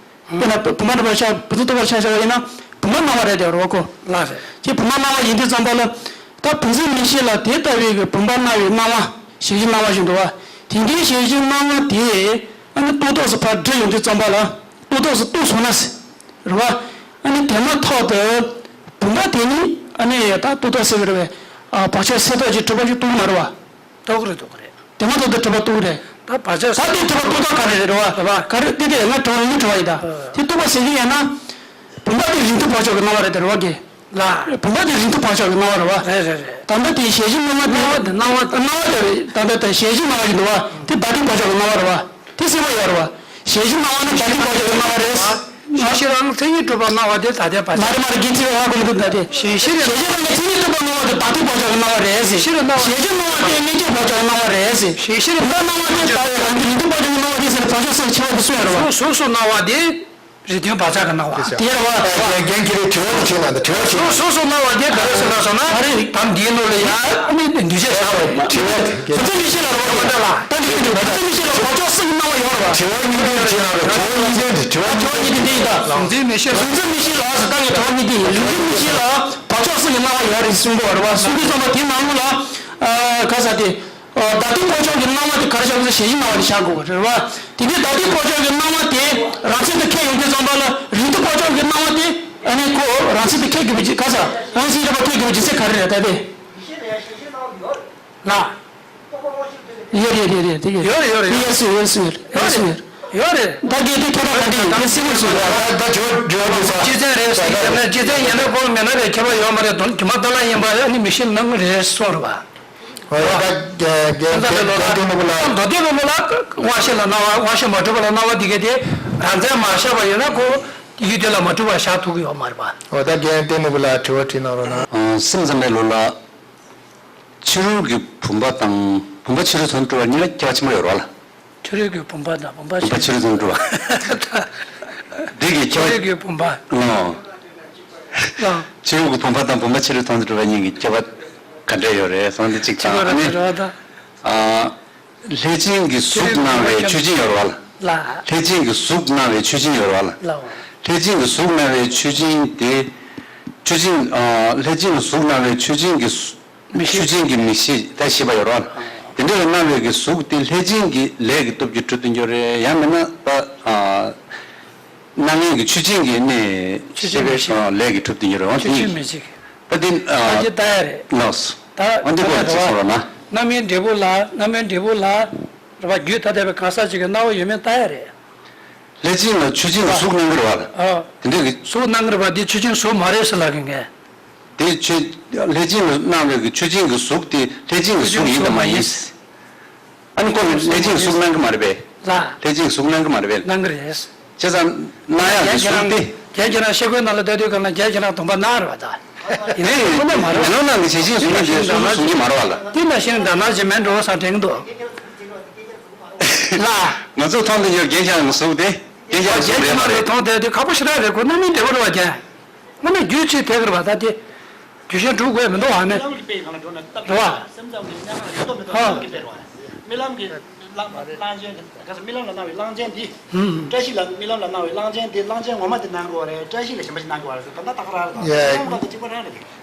དཔེར་ན་བུམ་པ་འདྲ་པར་ཆགས། བུམ་འཛིན་རྟོག་པར་ཆགས་བཞག་པ་ཡིན་ན་བུམ་པ་སྣང་བ་རེད་དེ་རེད་པ་ཁོ། ལགས་རེད། ཅེས་བུམ་པ་སྣང་བ་ཡིན་དུས་ཙམ་པ་ལ། ད་བུམ་འཛིན་མིག་ཤེས་ལ་དེ་ལྟ་བུའི་གི་བུམ་པ་སྣང་བའི་སྣང་བ། ཞལ་བཞི་སྣང་བ་ཞིག་འདུག་པ། དེ་འདྲའི་ཞལ་བཞི་སྣང་བ་དེ་ཨ་ནི་རྟོག་ཐོག་སུ་ཕར་འདྲིལ་ཡོང་དུས་ཙམ་པ་ལ། རྟོག་ཐོག་སུ་གཏུགས་སོང་ན་ཟེར། རེད་པ། ཨ་ནི་དེ་མ་ཐག་ཏུ་བུམ་པ་དེ་ནི་ཨ་ནི་ད་རྟོག་ཐོག་ཟེར་གི་རེད་པས། ཨ། བག་ཆགས་སེལ་ཐབས་ཀྱི་གྲུབ་པ་ཞིག་རྟོགས་མ་རེད་པ། རྟོགས་རེད། རྟོགས་རེད། དེ་མ་ཐག་ཏུ་གྲུབ་པ་རྟོགས་རེད། ད་བག་ཆགས་ད་དེ་གྲུབ་པ་རྟོགས་ཐབས་ག་རེ་རེད། རེད་པ། རེད་པ། ག་རེ་དེ་དེ་ང་དྲི་བ་གཉིས་དྲི་བ་ཡིན་ད། ཨ། དེ་རྟོགས་པ་ཟེར་གྱི་ཡིན་ན། བུམ་པ་དེ་རིགས་མཐུན་བག་ཆགས་ཀྱི་སྣང་བ་རེད་དེ་རེད་པ་གི། ལགས། བུམ་པ་དེ་རིགས་མཐུན་བག་ཆགས་ཀྱི་སྣང་བ་རེད་པ། རེད་རེད་རེད། ད་ལྟ་དེ་ཞལ་བཞི་སྣང་བ་དེ། སྣང་བ་དེ་སྣང་བ་དེ་རེད། ད་ལྟ་དེ་ཞལ་བཞི་སྣང་བ་ཞིག་འདུག་པ། དེ་བདག་ལྟའི་བག་ཆགས་ཀྱི་སྣང་བ་རེད་པ། དེ་གསལ་པོ་ཡོད་རེད་པ། ཞལ་བཞི་སྣང་བ་ནི་བདག་ལྟའི་བག་ཆགས་ཀྱི་སྣང་བ་རེད། ཞལ་བཞི་རང་མཚན་ཉིད་གྲུབ་པ་སྣང་བ་དེ་ད་ལྟའི་བག་ཆགས། མ་རེད་མ་རེད། རྒན་ཚེ་རིང་ཧ་གོ་མི་འདུག་ད་དེ། ཞལ་བཞི་རང་གི་མཚན་ཉིད་གྲུབ་པ་སྣང་བ་དེ་བདག་ལྟའི་བག་ཆགས་ཀྱི་སྣང་བ་རེད་ཟེར། ཞལ་བཞི་སྣང་བ་དེ་གནས་འགྱུར་བག་ཆགས་ཀྱི་སྣང་བ་རེད་ཟེར། ཞལ་བཞི་རང་སྣང་བ་དེ་བདག་རང་གི་རིགས་མཐུན་བག་ཆགས་ཀྱི་སྣང་བ་དེ་ཟེར་བག་ཆགས་སུ་ཕྱེ་བ་དེ་སུ་ཡོད་རེད་པ། གཟུགས་གཟུགས་སུ་སྣང་བ་དེ། རིགས་མཐུན་བག་ཆགས་ཀྱི་སྣང་བ། དེ་རེད་པ། རྒན་རྒན་ཁྱེད་རང་དྲི་བ་དེ་དྲིས་ན་ད་དྲི་བ་དྲིས་ན། གཟུགས་གཟུགས་སུ་སྣང་བ་དེ་ག་རེ་ཟེར་ན་སོང་ན། ཨ་རེ། ད་འདིའི་ནང་ལ་ཡང་ཨ་ནི་འདུས་བྱས་བཞག་པ་ཡིན། དྲི་བ་དེ། བུམ་འཛིན་མིག་ཤེས་ལ་རོགས་པ་འདྲ་ལ་ད་འདི་གི་འདུག་བུམ་འཛིན་མིག་ཤེས་ལ་བག་ཆགས་གསུམ་གྱི་སྣང་བ་ཡོད་རེད་པ། དྲི་བ་གཉིས་ལྡན་དྲི་ན་རེད། དྲི་བ་གཉིས་ལྡན་དེ། དྲི་བ་དྲི་བ་གཉིས་ལྡན་དེ་ཡིན་ད། བུམ་འཛིན་མིག་ཤེས། བུམ་འཛིན་མིག་ཤེས་ལ་ཟེར་ད་ངས་དྲི་བ་གཉིས་ལྡན་ཡིན། བུམ་འཛིན་མིག་ཤེས་ལ་བག་ཆགས་གསུམ་གྱི་སྣང་བ་ཡོད་རེད་གསུང་གི་ཡོད་རེད་པ། གསུང་དུས་ཙམ་པ་དེའི་ནང་ལོགས་ལ། ཨ། ག་ས་དེ། ཨ། བདག་ལྟའི་བག་ཆགས་ཀྱི་སྣང་བ་དེ་ག་རེ་བཞག་དགོས་ཟེར་ཞལ་བཞི་སྣང་བ་དེ་བཞག་དགོས་རེད་པ། དེ་ནས་བདག་ལྟའི་བག་ཆགས་ཀྱི་སྣང་བ་དེ་རང་མཚན་དུ་ཁེགས་ཡོང་དུས་ཙམ་པ་ལ་རིགས་མཐུན་བག་ཆགས་ཀྱི་སྣང་བ་དེ་ཨ་ནི་ཁོ་རང་མཚན་དུ་ཁེགས་དགོས་པའི་རྒྱུ། ག་ས་རང་མཚན་རིག་པ་ཁེགས་དགོས་པའི་རྒྱུ་མཚན་ག་རེ་རེད་ད་དེ། ལགས། ཡོད་རེད་རེད་རེད། དེ་ཡོད་རེད། ཡོད་རེད་ཡོད་རེད། ཡོད་སྲིད་ཡོད་སྲིད་ཡོད་སྲིད་ཡོད། ཡོད་རེད། ད་གལ་ཏེ་ཁྱད་པར་ག་འདྲ་ཡིན་དེ་སྲིད་མོ་ཞིག་རེད། ད་ད་དྲི་བ་དྲི་བ་དེ་ས། སྤྱི་མཚན་རེད་ཟེར་གྱི་ཡོད་ན་སྤྱི་མཚན་ཡིན་ན་ཁོ་མེད་ན་རེད། ཁྱད་པར་ཡོད་མ་རེད། དོན་རྒྱུ་མ་ལྟ་ལ་ཡིན་པ་ཨ་ནི་མིག་ཤེས་སྣང་རེད་གསུངས་རེད་པ། འོ་ཡ། ད་རྒན་རྒན་རྒན་རྒན་ལོ་ལགས། རྒན་ལོ་ལགས། མདོ་སྡེ་པའི་ལུགས་ལ་དབང་ཤེས་ལ་སྣང་བ། དབང་ཤེས་མ་གྲུབ་པ་ལ་སྣང་བ་འདི་ག་དེ་རང་མཚན་མ་བཞག་པ་ཡིན་ན་ཁོ་ཡུལ་དེ་ལ་མ་གྲུབ་པ་བཞག་ཐུབ་ཀྱི་ཡོད་མ་རེད་པ། འོ་ད་རྒན་བསྟན་ནོར་བུ་ལགས་དྲི་བ་དྲིས་གནང་རོགས་གནང་། ཨ། སེམས་ཙམ་པའི་ལུགས་ལ་ཕྱི་རོལ་གྱི་བུམ་པ་དང་བུམ་པ་ཕྱི་རོལ་མཚོན་གྲུབ་པ་གཉིས་ལ་ཁྱད་པར་ཆེན་པོ་ཡོད་རེད་པ་ལགས། ཕྱི་རོལ་གྱི་བུམ་པ་དང་བུམ་པ་བུམ་པ་ཕྱི་རོལ་མཚོན་གྲུབ་པ། འདི་གི་ཁྱད་པར། ཕྱི་རོལ་གྱི་བུམ་པ། ལགས། ལགས། ཕྱི་རོལ་གྱི་བུམ་པ་དང་བུམ་པ་ཕྱི་རོལ་མཚོན་གྲུབ་པ་གཉིས་ཀྱི་ཁྱད་པར་ག་འདྲ་ཡོད་རེད་གསུངས་དེ་གཅིག་དང་། ཁྱད་པར་ཨ་ནི། ག་འདྲ་ཡོད་ད། ཨ། ལྷས་བྱིན་གྱི་གཟུགས་སྣང་བའི་ཆོས་ཅན་ཡོད་རེད་པ་ལགས། ལྷས་བྱིན་གྱི་གཟུགས་སྣང་བའི་ཆོས་ཅན་ཡོད་རེད་པ་ལགས། ལྷས་བྱིན་གྱི་གཟུགས་སྣང་བའི་ཆོས་ཅན་དེ། ཆོས་ཅན། ཨ། ལྷས་བྱིན་གྱི་གཟུགས་སྣང་བའི་ཆོས་ཅན་གྱི་མིག་ཤེས། ཆོས་ཅན་གྱི་མིག་ཤེས་ད་ཤེས་པ་ཡོད་རེད་པ། དེ་འདྲ་ལ་སྣང་བའི་གི་གཟུགས་དེ་ལྷས་བྱིན་གྱི་ལས་ཀྱི་སྟོབས་ཀྱིས་གྲུབ་ཏུ་འགྱུར་རེད། ཡང་མིན་ན་ད། ཨ། སྣང་མཁན་གྱི་ཆོས་ཅན་གྱི་ནི་ཤེས་པའི་ལས་ཀྱིས་གྲུབ་ཏུ་འགྱུར་རེད་པ། ཆོས་ཅན་མིག་ཤེས། ད་དེ། ཨ། ད་དེ་ལྟ་ཡ་རེད། ལགས། ད་འོན་ཏེ་ཁོ་ལ་ཅིག་གསུངས་རོགས་གནང་། རྣམ་སྨིན་འབྲས་བུ་ལ། རྣམ་སྨིན་འབྲས་བུ་ལ། རེད་པ། རྒྱུ་ཐ་དད་པའི་གང་ཟག་ཅིག་གི་སྣང་བ་ཡོད་མེད་ལྟ་ཡ་རེད། ལྷས་བྱིན་ལ་ཆོས་ཅན་གྱི་གཟུགས་སྣང་གི་རེད་པ། ཨ། དེ་འདྲ་གི། གཟུགས་སྣང་གི་རེད་པ། འདི་ཆོས་ཅན་གཟུགས་མ་རེད་ཟེར་ལབ་གི་ངས། དེ་ཆོས། ལྷས་བྱིན་ལ་སྣང་བའི་གི་ཆོས་ཅན་གྱི་གཟུགས་དེ་ལྷས་བྱིན་གྱི་གཟུགས་ཡིན་དང་མ་ཡིན། ཨ་ནི་ཁོ་ལྷས་བྱིན་གྱི་གཟུགས་སྣང་གི་མ་རེད་པས། ལགས། ལྷས་བྱིན་གྱི་གཟུགས་སྣང་གི་མ་རེད་པས། སྣང་གི་རེད། བྱས་ཙང་སྣང་ཡག་གི་གཟུགས་དེ། རྒན་ཁྱེད་རང་ཤེལ་སྒོའི་ནང་ལ་ལྟ་དུས་སྒང་ལ་རྒན་ཁྱེད་རང་གདོང་པ་སྣང་རེད་པ་ད། ཡིན་ནའི་མེ་ལོང་ནང་གི་ཆོས་ཅན་གཟུགས་སྣང་དེ་གཟུགས་གཟུགས་ཀྱི་མ་རེད་པ་ལགས། དེ་ནང་བཞིན་འདྲ་སྣང་ཅིག་མེད་འགྲོ་བསམ་དྲན་གྱི་འདུག་ལགས། ང་ཚོ་མཐོང་དུ་ཡོད་རྒན་ཁྱེད་རང་གི་གཟུགས་དེ། རྒན་ཁྱེད་རང་གཟུགས་རེད་མ་རེད། མཐོང་བསྡད་དུས་ཁག་པོ་ཞེ་དྲག་རེད། ཁོ་རྣམ་སྨིན་འབྲས་བུ་རེད་པ་རྒན། དངོས་གནས་རྒྱུ་ཅིག་དེ་གི་རེད་པ་ད་དེ། རྒྱུ་གཞན་སྒྲུབ་དགོས་མི་འདུག་པ་ནི། རྨི་ལམ་གྱི་དཔེ་སྒང་ལ་འགྲོ་ན་སྟབས་ཀྱིས་རེད་པ། སེམས་ཙམ་གྱི་སྣང་བ་རིག་སྟོབས་མེད་པ་ཧོ། རྨི་ལམ་གྱི་དཔེ་རེད་པ། རྨི་ལམ་གྱི་གླང་གླང་ཆེན་དེ་ག་ས་རྨི་ལམ་ལ་སྣང་བའི་གླང་ཆེན་དེ། ཧུམ། བཀྲ་ཤིས་ལ་རྨི་ལམ་ལ་སྣང་བའི་གླང་ཆེན་དེ་གླང་ཆེན་ངོ་མ་དེ་སྣང་གི་ཡོད་རེད། བཀྲ་ཤིས་ལ་གཞན་པ་ཞིག་སྣང་གི་ཡོད་རེད་ཟེར། ད་ལྟ་ད་ག་རང་རེད། ཡ། རྨི་ལམ་དང་དེ་གཅིག་པ་རང་རེད།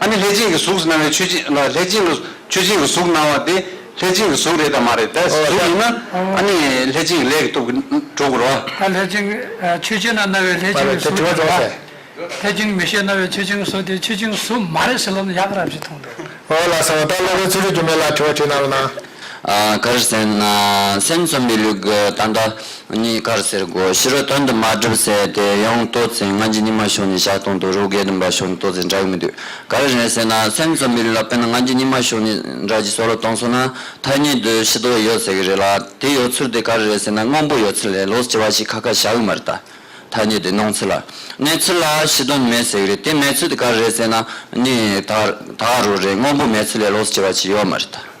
ཨ་ནི་ལྷས་བྱིན་གྱི་གཟུགས་སུ་སྣང་བའི་ཆོས་ཅན་ལ་ལྷས་བྱིན་གྱི་ཆོས་ཅན་གྱི་གཟུགས་སྣང་བ་དེ་ལྷས་བྱིན་གྱི་གཟུགས་རེད་དམ་མ་རེད། ད་ཨོ་གཟུགས་ད་ཡིན་ན་ཨ་ནི་ལྷས་བྱིན་གྱི་ལས་ཀྱི་སྟོབས་ཀྱིས་གྲུབ་དགོས་རེད་བ། ད་ལྷས་བྱིན་ཨ་ཆོས་ཅན་ལ་སྣང་བའི་ལྷས་བྱིན་གྱི་གཟུགས་རེད་བ། ལྷས་བྱིན་གྱི་མིག་ཤེས་སྣང་བའི་ཆོས་ཅན་གྱི་གཟུགས་དེ་ཆོས་ཅན་གྱི་གཟུགས་མ་རེད་ཟེར་ལབ་ན་ཡག་གི་རབ་ཞིག་མཐོང་འདུག་ཨོ་ལགས་སོ། ད་སློབ་དཔོན་ཚུལ་ཁྲིམས་འགྱུར་མེད་ལགས་དྲི་བ་དྲིས་གནང་རོགས་གནང་། ཨ་ག་རེ་ཟེར་ན་སེམས་ཙམ་པའི་ལུགས་ཀྱི་ད་ལྟ་ནི་ག་རེ་ཟེར་དགོས། ཕྱི་རོལ་དོན་དུ་མ་གྲུབ་ཟེར་ཏེ་ཡང་ལྟོས་ཚེ་སྔ་འགྱུར་རྙིང་མ་ཤོག་ནས་ཞག་སྟོང་དུ་རོ་བརྒྱད་བདུན་པ་ཤོག་ནས་ལྟོས་ཚེ་འདྲ་གི་མི་འདུག་ག་རེ་རེད་ཟེར་ན་སེམས་ཙམ་པའི་ལུགས་ལ་དཔེར་ན་སྔ་འགྱུར་རྙིང་མ་ཤོག་ནས་འདྲ་ཅིག་བསམ་བློ་གཏོང་སོང་ན་ཐ་སྙད་དུ་ཕྱི་ལྡོག་ཡོད་ཟེར་གི་རེད་ལ། དེ་ཡོད་ཚུལ་དེ་ག་རེ་རེད་ཟེར་ན་སྔོན་པོ་ཡོད་ཚུལ་ལས་ལོགས་སུ་གྱུར་པ་ཞིག་ཁ་ཁ་བཞག་གི་མ་རེད་ད། ཐ་སྙད་དེ་སྣང་ཚུལ་ལ། གནས་ཚུལ་ལ་ཕྱི་དོན་མེད་ཟེར་གི་རེད། དེ་མེད་ཚུལ་དེ་ག་རེ་རེད་ཟེར་ན་ནི་ད་ད་རུང་རེད། སྔོན་པོ་མེད་ཚུལ་ལས་ལོགས་སུ་གྱུར་པ་ཅིག་ཡོད་མ་རེད་ད།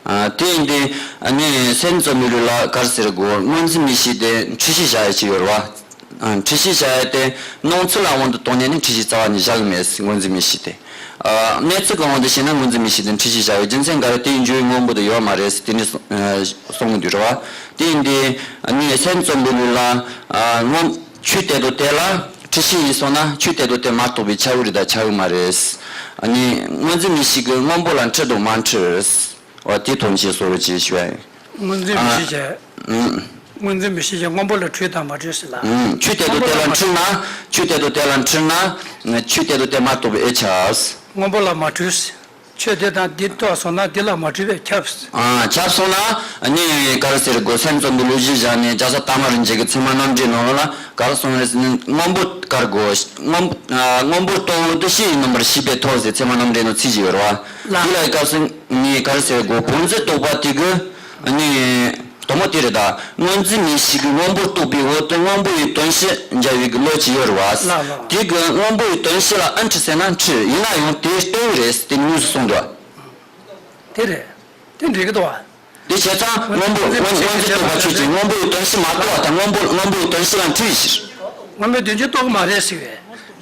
ཨ་དེ་ཡིན་དུས་ནི་སེམས་ཙམ་པའི་ལུགས་ལ་ག་རེ་ཟེར་དགོས། སྔོ་འཛིན་མིག་ཤེས་དེ་འཁྲུལ་ཤེས་བཞག་ཡ་ཅིག་ཡོད་རེད་བ། ཨ་འཁྲུལ་ཤེས་བཞག་ཡ་དེ་སྣང་ཚུལ་ལ་དབང་དུ་བཏང་ནས་ནི་འཁྲུལ་ཤེས་རྩ་བ་ནས་བཞག་གི་མེད། སྔོ་འཛིན་མིག་ཤེས་དེ། ཨ་གནས་ཚུལ་གྱི་དབང་དུ་བྱས་ན་སྔོ་འཛིན་མིག་ཤེས་དེ་འཁྲུལ་ཤེས་བཞག་ཡོད། རྒྱུ་མཚན་ག་རེ་དེའི་འགྱུར་བའི་སྔོན་པོ་དེ་ཡོད་མ་རེད་ཟེར་དེ་ནི་གསུང་གི་འདུག་རེད་བ། དེ་ཡིན་དུས་ནི་སེམས་ཙམ་པའི་ལུགས་ལ་ཨ་སྔོན་ཆོས་དེ་དང་དེ་ལ་འཁྲུལ་ཤེས་ཡིན་སོང་ན་ཆོས་དེ་དང་དེ་མ་གཏོགས་པའི་ཆ་བོ་རེད་ད་ཆ་བོ་མ་རེད། ཨ་ནི་སྔོ་འཛིན་མིག་ཤེས་ཀྱིས་སྔོན་པོ་ལ་འཁྲུལ་དང་མ་འཁྲུལ། འོ་དེ་དོན་ཅིག་གསལ་པོ་ཅིག་ཞུ་ཡ་ཡིན། སྔོ་འཛིན་མིག་ཤེས་ཀྱིས། ཨུམ། སྔོ་འཛིན་མིག་ཤེས་ཀྱིས་སྔོན་པོ་ལ་འཁྲུལ་དང་མ་འཁྲུལ་ཟེར་ལ། ཨུམ། ཆོས་དེ་དང་དེ་ལ་འཁྲུལ་ན། ཆོས་དེ་དང་དེ་ལ་འཁྲུལ་ན། ཆོས་དེ་དང་དེ་མ་གཏོགས་པའི་ཨེ་ཆགས། སྔོན་པོ་ལ་མ་འཁྲུལ། ཆོས་དེ་དང་འདི་རྟོགས་སོང་ན་འདི་ལ་མ་འཁྲུལ་བས་ཁྱབ། ཨ་ཁྱབ་སོང་ན་ནི་ག་རེ་ཟེར་དགོས། སེམས་ཙམ་པའི་ལུགས་གཞི་བཞག་ནས་རྒྱལ་སྲས་དར་མ་རིན་ཆེན་གྱི་ཚད་མ་རྣམ་འགྲེལ་ནང་ལ་ག་རེ་གསུངས་རེད་ཟེར་ན་སྔོན་པོ་ག་རེ་དགོས། སྔོན་ཨ་སྔོན་པོ་རྟོགས་འོང་དུ་ཕྱིར་ཡིད་རྣམ་པར་ཤེས་པས་ཐོབ་ཟེར་ཚད་མ་རྣམ་འགྲེལ་ནང་ཚིག་ཅིག་ཡོད་རེད་བ། ལ། དེ་ལ་སྐབས་སུ་ནི་ག་རེ་ཟེར་དགོས། བོངས་འཛིན་རྟོག་པ་དེ་གི་ནི། དོན་དག་དེ་རེད་ད། སྔོ་འཛིན་མིག་ཤེས་ཀྱིས་སྔོན་པོ་རྟོགས་པའི་འོག་ཏུ་སྔོན་པོ་ཡི་དོན་ཕྱིར་འཇལ་བའི་གི་བློ་ཅིག་ཡོད་རེད་བ། ལགས་ལགས། དེ་གི་སྔོན་པོ་ཡི་དོན་ཕྱིར་ལ་ཨ་འཁྲུལ་ཟེར་ན་འཁྲུལ། ཡིན་ན་ཡང་དེ་རྟོགས་རེད་དེ་དངོས་སུ་གསུངས་འདུག་དེ་རེད། དེ་འགྲིག་གི་འདུག་བ། དེ་བྱས་ཙང་སྔོན་པོ་སྔོན་སྔོན་འཛིན་རྟོག་པ་ཆོས་ཅན། སྔོན་པོ་ཡི་དོན་ཕྱིར་མ་རྟོགས་པ་དང་སྔོན་པོ་སྔོན་པོ་ཡི་དོན་ཕྱིར་ལ་འཁྲུལ་ཡིན་ཕྱིར། སྔོན་པོའི་དོན་ཕྱིར་རྟོགས་ཀྱི་མ་རེད་ཟེར་བས།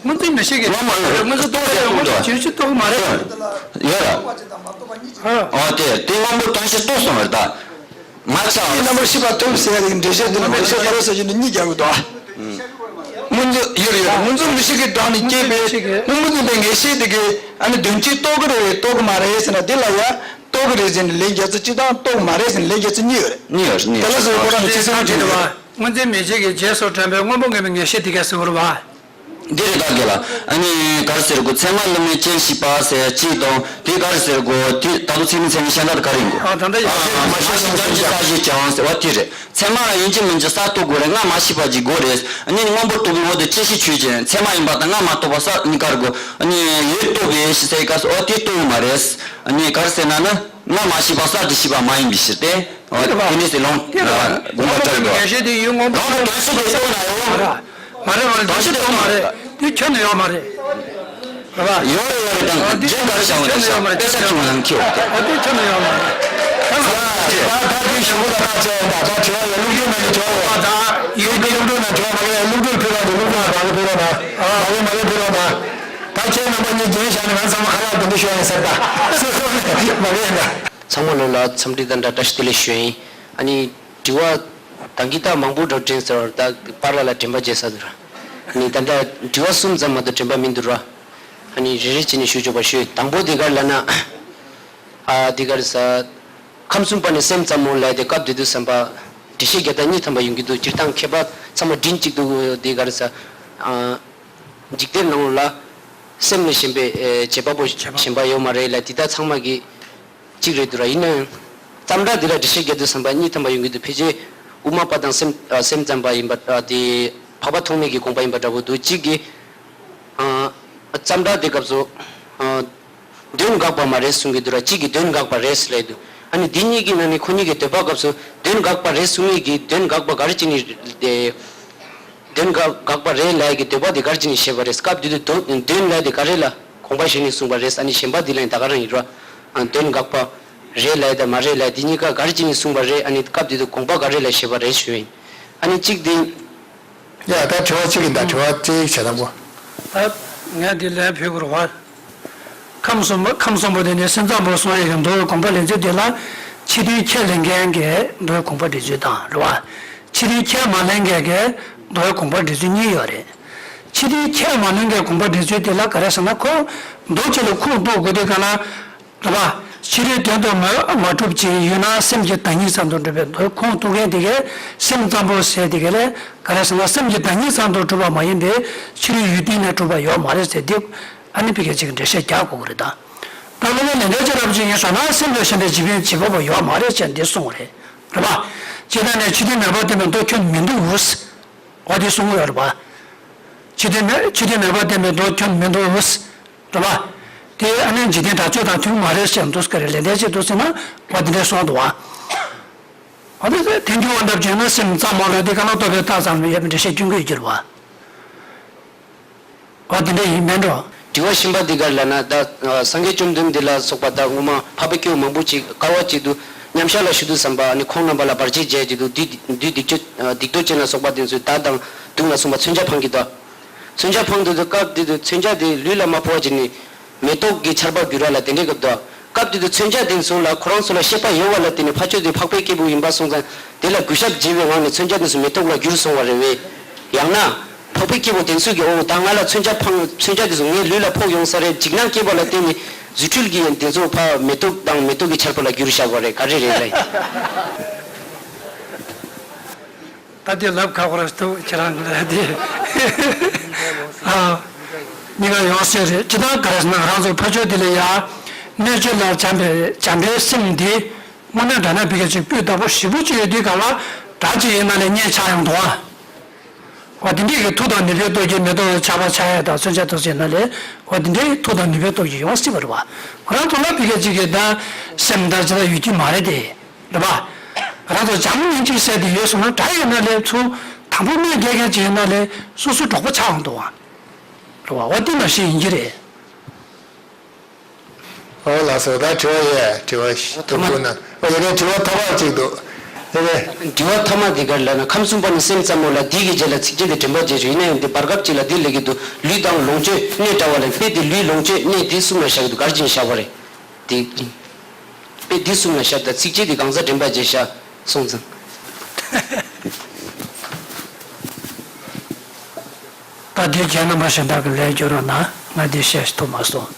སྔོ་འཛིན་མིག་ཤེས་ཀྱིས་སྔོན་པོ་སྔོན་འཛིན་རྟོག་པ་ཡང་སྔོན་པོའི་དོན་ཕྱིར་རྟོགས་ཀྱི་མ་རེད། ཡོད་རེད། ཨ། ཨོ་དེ་དེ་སྔོན་པོའི་དོན་ཕྱིར་རྟོགས་སོང་བ་རེད་ད། མ་ཆགས། ཡིད་རྣམ་པར་ཤེས་པ་ཐོབ་ཟེར་ཡ་དེ་འགྲེལ་བཤད་དེ་ལ་མ་ཤེས་པ་རེད་ཟེར་གྱི་འདུག་གཉིས་རྒྱག་གི་འདུག་སྔོ་འཛིན་ཡོད་རེད་ཡོད་རེད། སྔོ་འཛིན་མིག་ཤེས་ཀྱི་དྲངས་ནས་སྐྱེས་པའི་སྔོན་པོ་འཛིན་པའི་ངེས་ཤེས་དེ་གིས་ཨ་ནི་དོན་སྤྱི་རྟོགས་ཀྱི་རེད་རྟོགས་ཀྱི་མ་རེད་ཟེར་ན་དེ་ལ་ཡ་རྟོགས་ཀྱི་རེད་ཟེར་ནས་ལན་རྒྱག་ཚུལ་གཅིག་དང་རྟོགས་ཀྱི་མ་རེད་ཟེར་ནས་ལན་རྒྱག་ཚུལ་གཉིས་ཡོད་རེད། གཉིས་ཡོད་རེད་གཉིས་ཡོད་རེད། དེ་ལ་སོགས་པ་ཁོ་རང་གི་ཚིག་ཟིན་གྱི་རེད་བ། སྔོ་འཛིན་མིག་ཤེས་ཀྱིས་རྗེས་སུ་དྲངས་པའི་སྔོན་པོ་ངེས་པའི་ངེས་ཤེས་དེ་གས་ཟེར་བ་རེད་བ། འདི་རེད་ད་ག་ལ། ཨ་ནི་ག་རེ་ཟེར་དགོས། ཚད་མ་ལམ་མེ་ཅན་ཞིག་པ་ཟེར་གཅིག་དང་དེ་ག་རེ་ཟེར་དགོས། དེ་ད་དུང་ཚད་མིན་ཚད་མིན་གཞན་དག་དེ་ག་རེ་ཡིན་དགོས། ཨ་ད་ལྟ་ཡག་ཤོས་མ་ཤེས་ཀྱང་ཅི་ཟག་ཞིག་ཀྱང་ཟེར་བ་དེ་རེད། ཚད་མ་ལ་ཡིན་གཅིག་མིན་གཅིག་གསར་རྟོགས་དགོས་རེད། སྔ་མ་ཤེས་པ་ཅིག་དགོས་རེད། ཨ་ནི་སྔོན་པོ་རྟོགས་པའི་འོག་ཏུ་བཅད་ཤེས་ཆོས་ཅན། ཚད་མ་ཡིན་པ་དང་སྔ་མ་རྟོགས་པ་གསར་ནི་ག་རེ་དགོས། ཨ་ནི་ཡུལ་རྟོགས་པའི་ཤེས་ཚད་ག་ཟེར་བ་དེ་རྟོགས་ཡོད་མ་རེད། ཨ་ནི་ག་རེ་ཟེར་ན་ནི། སྔ་མ་ཤེས་པ་གསར་དུ་ཤེས་པ་མ་ཡིན་པའི་ཕྱིར་ཏེ། དེ་ནི་ཟེར་ལོང་དགོངས་པ་འགྲེལ་དགོས། ངེས་ཤེས་དེ་ཡུལ་སྔོན་པོ་རང་གི་དོན་སྤྱི་དེ་རྟོགས་ན་ཡོང་། མ་རེད་མ་རེད། དོན་སྤྱི་དེ་རྟོགས་མ་རེད། དེ་ཁྱོན་ནས་ཡོད་མ་རེད། རེད་པ། ཡོད་རེད་ཡོད་རེད་དང་རྗེས་འགར་བྱ་བ་རེད་ཟེར་དཔེ་ཆ་ཁྱོན་ནས་ཡོད་མ་རེད། ཨ་དེ་ཁྱོན་ནས་ཡོད་མ་རེད། ད་ད་ད་དེ་ཞུ་གོ་ལ་ད་བྱས་ཡོད་ད། ད་དྲི་བ་ཡོད་ཀླུ་སྒྲུབ་ནང་ནས་དྲི་བ་ཡོད་ད། ཡོད་ཀླུ་སྒྲུབ་ནང་དྲི་བ་མ་རེད། ཀླུ་སྒྲུབ་ཕུལ་རོགས་དང་། ཀླུ་སྒྲུབ་ལ་མ་རེད་ཕུལ་རོགས་དང་། མ་རེད་མ་རེད་ཕུལ་རོགས་དང་། ད་ཁྱེད་རྣམ་པ་གཉིས་རྒྱན་བཞག་ནས་ང་ཚང་མ་ཁ་ལག་འདོན་གི་ཤོག་ཡིན་ཟེར་ད། སོ་སོ་ནས་མ་རེད་ན། ཚང་མ་ལོ་ལ་འཚམས་འདྲི་དང་འདྲ་བཀྲ་ཤིས་བདེ་ལེགས་ཞུ་ཡིན། ཨ་ནི་དྲི་བ་ད་གིན་ད་མང་པོ་འདྲ་དྲན་ཟེར་བར་ད་པར་ལ་ལ་དྲན་པ་བརྗེད་ས་འདུག་ར། ཨ་ནི་ད་ལྟ་དྲི་བ་གསུམ་ཙམ་མ་གཏོགས་དྲན་པ་མི་འདུག་ར། ཨ་ནི་རེ་རེ་བྱས་ནས་ཞུ་ཆོག་པ་ཞུ། དང་པོ་འདི་ག་རེ་ལབ་ན། ཨ་འདི་ག་རེ་ཟ། ཁམས་གསུམ་པ་ནི་སེམས་ཙམ་མོ་ལབ་དེ་སྐབས་དེ་དུས་བསམ་པ། འགྲེལ་བཤད་རྒྱག་སྟངས་གཉིས་ཐམ་པ་ཡོང་གི་འདུག་སྤྱིར་བཏང་མཁས་པ་ཚང་མ་མགྲིན་གཅིག་ཏུ་འདི་ག་རེ་ཟ། ཨ། འཇིག་རྟེན་ནང་ལ་སེམས་ལས་གཞན་པའི་ཨེ་བྱེད་པ་པོ་གཞན་པ་ཡོད་མ་རེད་ལ། འདི་དག་ཚང་མ་གི་གཅིག་རེད་འདུག་ར། ཡིན་ནའང་ཙམ་ར་འདི་ལ་འགྲེལ་བཤད་རྒྱག་དུས་བསམ་པ་གཉིས་ཐམ་པ་ཡོང་གི་འདུག་ཕལ་ཆེར་དབུ་མ་པ་དང་སེམས་ཨ་སེམས་ཙམ་པ་ཡིན་པ་ཨ་དེ་འཕགས་པ་ཐོགས་མེད་ཀྱི་དགོངས་པ་ཡིན་པ་འདྲ་པོ་འདུག་གཅིག་གིས་ཨ་ཙམ་ར་དེ་སྐབས་སུ་ཨ་དོན་དགག་པ་མ་རེད་གསུང་གི་འདུག་ར། གཅིག་གིས་དོན་དགག་པ་རེད་ཟེར་ལབ་འདུག་ཨ་ནི་འདི་གཉིས་ཀྱི་ནང་ནས་ཁོ་གཉིས་ཀྱི་འདོད་པ་སྐབས་སུ་དོན་དགག་པ་རེད་གསུང་མཁན་གྱིས་དོན་དགག་པ་ག་རེ་བྱས་ནས་དེ། དོན་དགག་དགག་པ་རེད་ལབ་ཀྱི་འདོད་པ་དེ་ག་རེ་བྱས་ནས་བཤད་པ་རེད། སྐབས་དེ་དུས་དོན་དོན་ལབ་དེ་ག་རེ་ལ་དགོངས་པ་བཞེས་ནས་གསུངས་པ་རེད། ཨ་ནི་གཞན་པ་དེ་ལ་ཡང་ད་ག་རང་ཡིན་ར། ཨ་དོན་དགག་པ་རེད་ལབ་དང་མ་རེད་ལབ་དེ་གཉིས་ཀ་ག་རེ་བྱས་ནས་གསུངས་པ་རེད། ཨ་ནི་སྐབས་དེ་དུས་དགོངས་པ་ག་རེ་ལ་བཞེས་པ་རེད་ཞུ་ཡིན། ཨ་ནི་གཅིག་དེ། ཡ་ད་དྲི་བ་གཅིག་ཡིན་ད། དྲི་བ་གཅིག་བྱས་དང་པོ། ད་ངས་འདི་ལན་ཕུལ་དགོས་རེད་བ། ཁམས་གསུམ་པོ་ཁམས་གསུམ་པོ་དེ་ནི་སེམས་ཙམ་པོ་གསུང་ཡ་ཡོད་འདུག་དགོངས་པ་ལེན་ཚུལ་དེ་ལ་ཆ་ ཕྱི་དོན་ཁས་ལེན་མཁན་གྱི་མདོའི་དགོངས་པ་འགྲེལ་ཚུལ་དང་རེད་བ། ཕྱི་དོན་ཁས་མ་ལེན་མཁན་གྱི་མདོའི་དགོངས་པ་འགྲེལ་ཚུལ་གཉིས་ཡོད་རེད། ཕྱི་དོན་ཁས་མ་ལེན་མཁན་དགོངས་པ་འགྲེལ་ཚུལ་དེ་ལ་ག་རེ་ཟེར་ན། ཁོ་མདོ་གཅིག་ལ་ཁུངས་གཏུག་དགོས་དུས་ག་ལ། རེད་བ། ཕྱི་རོལ་དོན་དུ་མ་མ་གྲུབ་ཅིང་ཡུལ་སྣང་སེམས་ཀྱི་བདག་ཉིད་ཙམ་དུ་གྲུབ་པའི་མདོའི་ཁུངས་གཏུག་མཁན་དེ་གས་སེམས་ཙམ་པོ་ཟེར་དེ་གས་ལས་ག་རེ་ཟེར་ན། སེམས་ཀྱི་བདག་ཉིད་ཙམ་དུ་གྲུབ་པ་མ་ཡིན་པས་ཕྱི་རོལ་ཡུལ་དེ་ནས་གྲུབ་པ་ཡོད་མ་རེད་ཟེར་དེ། ཨ་ནི་ཕ་གི་ཅིག་འགྲེལ་བཤད་རྒྱག་དགོས་ཀྱི་རེད་ད། ད་སློབ་དཔོན་ལེགས་ལྡན་རྒྱལ་རབ་ཅིག་ཡིན་ཟེར་ན་སེམས་ལ་ཞེན་པའི་འཇིག་རྟེན་འཇིག་པ་པོ་ཡོད་མ་རེད་ཅེས་འདི་གསུངས་པ་རེད། རེད་པ། ཇི་ལྟར་ནས་ཕྱི་དོན་མེད་པར་བསྟན་པའི་མདོ་ཁྱོན་མི་འདུག་འོ་དེ་གསུངས་ཡོད་རེད་པ། ཕྱི་དོན་མེད་ཕྱི་དོན་མེད་པར་བསྟན་པའི་མདོ་ཁྱོན་མི་འདུག་རེད་པ། དེ་ཨ་ནི་འཇིག་རྟེན་གྲགས་ཆོས་དང་མཐུན་མ་རེད་ཅེས་འདུག་ག་རེ་ལེགས་ལྡན་ཅིག་འདུག་ཟེར་ན་འོ་དེ་འདྲས་གསུངས་འདུག་བ། འོ་དེ་ཐལ་འགྱུར་བ་འདྲ་བྱས་ན་སེམས་ཙམ་མ་ལོས་དེ་ག་ན་རྟོགས་པའི་རྟགས་ཙམ་ལ་ཡོད་པའི་འགྲེལ་བཤད་སྐྱོན་གྱི་ཡོད་རྒྱུ་རེད་པ། འོ་དེ་འདྲ་ཡིན་མིན་འགྲོ། དྲི་བ་གཞན་པ་འདི་གར་ལ་ན་ད་སངས་རྒྱས་བཅོམ་ལྡན་འདས་ལ་སོགས་པ་ད་སྔོན་མ་འཕགས་པའི་སྐྱེ་བོ་མང་པོ་ཅིག་དཀའ་བ་ཅིག་ཏུ་མཉམ་བཞག་ལ་བཞུགས་དུས་ཙམ་པ་ནི་ཁོང་རྣམ་པ་ལ་བར་ཆད་བྱས་ཅིག་ཏུ་བདུད་བདུད་སྡིག་ཅན་སྡིག་ཏོ་ཅན་ལ་སོགས་པ་དེ་ཚོས་མདའ་དང་མདུང་ལ་སོགས་པ་མཚོན་ཆ་འཕང་གི་ད། མཚོན་ཆ་འཕང་དུས་དུ་སྐབས་དེ་དུ་མཚོན་ཆ་དེ་ལུས་ལ་མ་ཕོག་ཅིག་ནི་མེ་ཏོག་གི་ཆར་པ་འགྱུར་བ་ལ་དེ་འདྲའི་སྐབས་དུ། སྐབས་དེ་དུ་མཚོན་ཆ་དེ་ཚོ་ལ་ཁོ་རང་ཚོ་ལ་ཤེས་པ་ཡོད་པ་ལ་བརྟེན་ནས་ཕ་ཆོས་དེ་འཕགས་པའི་སྐྱེས་བུ་ཡིན་པ་སོང་ཙང་དེ་ལ་གུས་ཞབས་བྱེད་པའི་ངང་ནས་མཚོན་ཆ་དེ་ཚོ་མེ་ཏོག་ལ་འགྱུར་སོང་བ་རེད་བས། ཡང་ན་འཕགས་པའི་སྐྱེས་བུ་དེ་ཚོས་ཀྱིས་འོ་ད་ང་ལ་མཚོན་ཆ་འཕང་མཚོན་ཆ་དེ་ཚོ་ངའི་ལུས་ལ་ཕོག་ཡོང་ས་རེད་འཇིགས་སྣང་སྐྱེས་པ་ལ་བརྟེན་ནས་རྫུ་འཕྲུལ་གྱིས་དེ་ཚོ་ཕ་མེ་ཏོག་དང་མེ་ཏོག་གི་ཆར་པ་ལ་འགྱུར་བཞག་པ་རེད། ག་རེ་རེད་ལ། ད་དེ་ལབ་ཁག་པོ་རེད་འདུག་ཁྱེད་རང་གི་ལ་དེ། ཨ། གཉིས་ཀ་ཡོང་སྲིད་རེད། སྤྱིར་བཏང་ག་རེ་ཟེར་ན་ང་རང་ཚོ་ཕ་ཆོས་དེ་ལ་ཡ། གནོད་བྱེད་ལ་བྱམས་པའི་བྱམས་པའི་སེམས་འདི་དངོས་གནས་དྲང་གནས་ཕ་གི་ཅིག་སྤུས་དག་པོ་ཞེ་པོ་ཅིག་ཡོད་དུས་ག་ལ་དགྲ་ཅིག་ཡིན་ན་ལས་གཉེན་ཆགས་ཡོང་འདུག་ཨ། འོ་དེ་འདྲའི་གི་མཐུ་དང་ནུས་པའི་སྟོབས་ཀྱིས་མེ་ཏོག་ཆར་པ་ཆགས་ཡ་དང་མཚོན་ཆ་ཐོགས་ཟེར་ན་ལས་འོ་དེ་འདྲའི་མཐུ་དང་ནུས་པའི་སྟོབས་ཀྱིས་ཡོང་སྲིད་པ་རེད་བ། ང་རང་ཚོ་ལ་ཕ་གི་ཅིག་གི་ད་སེམས་དང་ཅི་ལ་ཡོད་ཀྱི་མ་རེད་དེ། རེད་པ། ང་རང་ཚོ་བྱམས་སྙིང་རྗེ་ཟེར་དེ་ཡོད་སོང་ན་དགྲ་ཡོད་ན་ལས་ཚུར་དང་པོ་གནོད་སྐྱེལ་མཁན་ཅིག་ཡོད་ན་ལས་སོ་སོ་གྲོགས་པོ་ཆགས་འོང་འདུག་བ། རེད་བ། འོ་དེ་ནང་བཞིན་ཡིན་གྱི་རེད། ཨོ་ལགས་སོ། ད་དྲི་བ་ཡོད། དྲི་བ་ཐོག་མ་ཐུག་ན། ཨོ་ཡ་གའི་དྲི་བ་ཐོག་མ་གཅིག་འདུག་ཡ་གའི། དྲི་བ་ཐོག་མ་འདི་གར་ལ་ན་ཁམས་གསུམ་པ་ནི་སེམས་ཙམ་མོ་ལ་འདི་གི་རྗེས་ལ་ཚིགས་བཅད་དེ་དྲན་པ་བརྗེད་ཆོག་ཡིན་ན་ཡང་འདི་བར་སྐབས་གཅིག་ལ་འདི་ལས་ཀྱི་འདུག་ལུས་དང་ལོངས་སྤྱོད་གནས་འདྲ་བ་ལས་དཔེ་འདི་ལུས་ལོངས་སྤྱོད་གནས་འདི་གསུམ་ལ་བཞག་གི་འདུག་གར་གྱིན་བཞག་པ་རེད། དེ། དཔེ་འདི་གསུམ་ལ་བཞག་ད་ཚིགས་བཅད་འདི་གང་ཟག་དྲན་པ་བརྗེད་བཞག་སོང་ཙང་། ད་འདི་རྒན་རྣམ་པ་གཞན་དག་གི་ལན་སྐྱོན་རོགས་གནང་། ང་འདི་བཤད་ཐུབ་མ་སོང་།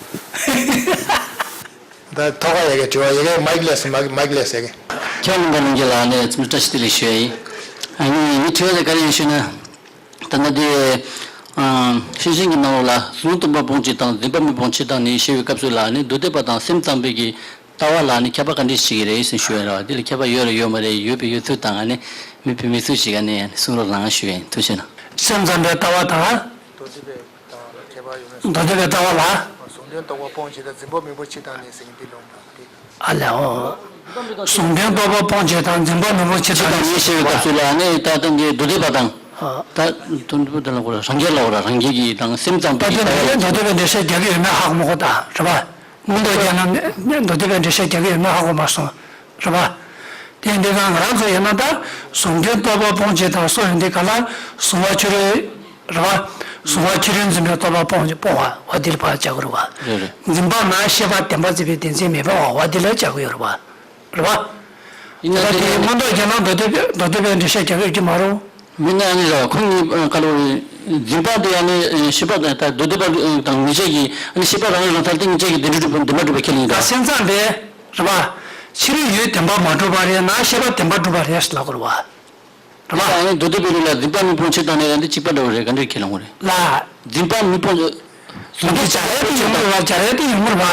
ད་ཐོག་ཁ་ཡ་གའི་དྲི་བ་ཡ་གའི་མའིག་ལས་སོང་། མའིག་མའིག་ལས་ཡ་གའི། ཁྱེད་རྣམ་པ་རྣམས་ཀྱི་ལག་ནས་འཚམས་འདྲི་བཀྲ་ཤིས་བདེ་ལེགས་ཞུ་ཡ་ཡིན། ཨ་ནི་ངའི་དྲི་བ་དེ་ག་རེ་ཡིན་ཞུས་ན། ད་ལྟ་དེ། ཤེས་བཞིན་གྱི་ནང་ལོགས་ལ་གཟུང་སྟོང་པ་སྤོང་བྱེད་དང་འཛིན་པ་མི་སྤོང་བྱེད་དང་ནི་ཞེས་པའི་སྐབས་སུ་ལ་ནི་མདོ་སྡེ་པ་དང་སེམས་ཙམ་པའི་གི་ལྟ་བ་ལ་ནི་ཁྱད་པར་ག་འདྲ་ཞིག་རེད་ཟེར་ཞུ་ཡ་རེད་བ། དེ་ལ་ཁྱད་པར་ཡོད་རེད་ཡོད་མ་རེད་ཡོད་པའི་ཡོད་ཚུལ་དང་ཨ་ནི་མེད་པའི་མེད་ཚུལ་ཞིག་ཨ་ནི་གསུང་རོགས་གནང་ཞུ་ཡ་ཡིན། ཐུགས་རྗེ་གནང་། སེམས་ཙམ་པའི་ལྟ་བ་དང་། མདོ་སྡེ་པའི་ལྟ་བ་ལ། གཟུང་དོན་རྟོག་པ་སྤོང་བྱེད་དང་འཛིན་པ་མི་སྤོང་བྱེད་དང་ནི་ཟེར་མཁན་འདི་ལོངས་དང་དེ། ཨ་ལས་འོ། གཟུང་དོན་རྟོག་པ་སྤོང་བྱེད་དང་འཛིན་པ་མི་སྤོང་བྱེད་དང་ནི་ཞེས་པའི་སྐབས་སུ་ལ་ནི་ད་ལྟ་འདི་མདོ་སྡེ་པ་དང་། ད་དོན་དུ་དེ་ལ་གོ་ར་རང་རྒྱལ་ལ་གོ་ར་རང་རྒྱལ་གྱི་དང་སེམས་ཙམ་པའི་ད་གི་ལྟ་བ། མདོ་སྡེ་པའི་འགྲེལ་བཤད་རྒྱག་གི་ཡོད་མེད་ཧ་གོ་མ་གོ་ད་རེད་པ། མངོན་རྟོགས་རྒྱན་ལ་མདོ་སྡེ་པའི་འགྲེལ་བཤད་རྒྱག་གི་ཡོད་མེད་ཧ་གོ་མ་སོང་། རེད་པ། དེ་འདི་ག་ང་རང་ཚོ་ཡིན་ན་ད་གཟུང་དོན་རྟོག་པ་སྤོང་བྱེད་དང་སོགས་ཡོང་དུས་ག་ལ་གཟུང་བ་ཕྱི་རོལ་རེད་པ། གཟུང་བ་ཕྱི་རོལ་འཛིན་པའི་རྟོག་པ་སྤོང་བྱེད་སྤོང་བ་འོ་འདི་ལ་ཕར་བྱ་དགོས་རེད་པ། རེད་རེད། འཛིན་པ་ན་ཤེས་པ་བདེན་པར་འཛིན་པའི་བདེན་འཛིན་མེད་པའོ་འོ་འདི་ལ་བྱ་དགོས་ཡོད་རེད་པ། རེད་པ། ཡིན་ན་ད་དེ་དེ་མངོན་རྟོགས་རྒྱན་ལ་མདོ་སྡེ་པའི་མདོ་སྡེ་པའི་འགྲེལ་བཤད་རྒྱག་ཡོད་ཀྱི་མ་རེད། མིན་ན་ཨ་ནི་ར་ཁོང་གཉིས་ཨ་ག་ལོ་རེད། འཛིན་པ་དེ་ཨ་ནི་ཨ་ཤེས་པ་དང་ད་མདོ་སྡེ་པ་དང་ངེད་ཅག་གི་ཨ་ནི་ཤེས་པ་རང་རང་ཐར་ཏེ་ངེད་ཅག་གི་བདེན་གྲུབ་བདེན་པ་གྲུབ་པ་ཁས་ལེན་གྱི་ད་འདུག་སེམས་ཙམ་པས་རེད་པ། ཕྱི་རོལ་ཡུལ་བདེན་པར་མ་གྲུབ་པ་རེད་ན་ཤེས་པ་བདེན་པར་གྲུབ་པ་རེད་ལབ་དགོས་རེད་པ། རེད་པ། ཨ་ནི་མདོ་སྡེ་པའི་ལུགས་ལ་འཛིན་པ་མི་སྤོང་བྱེད་དང་ནི་ཡང་འདི་གཅིག་པ་འདྲ་བོ་རེད། ག་འདྲས་ཁས་ལེན་དགོས་རེད། ལ། འཛིན་པ་མི་སྤོང་། བཟོ་འདྲ་བྱ་ཡ་དེ་ཡོང་གི་རེད་པ། བྱ་ཡ་དེ་ཡོང་གི་རེད་པ།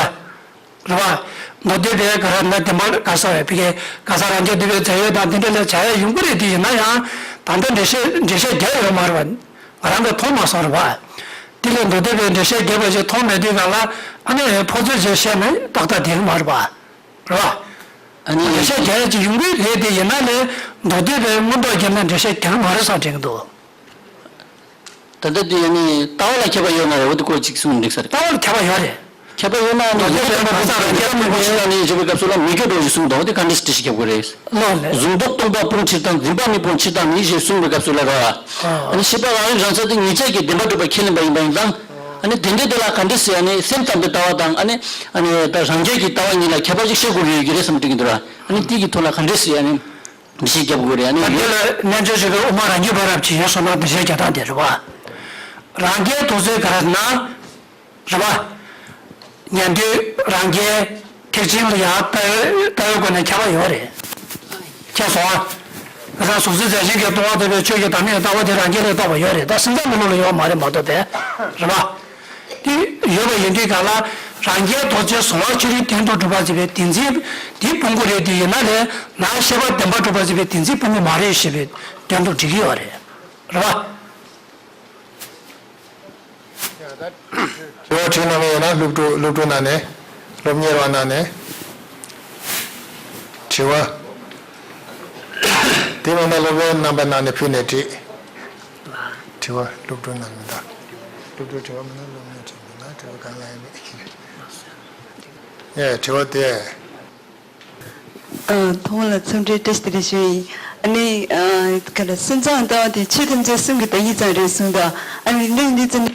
རེད་པ། མདོ་སྡེ་པའི་ག་ར་ན་བདེན་པ་ག་ས་བས་ཕ་གི་ག་ས་རང་རྒྱལ་འདུས་པའི་རྫས་ཡོད་དང་དེ་འདྲ་ལ་བྱ་ཡ་ཡོང་གི་རེད། དེ་ཡིན་ན་ཡང་ད་ལྟ་འགྲེལ་བཤད་འགྲེལ་བཤད་རྒྱག་ཡོད་མ་རེད་པ། ང་རང་གིས་མཐོང་མ་སོང་རེད་པ། དེ་ལས་མདོ་སྡེ་པའི་འགྲེལ་བཤད་རྒྱག་པ་ཞིག་མཐོང་མེད་དུས་ག་ལ་ཨ་ནི་ཕོ་ཚོད་ཅིག་བཤད་ན་ཏག་ཏག་བསྡད་ཀྱི་མ་རེད་པ། རེད་པ། ཨ་ནི་འགྲེལ་བཤད་རྒྱག་ཡ་ཅིག་ཡོང་གི་རེད། དེ་ཡིན་ན་ལས་མདོ་སྡེ་པའི་མངོན་རྟོགས་རྒྱན་ལ་འགྲེལ་བཤད་རྒྱག་གི་མ་རེད་བསམ་དྲན་གྱི་འདུག་ད་ལྟ་དེ་ཡང་ནི་ལྟ་བ་ལ་ཁྱད་པར་ཡོད་མ་རེད། འོ་དེ་སྐོར་ཅིག་གསུངས་འགྲིག་ས་རེད། ལྟ་བ་ལ་ཁྱད་པར་ཡོད་རེད། ཁྱད་པར་ཡོད་ན་ནི་ལོ་རྒྱུས་ལ་གང་ཟག་རང་རྒྱལ་མི་དགོས་ཞེས་ནི་ཞེས་པའི་སྐབས་སུ་ལ་མི་དགོས་འགྲོ་ཞེས་གསུངས་འདུག་འོ་དེ་ག་འདྲ་ཞིག་འགྲེལ་བཤད་རྒྱབ་དགོས་རེད། ལོ་ལེ། གཟུང་རྟོག་སྟོང་པ་སྤོང་ཕྱིར་དང་འཛིན་པ་མི་སྤོང་ཕྱིར་དང་ནི་ཞེས་གསུངས་པའི་སྐབས་སུ་ལ་ར། ཨ་ནི་ཤེས་པ་རང་རིག་རང་ཚད་དེ་ངེད་ཅག་གི་བདེན་པར་གྲུབ་པ་ཁས་ལེན་པ་ཡིན་པ་ཡིན་ཙང་། ཨ་ནི་དེ་འདྲའི་དེ་ལ་ག་འདྲ་ཟེར། ཨ་ནི་སེམས་ཙམ་པའི་ལྟ་བ་དང་། ཨ་ནི་ཨ་ནི་ད་རང་རྒྱལ་གྱི་ལྟ་བ་གཉིས་ལ་ཁྱད་པར་ཅིག་ཤེས་དགོས་ཀྱི་ཡོད་ཀྱི་རེད་བསམ་དྲན་གྱི་འདུག་ར། ཨ་ནི་དེ་གི་ཐོག་ལ་ག་འདྲ་ཟེར། ཨ་ནི་འགྲེལ་བཤད་རྒྱབ་དགོས་རེད། ཨ་ནི་ད་དེ་ལ་རྣལ་འབྱོར་ཞེས་པའི་དབུ་མ་རང་རྒྱུད་པ་རབ་ཅིག་ཡོད་སོང་ན་འགྲེལ་བཤད་རྒྱག་སྟངས་དེ་རེད་བ། རང་རྒྱལ་དོགས་སེལ་ག་རེ་ན། རེད་བ། ཉན་ཐོས་རང་རྒྱལ་ཐེག་ཆེན་ལ་ཡང་ལྟ་བའི་ལྟ་བའི་སྒོ་ནས་ཁྱད་པར་ཡོད་རེད། ཁྱེད་སོང་ཨ། ཁ་སང་གཟུགས་ཚད་རྫས་གཞན་གྱིས་སྟོང་པ་རྟོགས་པའི་ཆོས་ཀྱི་བདག་མེད་ལྟ་བ་དེ་རང་རྒྱལ་ལ་གཏོགས་པ་ཡོད་རེད། ད་སེམས་ཙམ་པའི་ལུགས་ལ་ཡོད་མ་རེད་མ་གཏོགས་པས། རེད་བ། དེ་ཡོད་པ་ཡིན་དུས་ག་ལ། རང་རྒྱལ་དོགས་སེལ་གཟུང་བ་ཕྱི་རོལ་དོན་དུ་གྲུབ་པ་ཟེར་བའི་བདེན་འཛིན་དེ་སྤོང་དགོས་རེད། དེ་ཡིན་ན་ལས་ན་ཤེས་པ་བདེན་པར་གྲུབ་པ་ཟེར་བའི་བདེན་འཛིན་སྤོང་གི་མ་རེད་ཞེས་པའི་དོན་དུ་འགྲིག་གི་ཡོད་རེད། རེད་བ། དྲི་བ་དྲིས་གནང་མཁན་ཡོད་ན། སློབ་ཕྲུག་སློབ་ཕྲུག་ནང་ནས། སློབ་གཉེར་བ་ནང་ནས་དྲི་བ། དེ་མིན་ན་སློབ་དཔོན་རྣམ་པ་ནང་ནས་ཕུལ་ནས་དྲིས། དྲི་བ་སློབ་ཕྲུག་ནང་ནས་ད། སློབ་ཕྲུག་དྲི་བ་མིན་ན་སློབ་གཉེར་དྲི་བ་མིན་ན་དྲི་བ་གང་ཡང་མེད། ཡ་དྲི་བ་དེ། ཨ། ཐོག་མ་ལ་འཚམས་འདྲི་བཀྲ་ཤིས་བདེ་ལེགས་ཞུ་ཡིན། ཨ་ནི། ཨ། ག་ལ། སེམས་ཙམ་ལྟ་བ་དེ་ཆོས་ཐམས་ཅད་གསུམ་གྱི་བདག་ཉིད་ཙམ་རེད་གསུངས་དང་། ཨ་ནི་འདི་འདི་ཙམ་ན།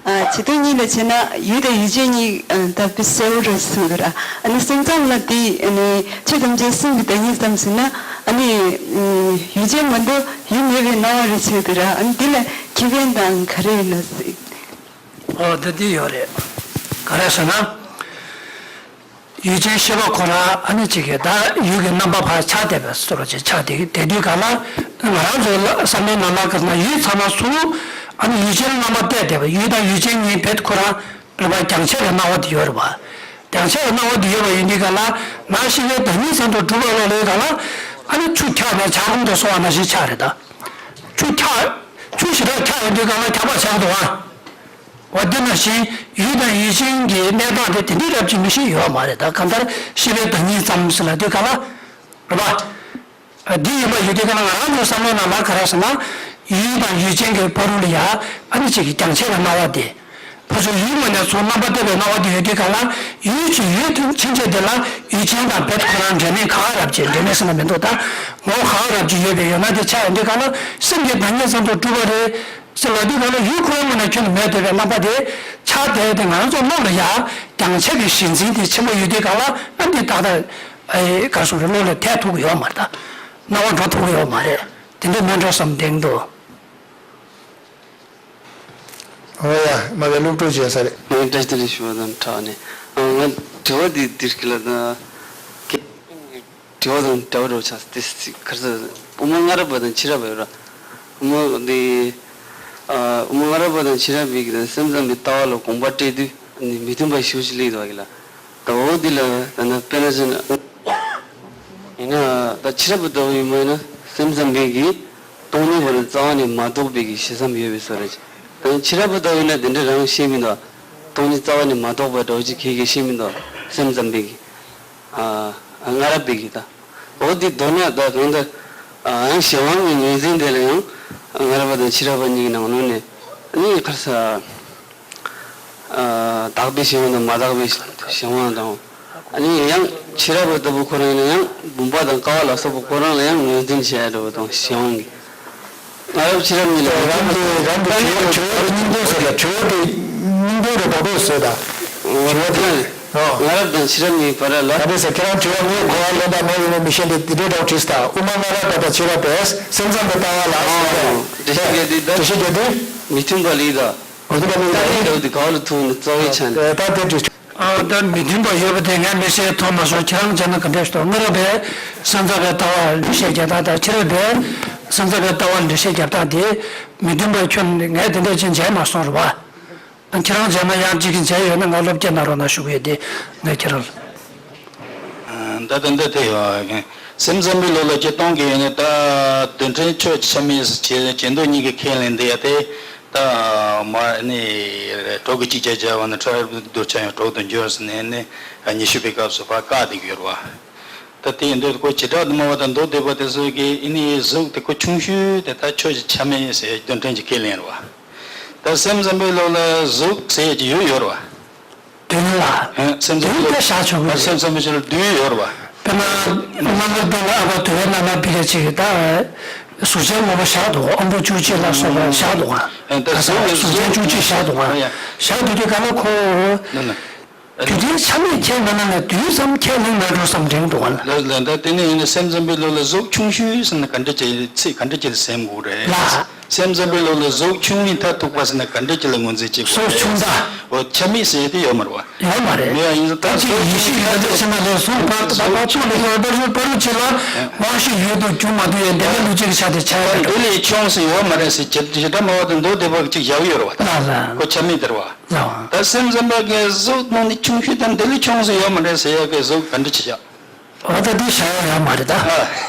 ཨ། བྱེ་བྲག་གཉིས་ལ་བྱས་ན་ཡུལ་དང་ཡུལ་ཅན་གཉིས། ཨ། ད་དཔེ་གསལ་བོ་རེད་གསུངས་འདུག་ར། ཨ་ནི་སེམས་ཙམ་ལ་དེ། ཨ་ནི་ཆོས་ཐམས་ཅད་གསུམ་གྱི་བདག་ཉིད་ཙམ་ཟེར་ན། ཨ་ནི་ཡུལ་ཅན་མ་གཏོགས་ཡུལ་མེད་པའི་སྣང་བ་རེད་ཟེར་འདུག་ར། ཨ་ནི་འདི་ལ་ཁེ་ཕན་དང་ག་རེ་ཡིན་ན་ཟེར། ཨོ་དེ་འདི་ཡོད་རེད། ག་རེ་ཟེར་ན། ཡུལ་ཅན་ཤེས་པ་ཁོ་རང་ཨ་ནི་གཅིག་གིས་ད་ཡུལ་གྱི་རྣམ་པ་ཕར་ཆགས་བསྡད་པའི་བཟོ་འདྲ་ཅིག་ཆགས་བསྡད་ཀྱི་བསྡད་དུས་ག་ལ། ང་རང་ཚོའི་བསམ་བློའི་ནང་ལ་ག་ན་ཡུལ་ཚང་མ་སུ། ཨ་ནི་ཡུལ་ཅན་རྣམ་པ་བལྟས་བསྡད་པ། ཡུལ་དང་ཡུལ་ཅན་གཉིས་བེད་ཁོ་རང་རེད་པ། རྒྱང་ཆད་པའི་སྣང་བ་དེ་ཡོད་རེད་པ། རྒྱང་ཆད་པའི་སྣང་བ་དེ་ཡོད་པ་ཡིན་དུས་ག་ལ། ནང་ཤེས་པའི་བདག་ཉིད་ཙམ་དུ་གྲུབ་པ་ལ་ལས་ག་ལ། ཨ་ནི་ཆུ་འཁྱག་ནས་བྱ་སྒོང་དུ་སོང་བ་ནང་བཞིན་ཆགས་རེད་ད། ཆུ་འཁྱག་ཆུ་ཞེ་དྲག་འཁྱག་ཡོང་དུས་ག་ལ་འཁྱག་པ་ཆགས་འདུག་ཨ། འོ་དེ་ནང་བཞིན་ཡུལ་དང་ཡུལ་ཅན་གྱི་གནས་སྟངས་དེ་དེ་འདྲའི་རབ་ཅིག་མི་ཤེས་ཡོད་མ་རེད། ད་གང་ལྟར་ཤེས་པའི་བདག་ཉིད་ཙམ་ཟེར་ལབ་དུས་ག་ལ། རེད་པ། འདི་ཡིན་པ་ཡོད་དུས་ག་ལ་ང་རང་ཚོའི་བསམ་བློའི་ནང་ལ་ག་རེ་ཟེར་ན། ཡུལ་དང་ཡུལ་ཅན་གྱི་བར་དུ་ལ་ཡ་ཨ་ནི་གཅིག་གི་རྒྱང་ཆད་པའི་སྣང་བ་དེ། ཕར་ཚུར་ཡུལ་ངོས་ནས་ཚུར་རྣམ་པ་བལྟས་པའི་སྣང་བ་དེ་ཡོད་དུས་ག་ལ། ཡུལ་གཅིག་ཡུལ་དུ་ཕྱིན་ཆད་དེ་ལ་ཡུལ་ཅན་དང་བེད་ཁོ་རང་འབྲེལ་མེད་ཁག་ཁག་རབ་ཅིག་འབྲེལ་མེད་ཟེར་ན་མི་འདུག་ད་ངོ་བོ་ཁག་ཁག་རབ་ཅིག་ཡོད་པའི་ཡོད་ན་དེ་ཆགས་ཡོང་དུས་ག་ལ་སེམས་ཀྱི་བདག་ཉིད་ཙམ་དུ་གྲུབ་པ་རེད། ཟེར་ལབ་དུས་ག་ལ་ཡུལ་ཁོ་རང་ངོས་ནས་ཁྱོན་ནས་མེད་བསྡད་པའི་རྣམ་པ་དེ་ཆགས་བསྡད་དེ། ང་རང་ཚོ་བློ་ལ་ཡ་རྒྱང་ཆད་ཀྱི་གཞི་འཛིན་དེ་ཆེན་པོ་ཡོད་དུས་ག་ལ། ཨ་འདི་ཏག་ཏག་ཨེ་ག་རེ་ཟེར་དགོས་རེད། བློ་ལ་ཐེག་ཐུབ་ཀྱི་ཡོད་མ་རེད། ད་སྣང་བ་འགྲོ་ཐུབ་ཀྱི་ཡོད་མ་རེད། དེ་འདྲ་མིན་འགྲོ་བསམ་བསྡད་འདུག་ཨོ་ཡ། མ་གི་སློབ་ཕྲུག་བྱས་ས་རེད། ང་བཀྲ་ཤིས་བདེ་ལེགས་ཞུ་བ་དང་སྦྲགས་ནས། ཨ། ང་དྲི་བ་འདི་འདིར་གི་ལ་ད་དྲི་བ་དང་འདྲ་བ་རོ་ཆགས་ཏེ། ག་རེ་ཟེར། དབུ་མ་སྔ་རབས་པ་དང་ཕྱི་རབས་པ་ཡོད་ར། དབུ་མ་འདི། ཨ། དབུ་མ་སྔ་རབས་པ་དང་ཕྱི་རབས་པའི་གི་སེམས་ཙམ་པའི་ལྟ་བ་ལ་དགོངས་པ་སྤྲད་དུས་ནི་མི་མཐུན་པ་ཞེ་པོ་ཅིག་སླེབས་འདུག་ག་ལ། ད་འོ་འདི་ལ་ད་ནི་དཔེར་ན་ཟེར་ན། ཡིན་ན་ད་ཕྱི་རབས་པ་ལྟ་བུ་ཡིན་པ་ཡིན་ན་སེམས་ཙམ་པའི་གི་སྟོང་ཉིད་པ་ལ་རྩ་བ་ནས་མ་རྟོགས་པའི་གི་ཞེ་ས་མི་ཡོད་པའི་བཟོ་འདྲ་ཅིག་ད་ཕྱི་རབས་པ་ལྟ་བུ་ཡིན་ན་དེ་འདྲ་རང་ཤེས་མི་འདུག་སྟོང་ཉིད་རྩ་བ་ནས་མ་རྟོགས་པ་འདྲ་བོ་ཅིག་གིས་གིས་ཤེས་མི་འདུག་སེམས་ཙམ་པའི་གི། ཨ། སྔ་རབས་པའི་གི་ད། འོ་དེ་མདོར་ན་ད་གང་ལྟར། ཨ། ཡང་གཞན་དབང་གི་ངོས་འཛིན་དེ་ལ་ཡང་སྔ་རབས་པ་དང་ཕྱི་རབས་པ་གཉིས་ཀྱི་ནང་ལོགས་ནས་ནི་ག་རེ་ཟེར། ཨ། དག་པའི་གཞན་དབང་དང་མ་དག་པའི་གཞན་དབང་དང་། ཨ་ནི་ཡང་ཕྱི་རབས་པ་ལྟ་བུ་ཁོ་རང་ཡིན་ན་ཡང་བུམ་པ་དང་ཀ་བ་ལ་སོགས་པ་ཁོ་རང་ལ་ཡང་ངོས་འཛིན་བྱས་འགྲོ་བ་དང་གཞན་དབང་གི། སྔ་རབས་ཕྱི་རབས་གཉིས་ལ། རང་གི་རང་གི་དྲི་བ་དྲི་བ་དེ་སྙིང་པོ་ཟེར་ལ། དྲི་བ་དེ་སྙིང་པོ་རེད་པ། དྲི་བ་ཟེར་ད། འོ་དྲི་བ་དེ། ཨོ། སྔ་རབས་དང་ཕྱི་རབས་གཉིས་བར་ལ། ད་དེ་ཟེར་ཁྱེད་རང་དྲི་བ་ངས་གོ་བ་ལོན་པ་མེད། ཡིན་ནའི་མི་ཤེས་འདི་འདི་འདྲའི་འདྲ་བོ་དྲིས་ད། དབུ་མ་སྔ་རབས་པ་དང་ཕྱི་རབས་པས་སེམས་ཙམ་པའི་ལྟ་བ་ལ་ཟེར་ད། འགྲེལ་བཤད་རྒྱག་དུས་ད། འགྲེལ་བཤད་རྒྱག་དུས། མི་མཐུན་པ་ལ་ཡིན་ད། འོ་དེ་ལ་མི་ད་དེ་འདྲ་བོ་དེ་ག་བ་ལ་ཐུག་ནས་རྩ་བའི་ཆ་ནས། ད་དེ་འདྲ། ཨ། ད་མི་མཐུན་པ་ཡོད་པ་དེ་ངས་མི་ཤེས། མཐོང་མ་སོང་། ཁྱེད་རང་བྱས་ན་ག་འདྲ་ཞིག་འདུག་སྔ་རབས་པས་སེམས་ཙམ་པའི་ལྟ་བ་འགྲེལ་བཤད་རྒྱག་སྟངས་དང་ཕྱི་རབས་པས་སེམས་ཙམ་པའི་ལྟ་བ་འགྲེལ་བཤད་རྒྱག་སྟངས་དེ་མི་མཐུན་པ་ཁྱོན་ནས་ངས་དེ་འདྲ་ཅིག་མཇལ་མ་སོང་རེད་པ། ཁྱེད་རང་བྱས་ན་ཡང་གཅིག་གིས་མཇལ་ཡོད་ན་ང་བློ་སྐྱེད་གནང་རོགས་གནང་ཞུ་གི་ཡོད་དེ། ངས་ཁྱེད་རང་ལ། ད་ད་འདི་དེ་ཡོད། སེམས་ཙམ་པའི་ལུགས་ལ་སྤྱིར་བཏང་གི་ཡིན་ན་ད་རྡུལ་ཕྲན་ཆོས་ཅན་ཆ་མེད་ཟེར། བྱེ་བྲག་མདོ་གཉིས་ཀྱིས་ཁས་ལེན་འདི་ཡ་དེ། ད་མ་ནི་དྲུག་གི་གཅིག་བརྒྱ་བརྒྱ་པ་ནི་ཕྲ་རབ་ཏུ་གདུལ་བྱ་ཡང་དྲུག་ཏུ་འགྱུར་ཟེར་ནས་ནི་ཉི་ཤུ་པའི་སྐབས་སུ་ཕར་བཀག་བསྡད་ཀྱི་ཡོད་རེད་པ། ད་དེ་ཡིན་དུས་ཁོ་བྱེ་བྲག་ཏུ་སྨྲ་བ་དང་མདོ་སྡེ་པ་དེ་ཚོ་གིས་ཨ་ནི་གཟུགས་དེ་ཁོ་ཆུང་ཤོས་དེ་ད་ཆོས་ཅན་ཆ་མེད་ཟེར་རྡུལ་ཕྲན་གྱིས་ཁས་ལེན་རེད་པ། ད་སེམས་ཙམ་པའི་ལུགས་ལ་གཟུགས་ཟེར་གྱི་ཡོད་ཡོད་རེད་པ། རྡུལ་ལ། ཨ། སེམས་ཙམ་པའི་ལུགས་ལ་བཞག་ཆོག་གི་རེད། སེམས་ཙམ་པའི་ལུགས་ལ་རྡུལ་ཡོད་རེད་པ། དཔེར་ན་རྣམ་པར་རྟོག་པའི་ཨ་པ་དུ་བའི་རྣམ་པར་སྦས་རེ་ཅིག་གིས་ད། གཟུགས་ཅན་དངོས་པོ་བཞག་འདུག་ཨ་མོ་བཅུ་གཅིག་ལ་སོགས་པ་བཞག་འདུག་ག་གཟུགས་ཅན་བཅུ་གཅིག་བཞག་འདུག་ག་བཞག་འདུག་དུས་ག་ལ་ཁོ། དུས་མཐའི་ཆ་མེད་ཁས་མེད་ན་ནི་དུས་ཙམ་ཁས་ལེན་མེད་འགྲོ་བསམ་དྲན་འདུག་ག་ལ། ལ་ལ་ད་དེ་ནི་ཡིན་ན་སེམས་ཙམ་པའི་ལུགས་ལ་གཟུགས་ཆུང་ཤོས་ཟེར་ན་ག་འདྲ་ཅིག་ཚིག་ག་འདྲ་ཅིག་ལ་སེམས་དགོས་རེད། ལ། སེམས་ཙམ་པའི་ལུགས་ལ་གཟུགས་ཆུང་ངུས་མཐར་ཐུག་པ་ཟེར་ན་ག་འདྲ་ཅིག་ལ་ངོས་འཛིན་བྱེད་དགོས་རེད། གཟུགས་ཆུང་མཐའ། འོ་ཆ་མེད་ཟེར་ཡ་དེ་ཡོད་མ་རེད་བ། ཡོད་མ་རེད། མེད་པ་ཡིན་ཙང་ད་ད་ཅིག་གཟུགས་ཡིད་ཆུང་ཤོས་ཡོད་ད་ཕྱི་མ་ལས་གཟུགས་བར་དུ་བར་དུ་ལ་ཡོད་པ་རུ་པ་རུ་ཅིག་ལ་དབང་ཤེས་ཡོད་དུ་འགྱུར་མ་ཐུབ་ཡ་འདི་འདྲ་ལུགས་གཅིག་གི་ཆ་དེ་ཆགས་ཡོད་འདི་རེད། ལས་ཆུང་ཟེར་ཡོད་མ་རེད་ཟེར་བྱེད་བྱེད་སྒྲ་མ་བ་དང་མདོ་སྡེ་པ་གཅིག་བཞག་ཡོད་རེད་བ། ལ་ལ། ཁོ་ཆ་མེད་དེ་རེད་བ། ལ། ད་སེམས་ཙམ་པ་གིས་གཟུགས་ནང་ནས་ཆུང་ཤོས་དང་འདི་ལས་ཆུང་ཟེར་ཡོད་མ་རེད་ཟེར་ཡ་གི་གཟུགས་ག་འདྲ་ཅིག་བཞག་འོ་ད་འདི་བྱ་བ་ཡོད་མ་རེད་ད།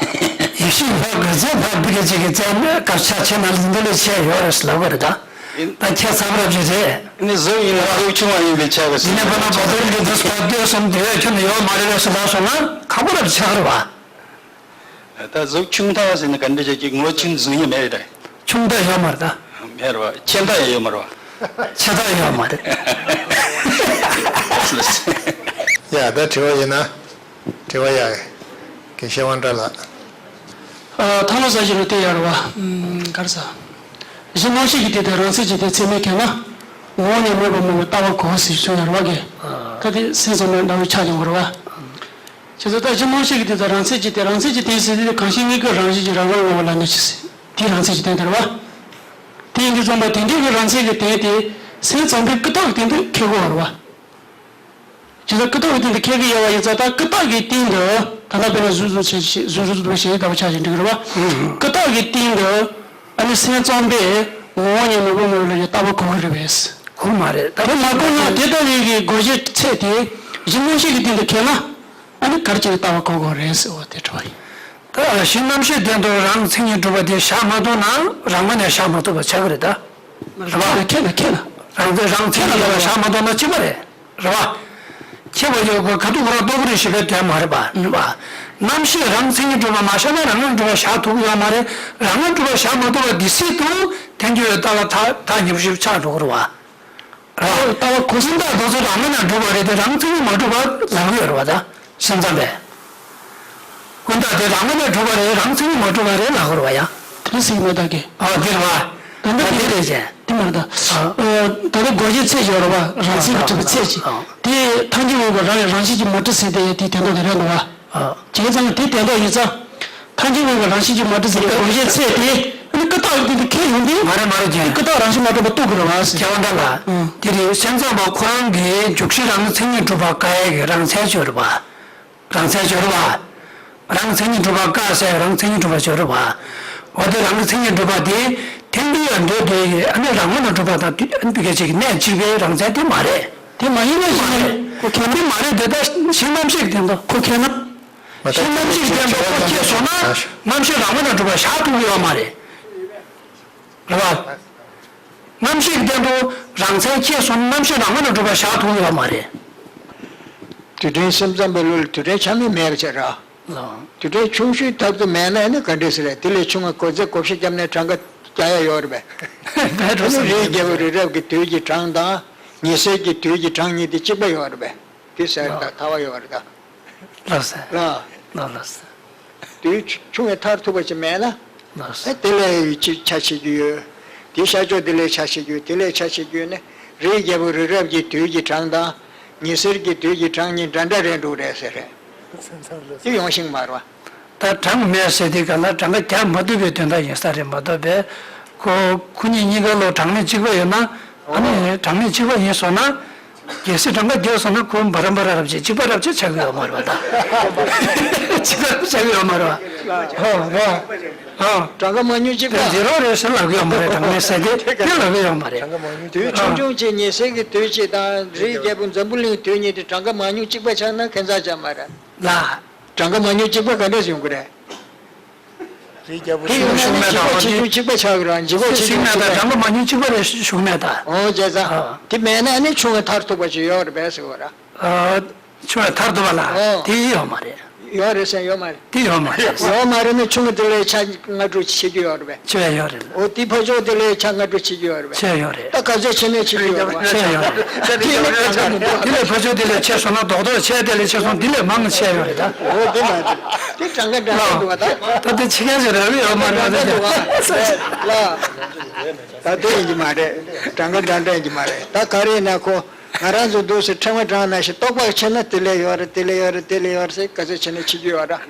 ཡེ་ཤེས་འཕགས་དགའ་ཚལ་འཕགས་པའི་གི་ཅིག་གི་རྩལ་ནི་སྐབས་ཆ་ཆེ་ན་ལ་འདི་ལས་ཆེ་ཡོད་རེད་ཟེར་ལབ་པ་རེད་ད། ད་ཁྱད་མཚར་རབ་ཅིག་རེད། ནི་གཟུགས་ཡིན་ན་གཟུགས་ཆུང་བ་ཡིན་པའི་ཆ་ག་ཟེར་ཡིན་ན་བ་ན་བ་དོར་གྱི་འདི་སུ་བ་ལྟོས་སམ་དེ་བས་ཁྱོན་ནས་ཡོད་མ་རེད་ཟེར་ལབ་སོང་ན་ཁག་པོ་རབ་ཆགས་རེད་བ། ད་གཟུགས་ཆུང་མཐའ་ཟེར་ན་ག་འདྲ་ཅིག་གི་ངོ་ཆུང་གཟུགས་ཡིན་མེད་རེད། ཆུང་མཐའ་ཡོད་མ་རེད་ད། མེད་རེད་བ། ཆེ་མཐའ་ཡང་ཡོད་མ་རེད་བ། ཆེ་མཐའ་ཡོད་མ་རེད། ཡ་ད་དྲི་བ་ཡིན་ན། དྲི་བ་ཡ། དགེ་བཤེས་དབང་གྲགས་ལགས། ཨ། ཐ་མ་ཟ་བཞིན་རུ་དེ་ཡར་བ། ཨམ། ག་རེ་ཟ། གཞི་རྣམ་ཤེས་ཀྱི་དེ་དང་རང་མཚན་གྱི་དེ་ཚད་མས་ཁྱེར་ན། ངོ་བོ་ཉིད་མེད་པར་སྨྲ་བའི་ལྟ་བ་གོ་ཟེར་གསུངས་ཡར་བ་གི། ད་དེ་སེམས་ཙམ་པའི་ལྟ་བའི་ཆ་ཡོང་བར་བ། བྱས་ཙང་ད་གཞི་རྣམ་ཤེས་ཀྱི་དེ་དང་རང་མཚན་གྱི་དེ་རང་མཚན་གྱི་དེ་ཟེར་དེ་གང་ཞིག་དངོས་ཀྱི་རང་བཞིན་གྱིས་རང་རང་ངོ་བོ་ལ་ནི་ཅི་ཟེར། དེའི་རང་མཚན་གྱི་དོན་དེ་རེད་བ། དེ་ཡིན་དུས་ཙམ་པ་དེ་འདྲའི་གི་རང་མཚན་གྱི་དོན་དེ་སེམས་ཙམ་པའི་ཀུན་བརྟགས་ཀྱི་སྟེང་དུ་ཁེལ་དགོས་པ་རེད་བ། ཇི་ལྟར་ཀུན་བརྟགས་ཀྱི་སྟེང་དུ་ཁེལ་གྱི་ཡོད་པ་ཡིན་ཙང་ད་ཀུན་བརྟགས་ཀྱི་སྟེང་དུ་ད་ལྟ་དཔེར་ན་གཟུགས་གཟུགས་བྱས་གཟུགས་གཟུགས་བྱས་ལྟ་བུ་ཆགས་ཤིང་འགྲིག་གི་རེད་བ། ཀུན་བརྟགས་ཀྱི་སྟེང་དུ་ཨ་ནི་སེམས་ཙམ་པས་ངོ་བོ་ཉིད་མེད་པར་སྨྲ་བའི་ལྟ་བ་གོ་གི་རེད་པས། གོ་མ་རེད་ད། དེ་མ་གོ་ན་དེ་ལྟ་བུའི་གི་དགོས་གཞི་ཚད་དེ་གཞི་རྣམ་ཤེས་ཀྱི་སྟེང་དུ་ཁེལ་ན། ཨ་ནི་ག་རེ་བྱས་ནས་ལྟ་བ་གོ་དགོས་རེད་ཟེར་བ་དེ་དྲི་བ་ཡིན། ད་གཞི་རྣམ་ཤེས་སྟེང་དུ་རང་མཚན་ཉིད་གྲུབ་པ་དེ་བཞག་མ་ཐུབ་ན་རང་ངོས་ནས་བཞག་མ་ཐུབ་པ་ཆགས་ཀྱི་རེད་ད། རེད་བ། ཁྱེད་ན་ཁྱེད་ན། རང་རང་མཚན་ཉིད་གྲུབ་པ་བཞག་མ་ཐུབ་ན་གཅིག་པ་རེད། རེད་བ། ཁྱེད་པ་ཡོད་དགོས་ག་དུས་ཁོ་རང་རྟོགས་ཀྱི་རེད་ཞེས་པའི་དོན་མ་རེད་པ། རེད་བ། རྣམ་ཤེས་རང་མཚན་ཉིད་གྲུབ་པ་མ་བཞག་ན་རང་ངོས་གྲུབ་པ་བཞག་ཐུབ་ཀྱི་ཡོད་མ་རེད། རང་ངོས་གྲུབ་པ་བཞག་མ་ཐུབ་པ་འདི་སྲིད་དུ་ཐལ་འགྱུར་བའི་ལྟ་བ་ཐག་ཐག་ཉེ་པོ་ཞིག་ཆགས་འགྲོ་གི་རེད་བ། རང་ལྟ་བ་གོ་ཀུན་བརྟགས་དེ་ཚོ་རང་ངོས་ནས་གྲུབ་པ་རེད་དེ་རང་མཚན་ཉིད་མ་གྲུབ་པ་ལབ་ཀྱི་ཡོད་རེད་བ་ད། སེམས་ཙམ་པས། ཀུན་བརྟགས་དེ་རང་ངོས་ནས་གྲུབ་པ་རེད་རང་མཚན་ཉིད་མ་གྲུབ་པ་རེད་ལབ་ཀྱི་རེད་བ་ཡ། དེ་ཟིག་མེད་ད་གི། ཨ་དེ་རེད་བ། ད་ལྟ་ཨ་དེ་དེ་རེད་ཅེ། དེ་མ་རེད་ད། ཨ། ད་ལྟ་དགོས་གཞི་ཚད་ཅིག་ཡོད་རེད་བ་རང་མཚན་གྱིས་གྲུབ་པའི་ཚད་ཅིག་ཨ། དེ་ཐལ་འགྱུར་མེད་པ་རང་ཡང་རང་བཞིན་གྱིས་མ་གྲུབ་ཟེར་དེ་དེ་དོན་དག་དེ་རེད་འདུག་བ། ཨ། བྱས་ཙང་དེ་དོན་དག་ཡིན་ཙང་། ཐལ་འགྱུར་མེད་པའི་རང་བཞིན་གྱིས་མ་གྲུབ་ཟེར་བའི་དགོས་གཞི་ཚད་དེ་ནི་ཀུན་བརྟགས་ཀྱི་སྟེང་དུ་ཁེལ་ཡོང་དུས། མ་རེད་མ་རེད་ཀྱེ། ཀུན་བརྟགས་རང་བཞིན་མ་གྲུབ་པ་རྟོགས་དགོས་རེད་བ་ཟེར། ཀྱེ་དབང་གྲགས་ལགས། ཨང་། དེ་རེད་སེམས་ཙམ་པ་ཁོ་རང་གིས་འཇུག་གཞི་རང་མཚན་ཉིད་གྲུབ་པ་དཀའ་ཡས་ཀྱི་རང་མཚན་བརྗོད་རེད་བ། རང་མཚན་བརྗོད་རེད་བ། རང་མཚན་ཉིད་གྲུབ་པ་དཀའ་ཟེར་རང་མཚན་ཉིད་གྲུབ་པ་བརྗོད་རེད་བ། འོ་དེ་རང་གི་མཚན་ཉིད་གྲུབ་པ་དེ་ཐལ་འགྱུར་ཡང་འདོད་དེ་ཨ་ནི་རང་ངོས་ནས་གྲུབ་པ་དང་དུས་ཨ་ནི་དུས་སྐད་ཅིག་གི་གནས་གཅིག་པའི་རང་མཚན་དེ་མ་རེད། དེ་མ་ཡིན་ན་ཞིག་མ་རེད། ཁོ་ཁྱད་དེ་མ་རེད་དེ་ད་གཞི་རྣམ་ཤེས་ཀྱི་སྟེང་དུ། ཁོ་ཁྱད་ན། མ་གཞི་རྣམ་ཤེས་ཀྱི་སྟེང་དུ་ཁོ་སྐྱེས་སོང་ན་རྣམ་ཤེས་རང་ངོས་ནས་གྲུབ་པ་བཞག་ཐུབ་ཀྱི་ཡོད་མ་རེད། རེད་བ། རྣམ་ཤེས་ཀྱི་སྟེང་དུ་རང་མཚན་སྐྱེས་སོང་ན་རྣམ་ཤེས་རང་ངོས་ནས་གྲུབ་པ་བཞག་ཐུབ་ཀྱི་ཡོད་མ་རེད། དུས་དྲན་སེམས་ཙམ་པའི་ལུགས་ལ་དུས་དྲན་ཆ་མེད་མེད་པ་བྱས་ར། ལགས། དུས་དྲན་ཆུང་ཤོས་ཐབས་དུ་མེད་ན་ནི་ག་འདྲས་ཟེར་རེད་དེ་ལས་ཆུང་བ་གོ་ཚད་གོ་བཤད་རྒྱབ་ནས་གྲངས་ཀ་རྒྱག་ཡ་ཡོད་རེད་པས། བས་འགྲོ་ཨ་ནི་སོང་རིའི་རྒྱལ་པོ་རི་རབ་ཀྱི་དུས་ཀྱི་གྲངས་དང་ཉི་ཟེར་གྱི་དུས་ཀྱི་གྲངས་གཉིས་དེ་གཅིག་པ་ཡོད་རེད་པས། དེ་ཟེར་ད་ཐལ་བ་ཡོད་རེད་ད། ལགས་སེ། ལགས། ལགས་ལགས་སེ། དུས་ཆུང་བའི་མཐར་ཐུག་པ་ཅིག་མེད་ན། ལགས་སེ། ཨ་དེ་ལས་ཅིག་ཆ་ཆེ་རྒྱུ་ཡོད། དེ་ཤར་ཕྱོགས་དེ་ལས་ཆ་ཆེ་རྒྱུ་དེ་ལས་ཆ་ཆེ་རྒྱུ་ནི་རིའི་རྒྱལ་པོ་རི་རབ་ཀྱི་དུས་ཀྱི་གྲངས་དང་ཉི་ཟེར་གྱི་དུས་ཀྱི་གྲངས་གཉིས་འདྲ་འདྲ་རེད་འདུག་རེད་ཟེར་རེད། དེ་ཡོང་ཤིང་མ་རེད་བ། ད་གྲངས་མེད་ཟེར་དུས་ག་ལ་གྲངས་ཀ་རྒྱག་མ་ཐུབ་པའི་དོན་དག་ཡིན་ས་རེད་མ་གཏོགས་པས་ཁོ་ཁོ་གཉིས་གཉིས་ཀ་ལོ་གྲངས་མེད་གཅིག་པ་ཡོད་ན་ཨ་ནི་གྲངས་མེད་གཅིག་པ་ཡིན་སོང་ན། གལ་སྲིད་གྲངས་ཀ་བརྒྱབ་སོང་ན་ཁོ་འབའ་ར་འབའ་ར་རབ་ཅིག་གཅིག་པ་རབ་ཅིག་ཆགས་ཀྱི་ཡོད་མ་རེད་པ་ད། གཅིག་པ་རབ་ཆགས་ཀྱི་ཡོད་མ་རེད་པ། ཧོ་རེད་པ། ཧོ། གྲངས་ཀ་མང་ཉུང་གཅིག་པ། དེ་རོགས་རེད་ཟེར་ལབ་ཀྱི་ཡོད་མ་རེད་གྲངས་མེད་ཟེར་དེ་དེ་ལབ་ཀྱི་ཡོད་མ་རེད། དུས་ཆུང་ཆུང་གཅིག་ཉི་ཟེར་གྱི་དུས་གཅིག་དང་རིའི་རྒྱལ་པོ་འཛམ་བུ་གླིང་དུས་གཉིས་དེ་གྲངས་ཀ་མང་ཉུང་གཅིག་པ་ཆགས་ན་ཁྱད་མཚར་ཆགས་མ་རེད། ལགས། གྲངས་ཀ་མང་ཉུང་གཅིག་པ་ག་འདྲས་ཡོང་གི་རེད། རིའི་རྒྱལ་པོ་དེ་ཡོང་ན་ནི་ཤུགས་མེད་ད་འཇིགས་པ་ཆེ་ཆུང་གཅིག་པ་ཆགས་ཀྱི་རེད་འཇིགས་པ་ཆེ་ཆུང་གཅིག་པ་ཆགས་ཀྱི་རེད། ཤུགས་མེད་ད་གྲངས་ཀ་མང་ཉུང་གཅིག་པ་རེད་ཤུགས་མེད་ད། ཨོ་བྱས་ཙང་དེ་མེད་ན་ནི་ཆུང་བའི་མཐར་ཐུག་པ་ཅིག་ཡོད་རེད་པས་ཟེར་བ་ར། ཆུང་བའི་མཐར་ཐུག་པ་ལ་ཨོ་དེ་ཡོད་མ་རེད། ཡོད་རེད་ཟེར་ཡོད་མ་རེད། དེ་ཡོད་མ་རེད། ཡོད་མ་རེད་ན་ཆུང་བ་དེ་ལས་ཆ་ལྔ་དྲུག་ཆེ་རྒྱུ་ཡོད་རེད་པས། ཆེ་བ་ཡོད་རེད། ཨོ་དེ་ཕར་ཕྱོགས་དེ་ལས་ཆ་ལྔ་དྲུག་ཆེ་རྒྱུ་ཡོད་རེད་པས། ཆེ་ཡོད་རེད། ད་ག་ཚོད་ཆེ་ན་ཆེ་རྒྱུ་ཡོད་རེད་པ། ཆེ་ཡོད་རེད། དེ་ནི་ག་ཚོད་མི་འདུག་དེ་ལས་ཕར་ཕྱོགས་དེ་ལས་ཆེ་སོང་ན་རྡོག་རྡོག་ཆེ་དེ་ལས་ཆེ་སོང་དེ་ལས་མང་ཆེ་ཡོད་རེད་ད། ཨོ་དེ་མ་རེད། གྲངས་ཀ་འདྲ་འདྲ་འདུག་བ་ད། ད་དེ་ཕྱི་རྒྱལ་ཞིག་རེད་ཡོད་མ་རེད་ད། ལ། ད་དེ་ཡིན་གྱི་མ་རེད། གྲངས་ཀ་འདྲ་འདྲ་ཡིན་གྱི་མ་རེད། ད་ག་རེ་ཡིན་ན་ཁོ། ང་རང་ཚོ་འདུག་སེ་ཕྲེང་བ་བགྲངས་ན་ཞིག་རྟོག་པ་ཆེ་ན་དེ་ལས་ཡོད་རེད། དེ་ལས་ཡོད་རེད། དེ་ལས་ཡོད་རེད་ཟེར་ག་ཚོད་ཆེ་ན་ཆེ་རྒྱུ་ཡོད་ར། ཨ།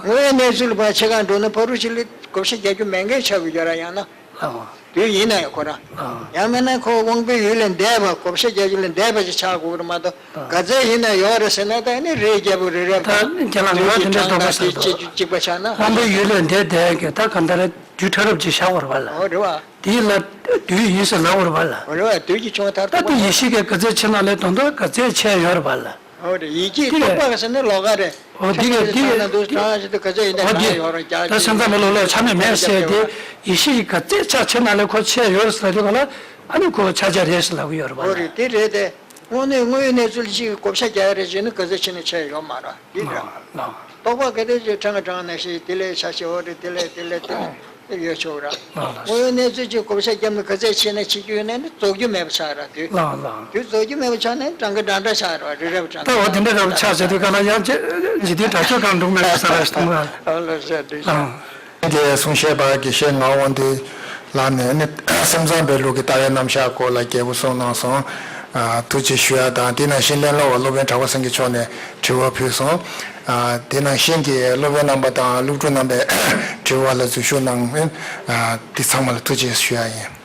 དངོས་ཡོད་གནས་ཚུལ་ལ་ཕར་ཕྱེད་ཀ་འགྲོ་ན་ཕ་རུ་ཅིག་ལ་བགོ་བཤའ་རྒྱག་རྒྱུ་མེད་མཁན་ཆགས་ཀྱི་ཡོད་ར། ཡང་ན། ཨ། དུས་ཡིན་ན་ཡང་ཁོ་རང་། ཨ། ཡང་མིན་ན་ཁོ་དབང་པོའི་ཡུལ་ལས་འདས་པ་བགོ་བཤའ་རྒྱག་རྒྱུ་ལས་འདས་པ་ཞིག་ཆགས་དགོས་ཀྱི་རེད་མ་གཏོགས། ཨ། ག་ཚད་ཡིན་ན་ཡོད་རེད་ཟེར་ན་ད་ནི་རེས་རྒྱལ་པོ་རེ་རེ་ད་ཁྱེད་རང་ངོས་དེ་འདྲ་དོགས་པ་ཟེར་ཅིག་གཅིག་པ་ཆགས་ན། དབང་པོའི་ཡུལ་ལས་འདས་འདས་ཀྱི་ད་ག་འདྲ་རེད། དུས་ཕྲ་རབ་ཅིག་བཞག་པ་རེད་བ་ལ། ཨོ་རེད་བ། དེའི་ལ་དུས་ཡིན་ཟེར་ལབ་པ་རེད་བ་ལ། ཨོ་རེད་བ། དུས་ཀྱི་བྱུང་བ་ཐར་ད་ཐུབ་པ་དེ་ཡེ་ཤེས་ཀྱིས་ག་ཚད་ཕྱེ་ན་ལས་དོན་དུ་ག་ཚད་ཆེ་ཡོད་རེད་བ་ལ། ཨོ་རེད། ཡིད་ཀྱིས་དེ་རྟོག་པ་ཟེར་ན་ལོགས་ཀ་རེད། ཨོ་འདི་ག་འདི་ག་ན་འདུག་གྲངས་ཤིག་ཏུ་ག་ཚད་ཡིན་ན་ཨོ་འདི་གྲངས་ཡོད་རེད། ད་སེམས་ཙམ་པའི་བློ་ལས་ཆ་མེད་མེད་ཟེར་དེ་ཡེ་ཤེས་ཀྱིས་ག་ཚད་ཆ་ཕྱེ་ན་ལས་ཁོ་ཆེ་ཡོད་རེད་ཟེར་དུས་ག་ལ། ཨ་ནི་ཁོ་ཆ་ཆ་རེད་ཟེར་ལབ་ཀྱི་ཡོད་རེད་བ་ལ། ཨོ་རེད། དེ་རེད་དེ། དངོས་གནས་དངོས་ཡོད་གནས་ཚུལ་ཅིག་བགོ་བཤའ་རྒྱག་ཡ་རེད་ཅེ་ན་ག་ཚོད་ཕྱིན་ན་ཆད་ཡོད་མ་རེད། འདི་འདྲ། ལགས་ལགས། རྟོག་པ་ག་དེ་ཅིག་ཕྲེང་བ་བགྲངས་ན་ཞིག་དེ་ལས་ཆ་ཆེ་བ་རེད། དེ་ལས་དེ་ལས་དེ་ལས་ཡོད་ཆོག་ར། ལགས་ལགས། དངོས་ཡོད་གནས་ཚུལ་ཅིག་བགོ་བཤའ་བརྒྱབ་ན་ག་ཚོད་ཕྱིན་ན་ཕྱིན་རྒྱུ་ཡོད་ན་ནི་རྫོགས་རྒྱུ་མེད་པ་ཆགས་ར་དུས། ལགས་ལགས། དུས་རྫོགས་རྒྱུ་མེད་པ་ཆགས་ན་གྲངས་ཀ་འདྲ་འདྲ་ཆགས་ར། རི་རབ་གྲངས་ད་འོ་དེ་འདྲ་རབ་ཆགས་ཟེར་དུས་ག་ལ་ཡང་ཅི་འཇིག་རྟེན་དྲག་སྤྱོད་གང་འགྲུབ་མེད་པ་ས་ར་ཞིག་མཐོང་ལ། ཨ་ལ་ཟེར་འདི་ལགས། དེ་གསུང་བཤད་པ་དགེ་བཤེས་ངག་དབང་འདུས་ལགས་ནས་ནི་སེམས་ཙམ་པའི་ལུགས་ཀྱི་ལྟ་བའི་རྣམ་གཞག་སྐོར་ལ་རྒྱས་པོ་གསུངས་གནང་སོང་། ཨ། ཐུགས་རྗེ་ཞུ་ཡ་དང་དེ་ནང་བཞིན་གླེང་སློང་བ་སློབ་དཔོན་གྲགས་པ་སེང་གེ་མཆོག་ནས་དྲི་བ་ཕུལ་སོང་། ཨ། དེ་ནང་བཞིན་གྱི་སློབ་དཔོན་རྣམ་པ་དང་སློབ་ཕྲུག་རྣམ་པས་དྲི་བ་ལ་འཛུལ་ཞུགས་གནང་མཁན། ཨ། དེ་ཚང་མ་ལ་ཐུགས་རྗེ་ཞུ་ཡ་ཡིན།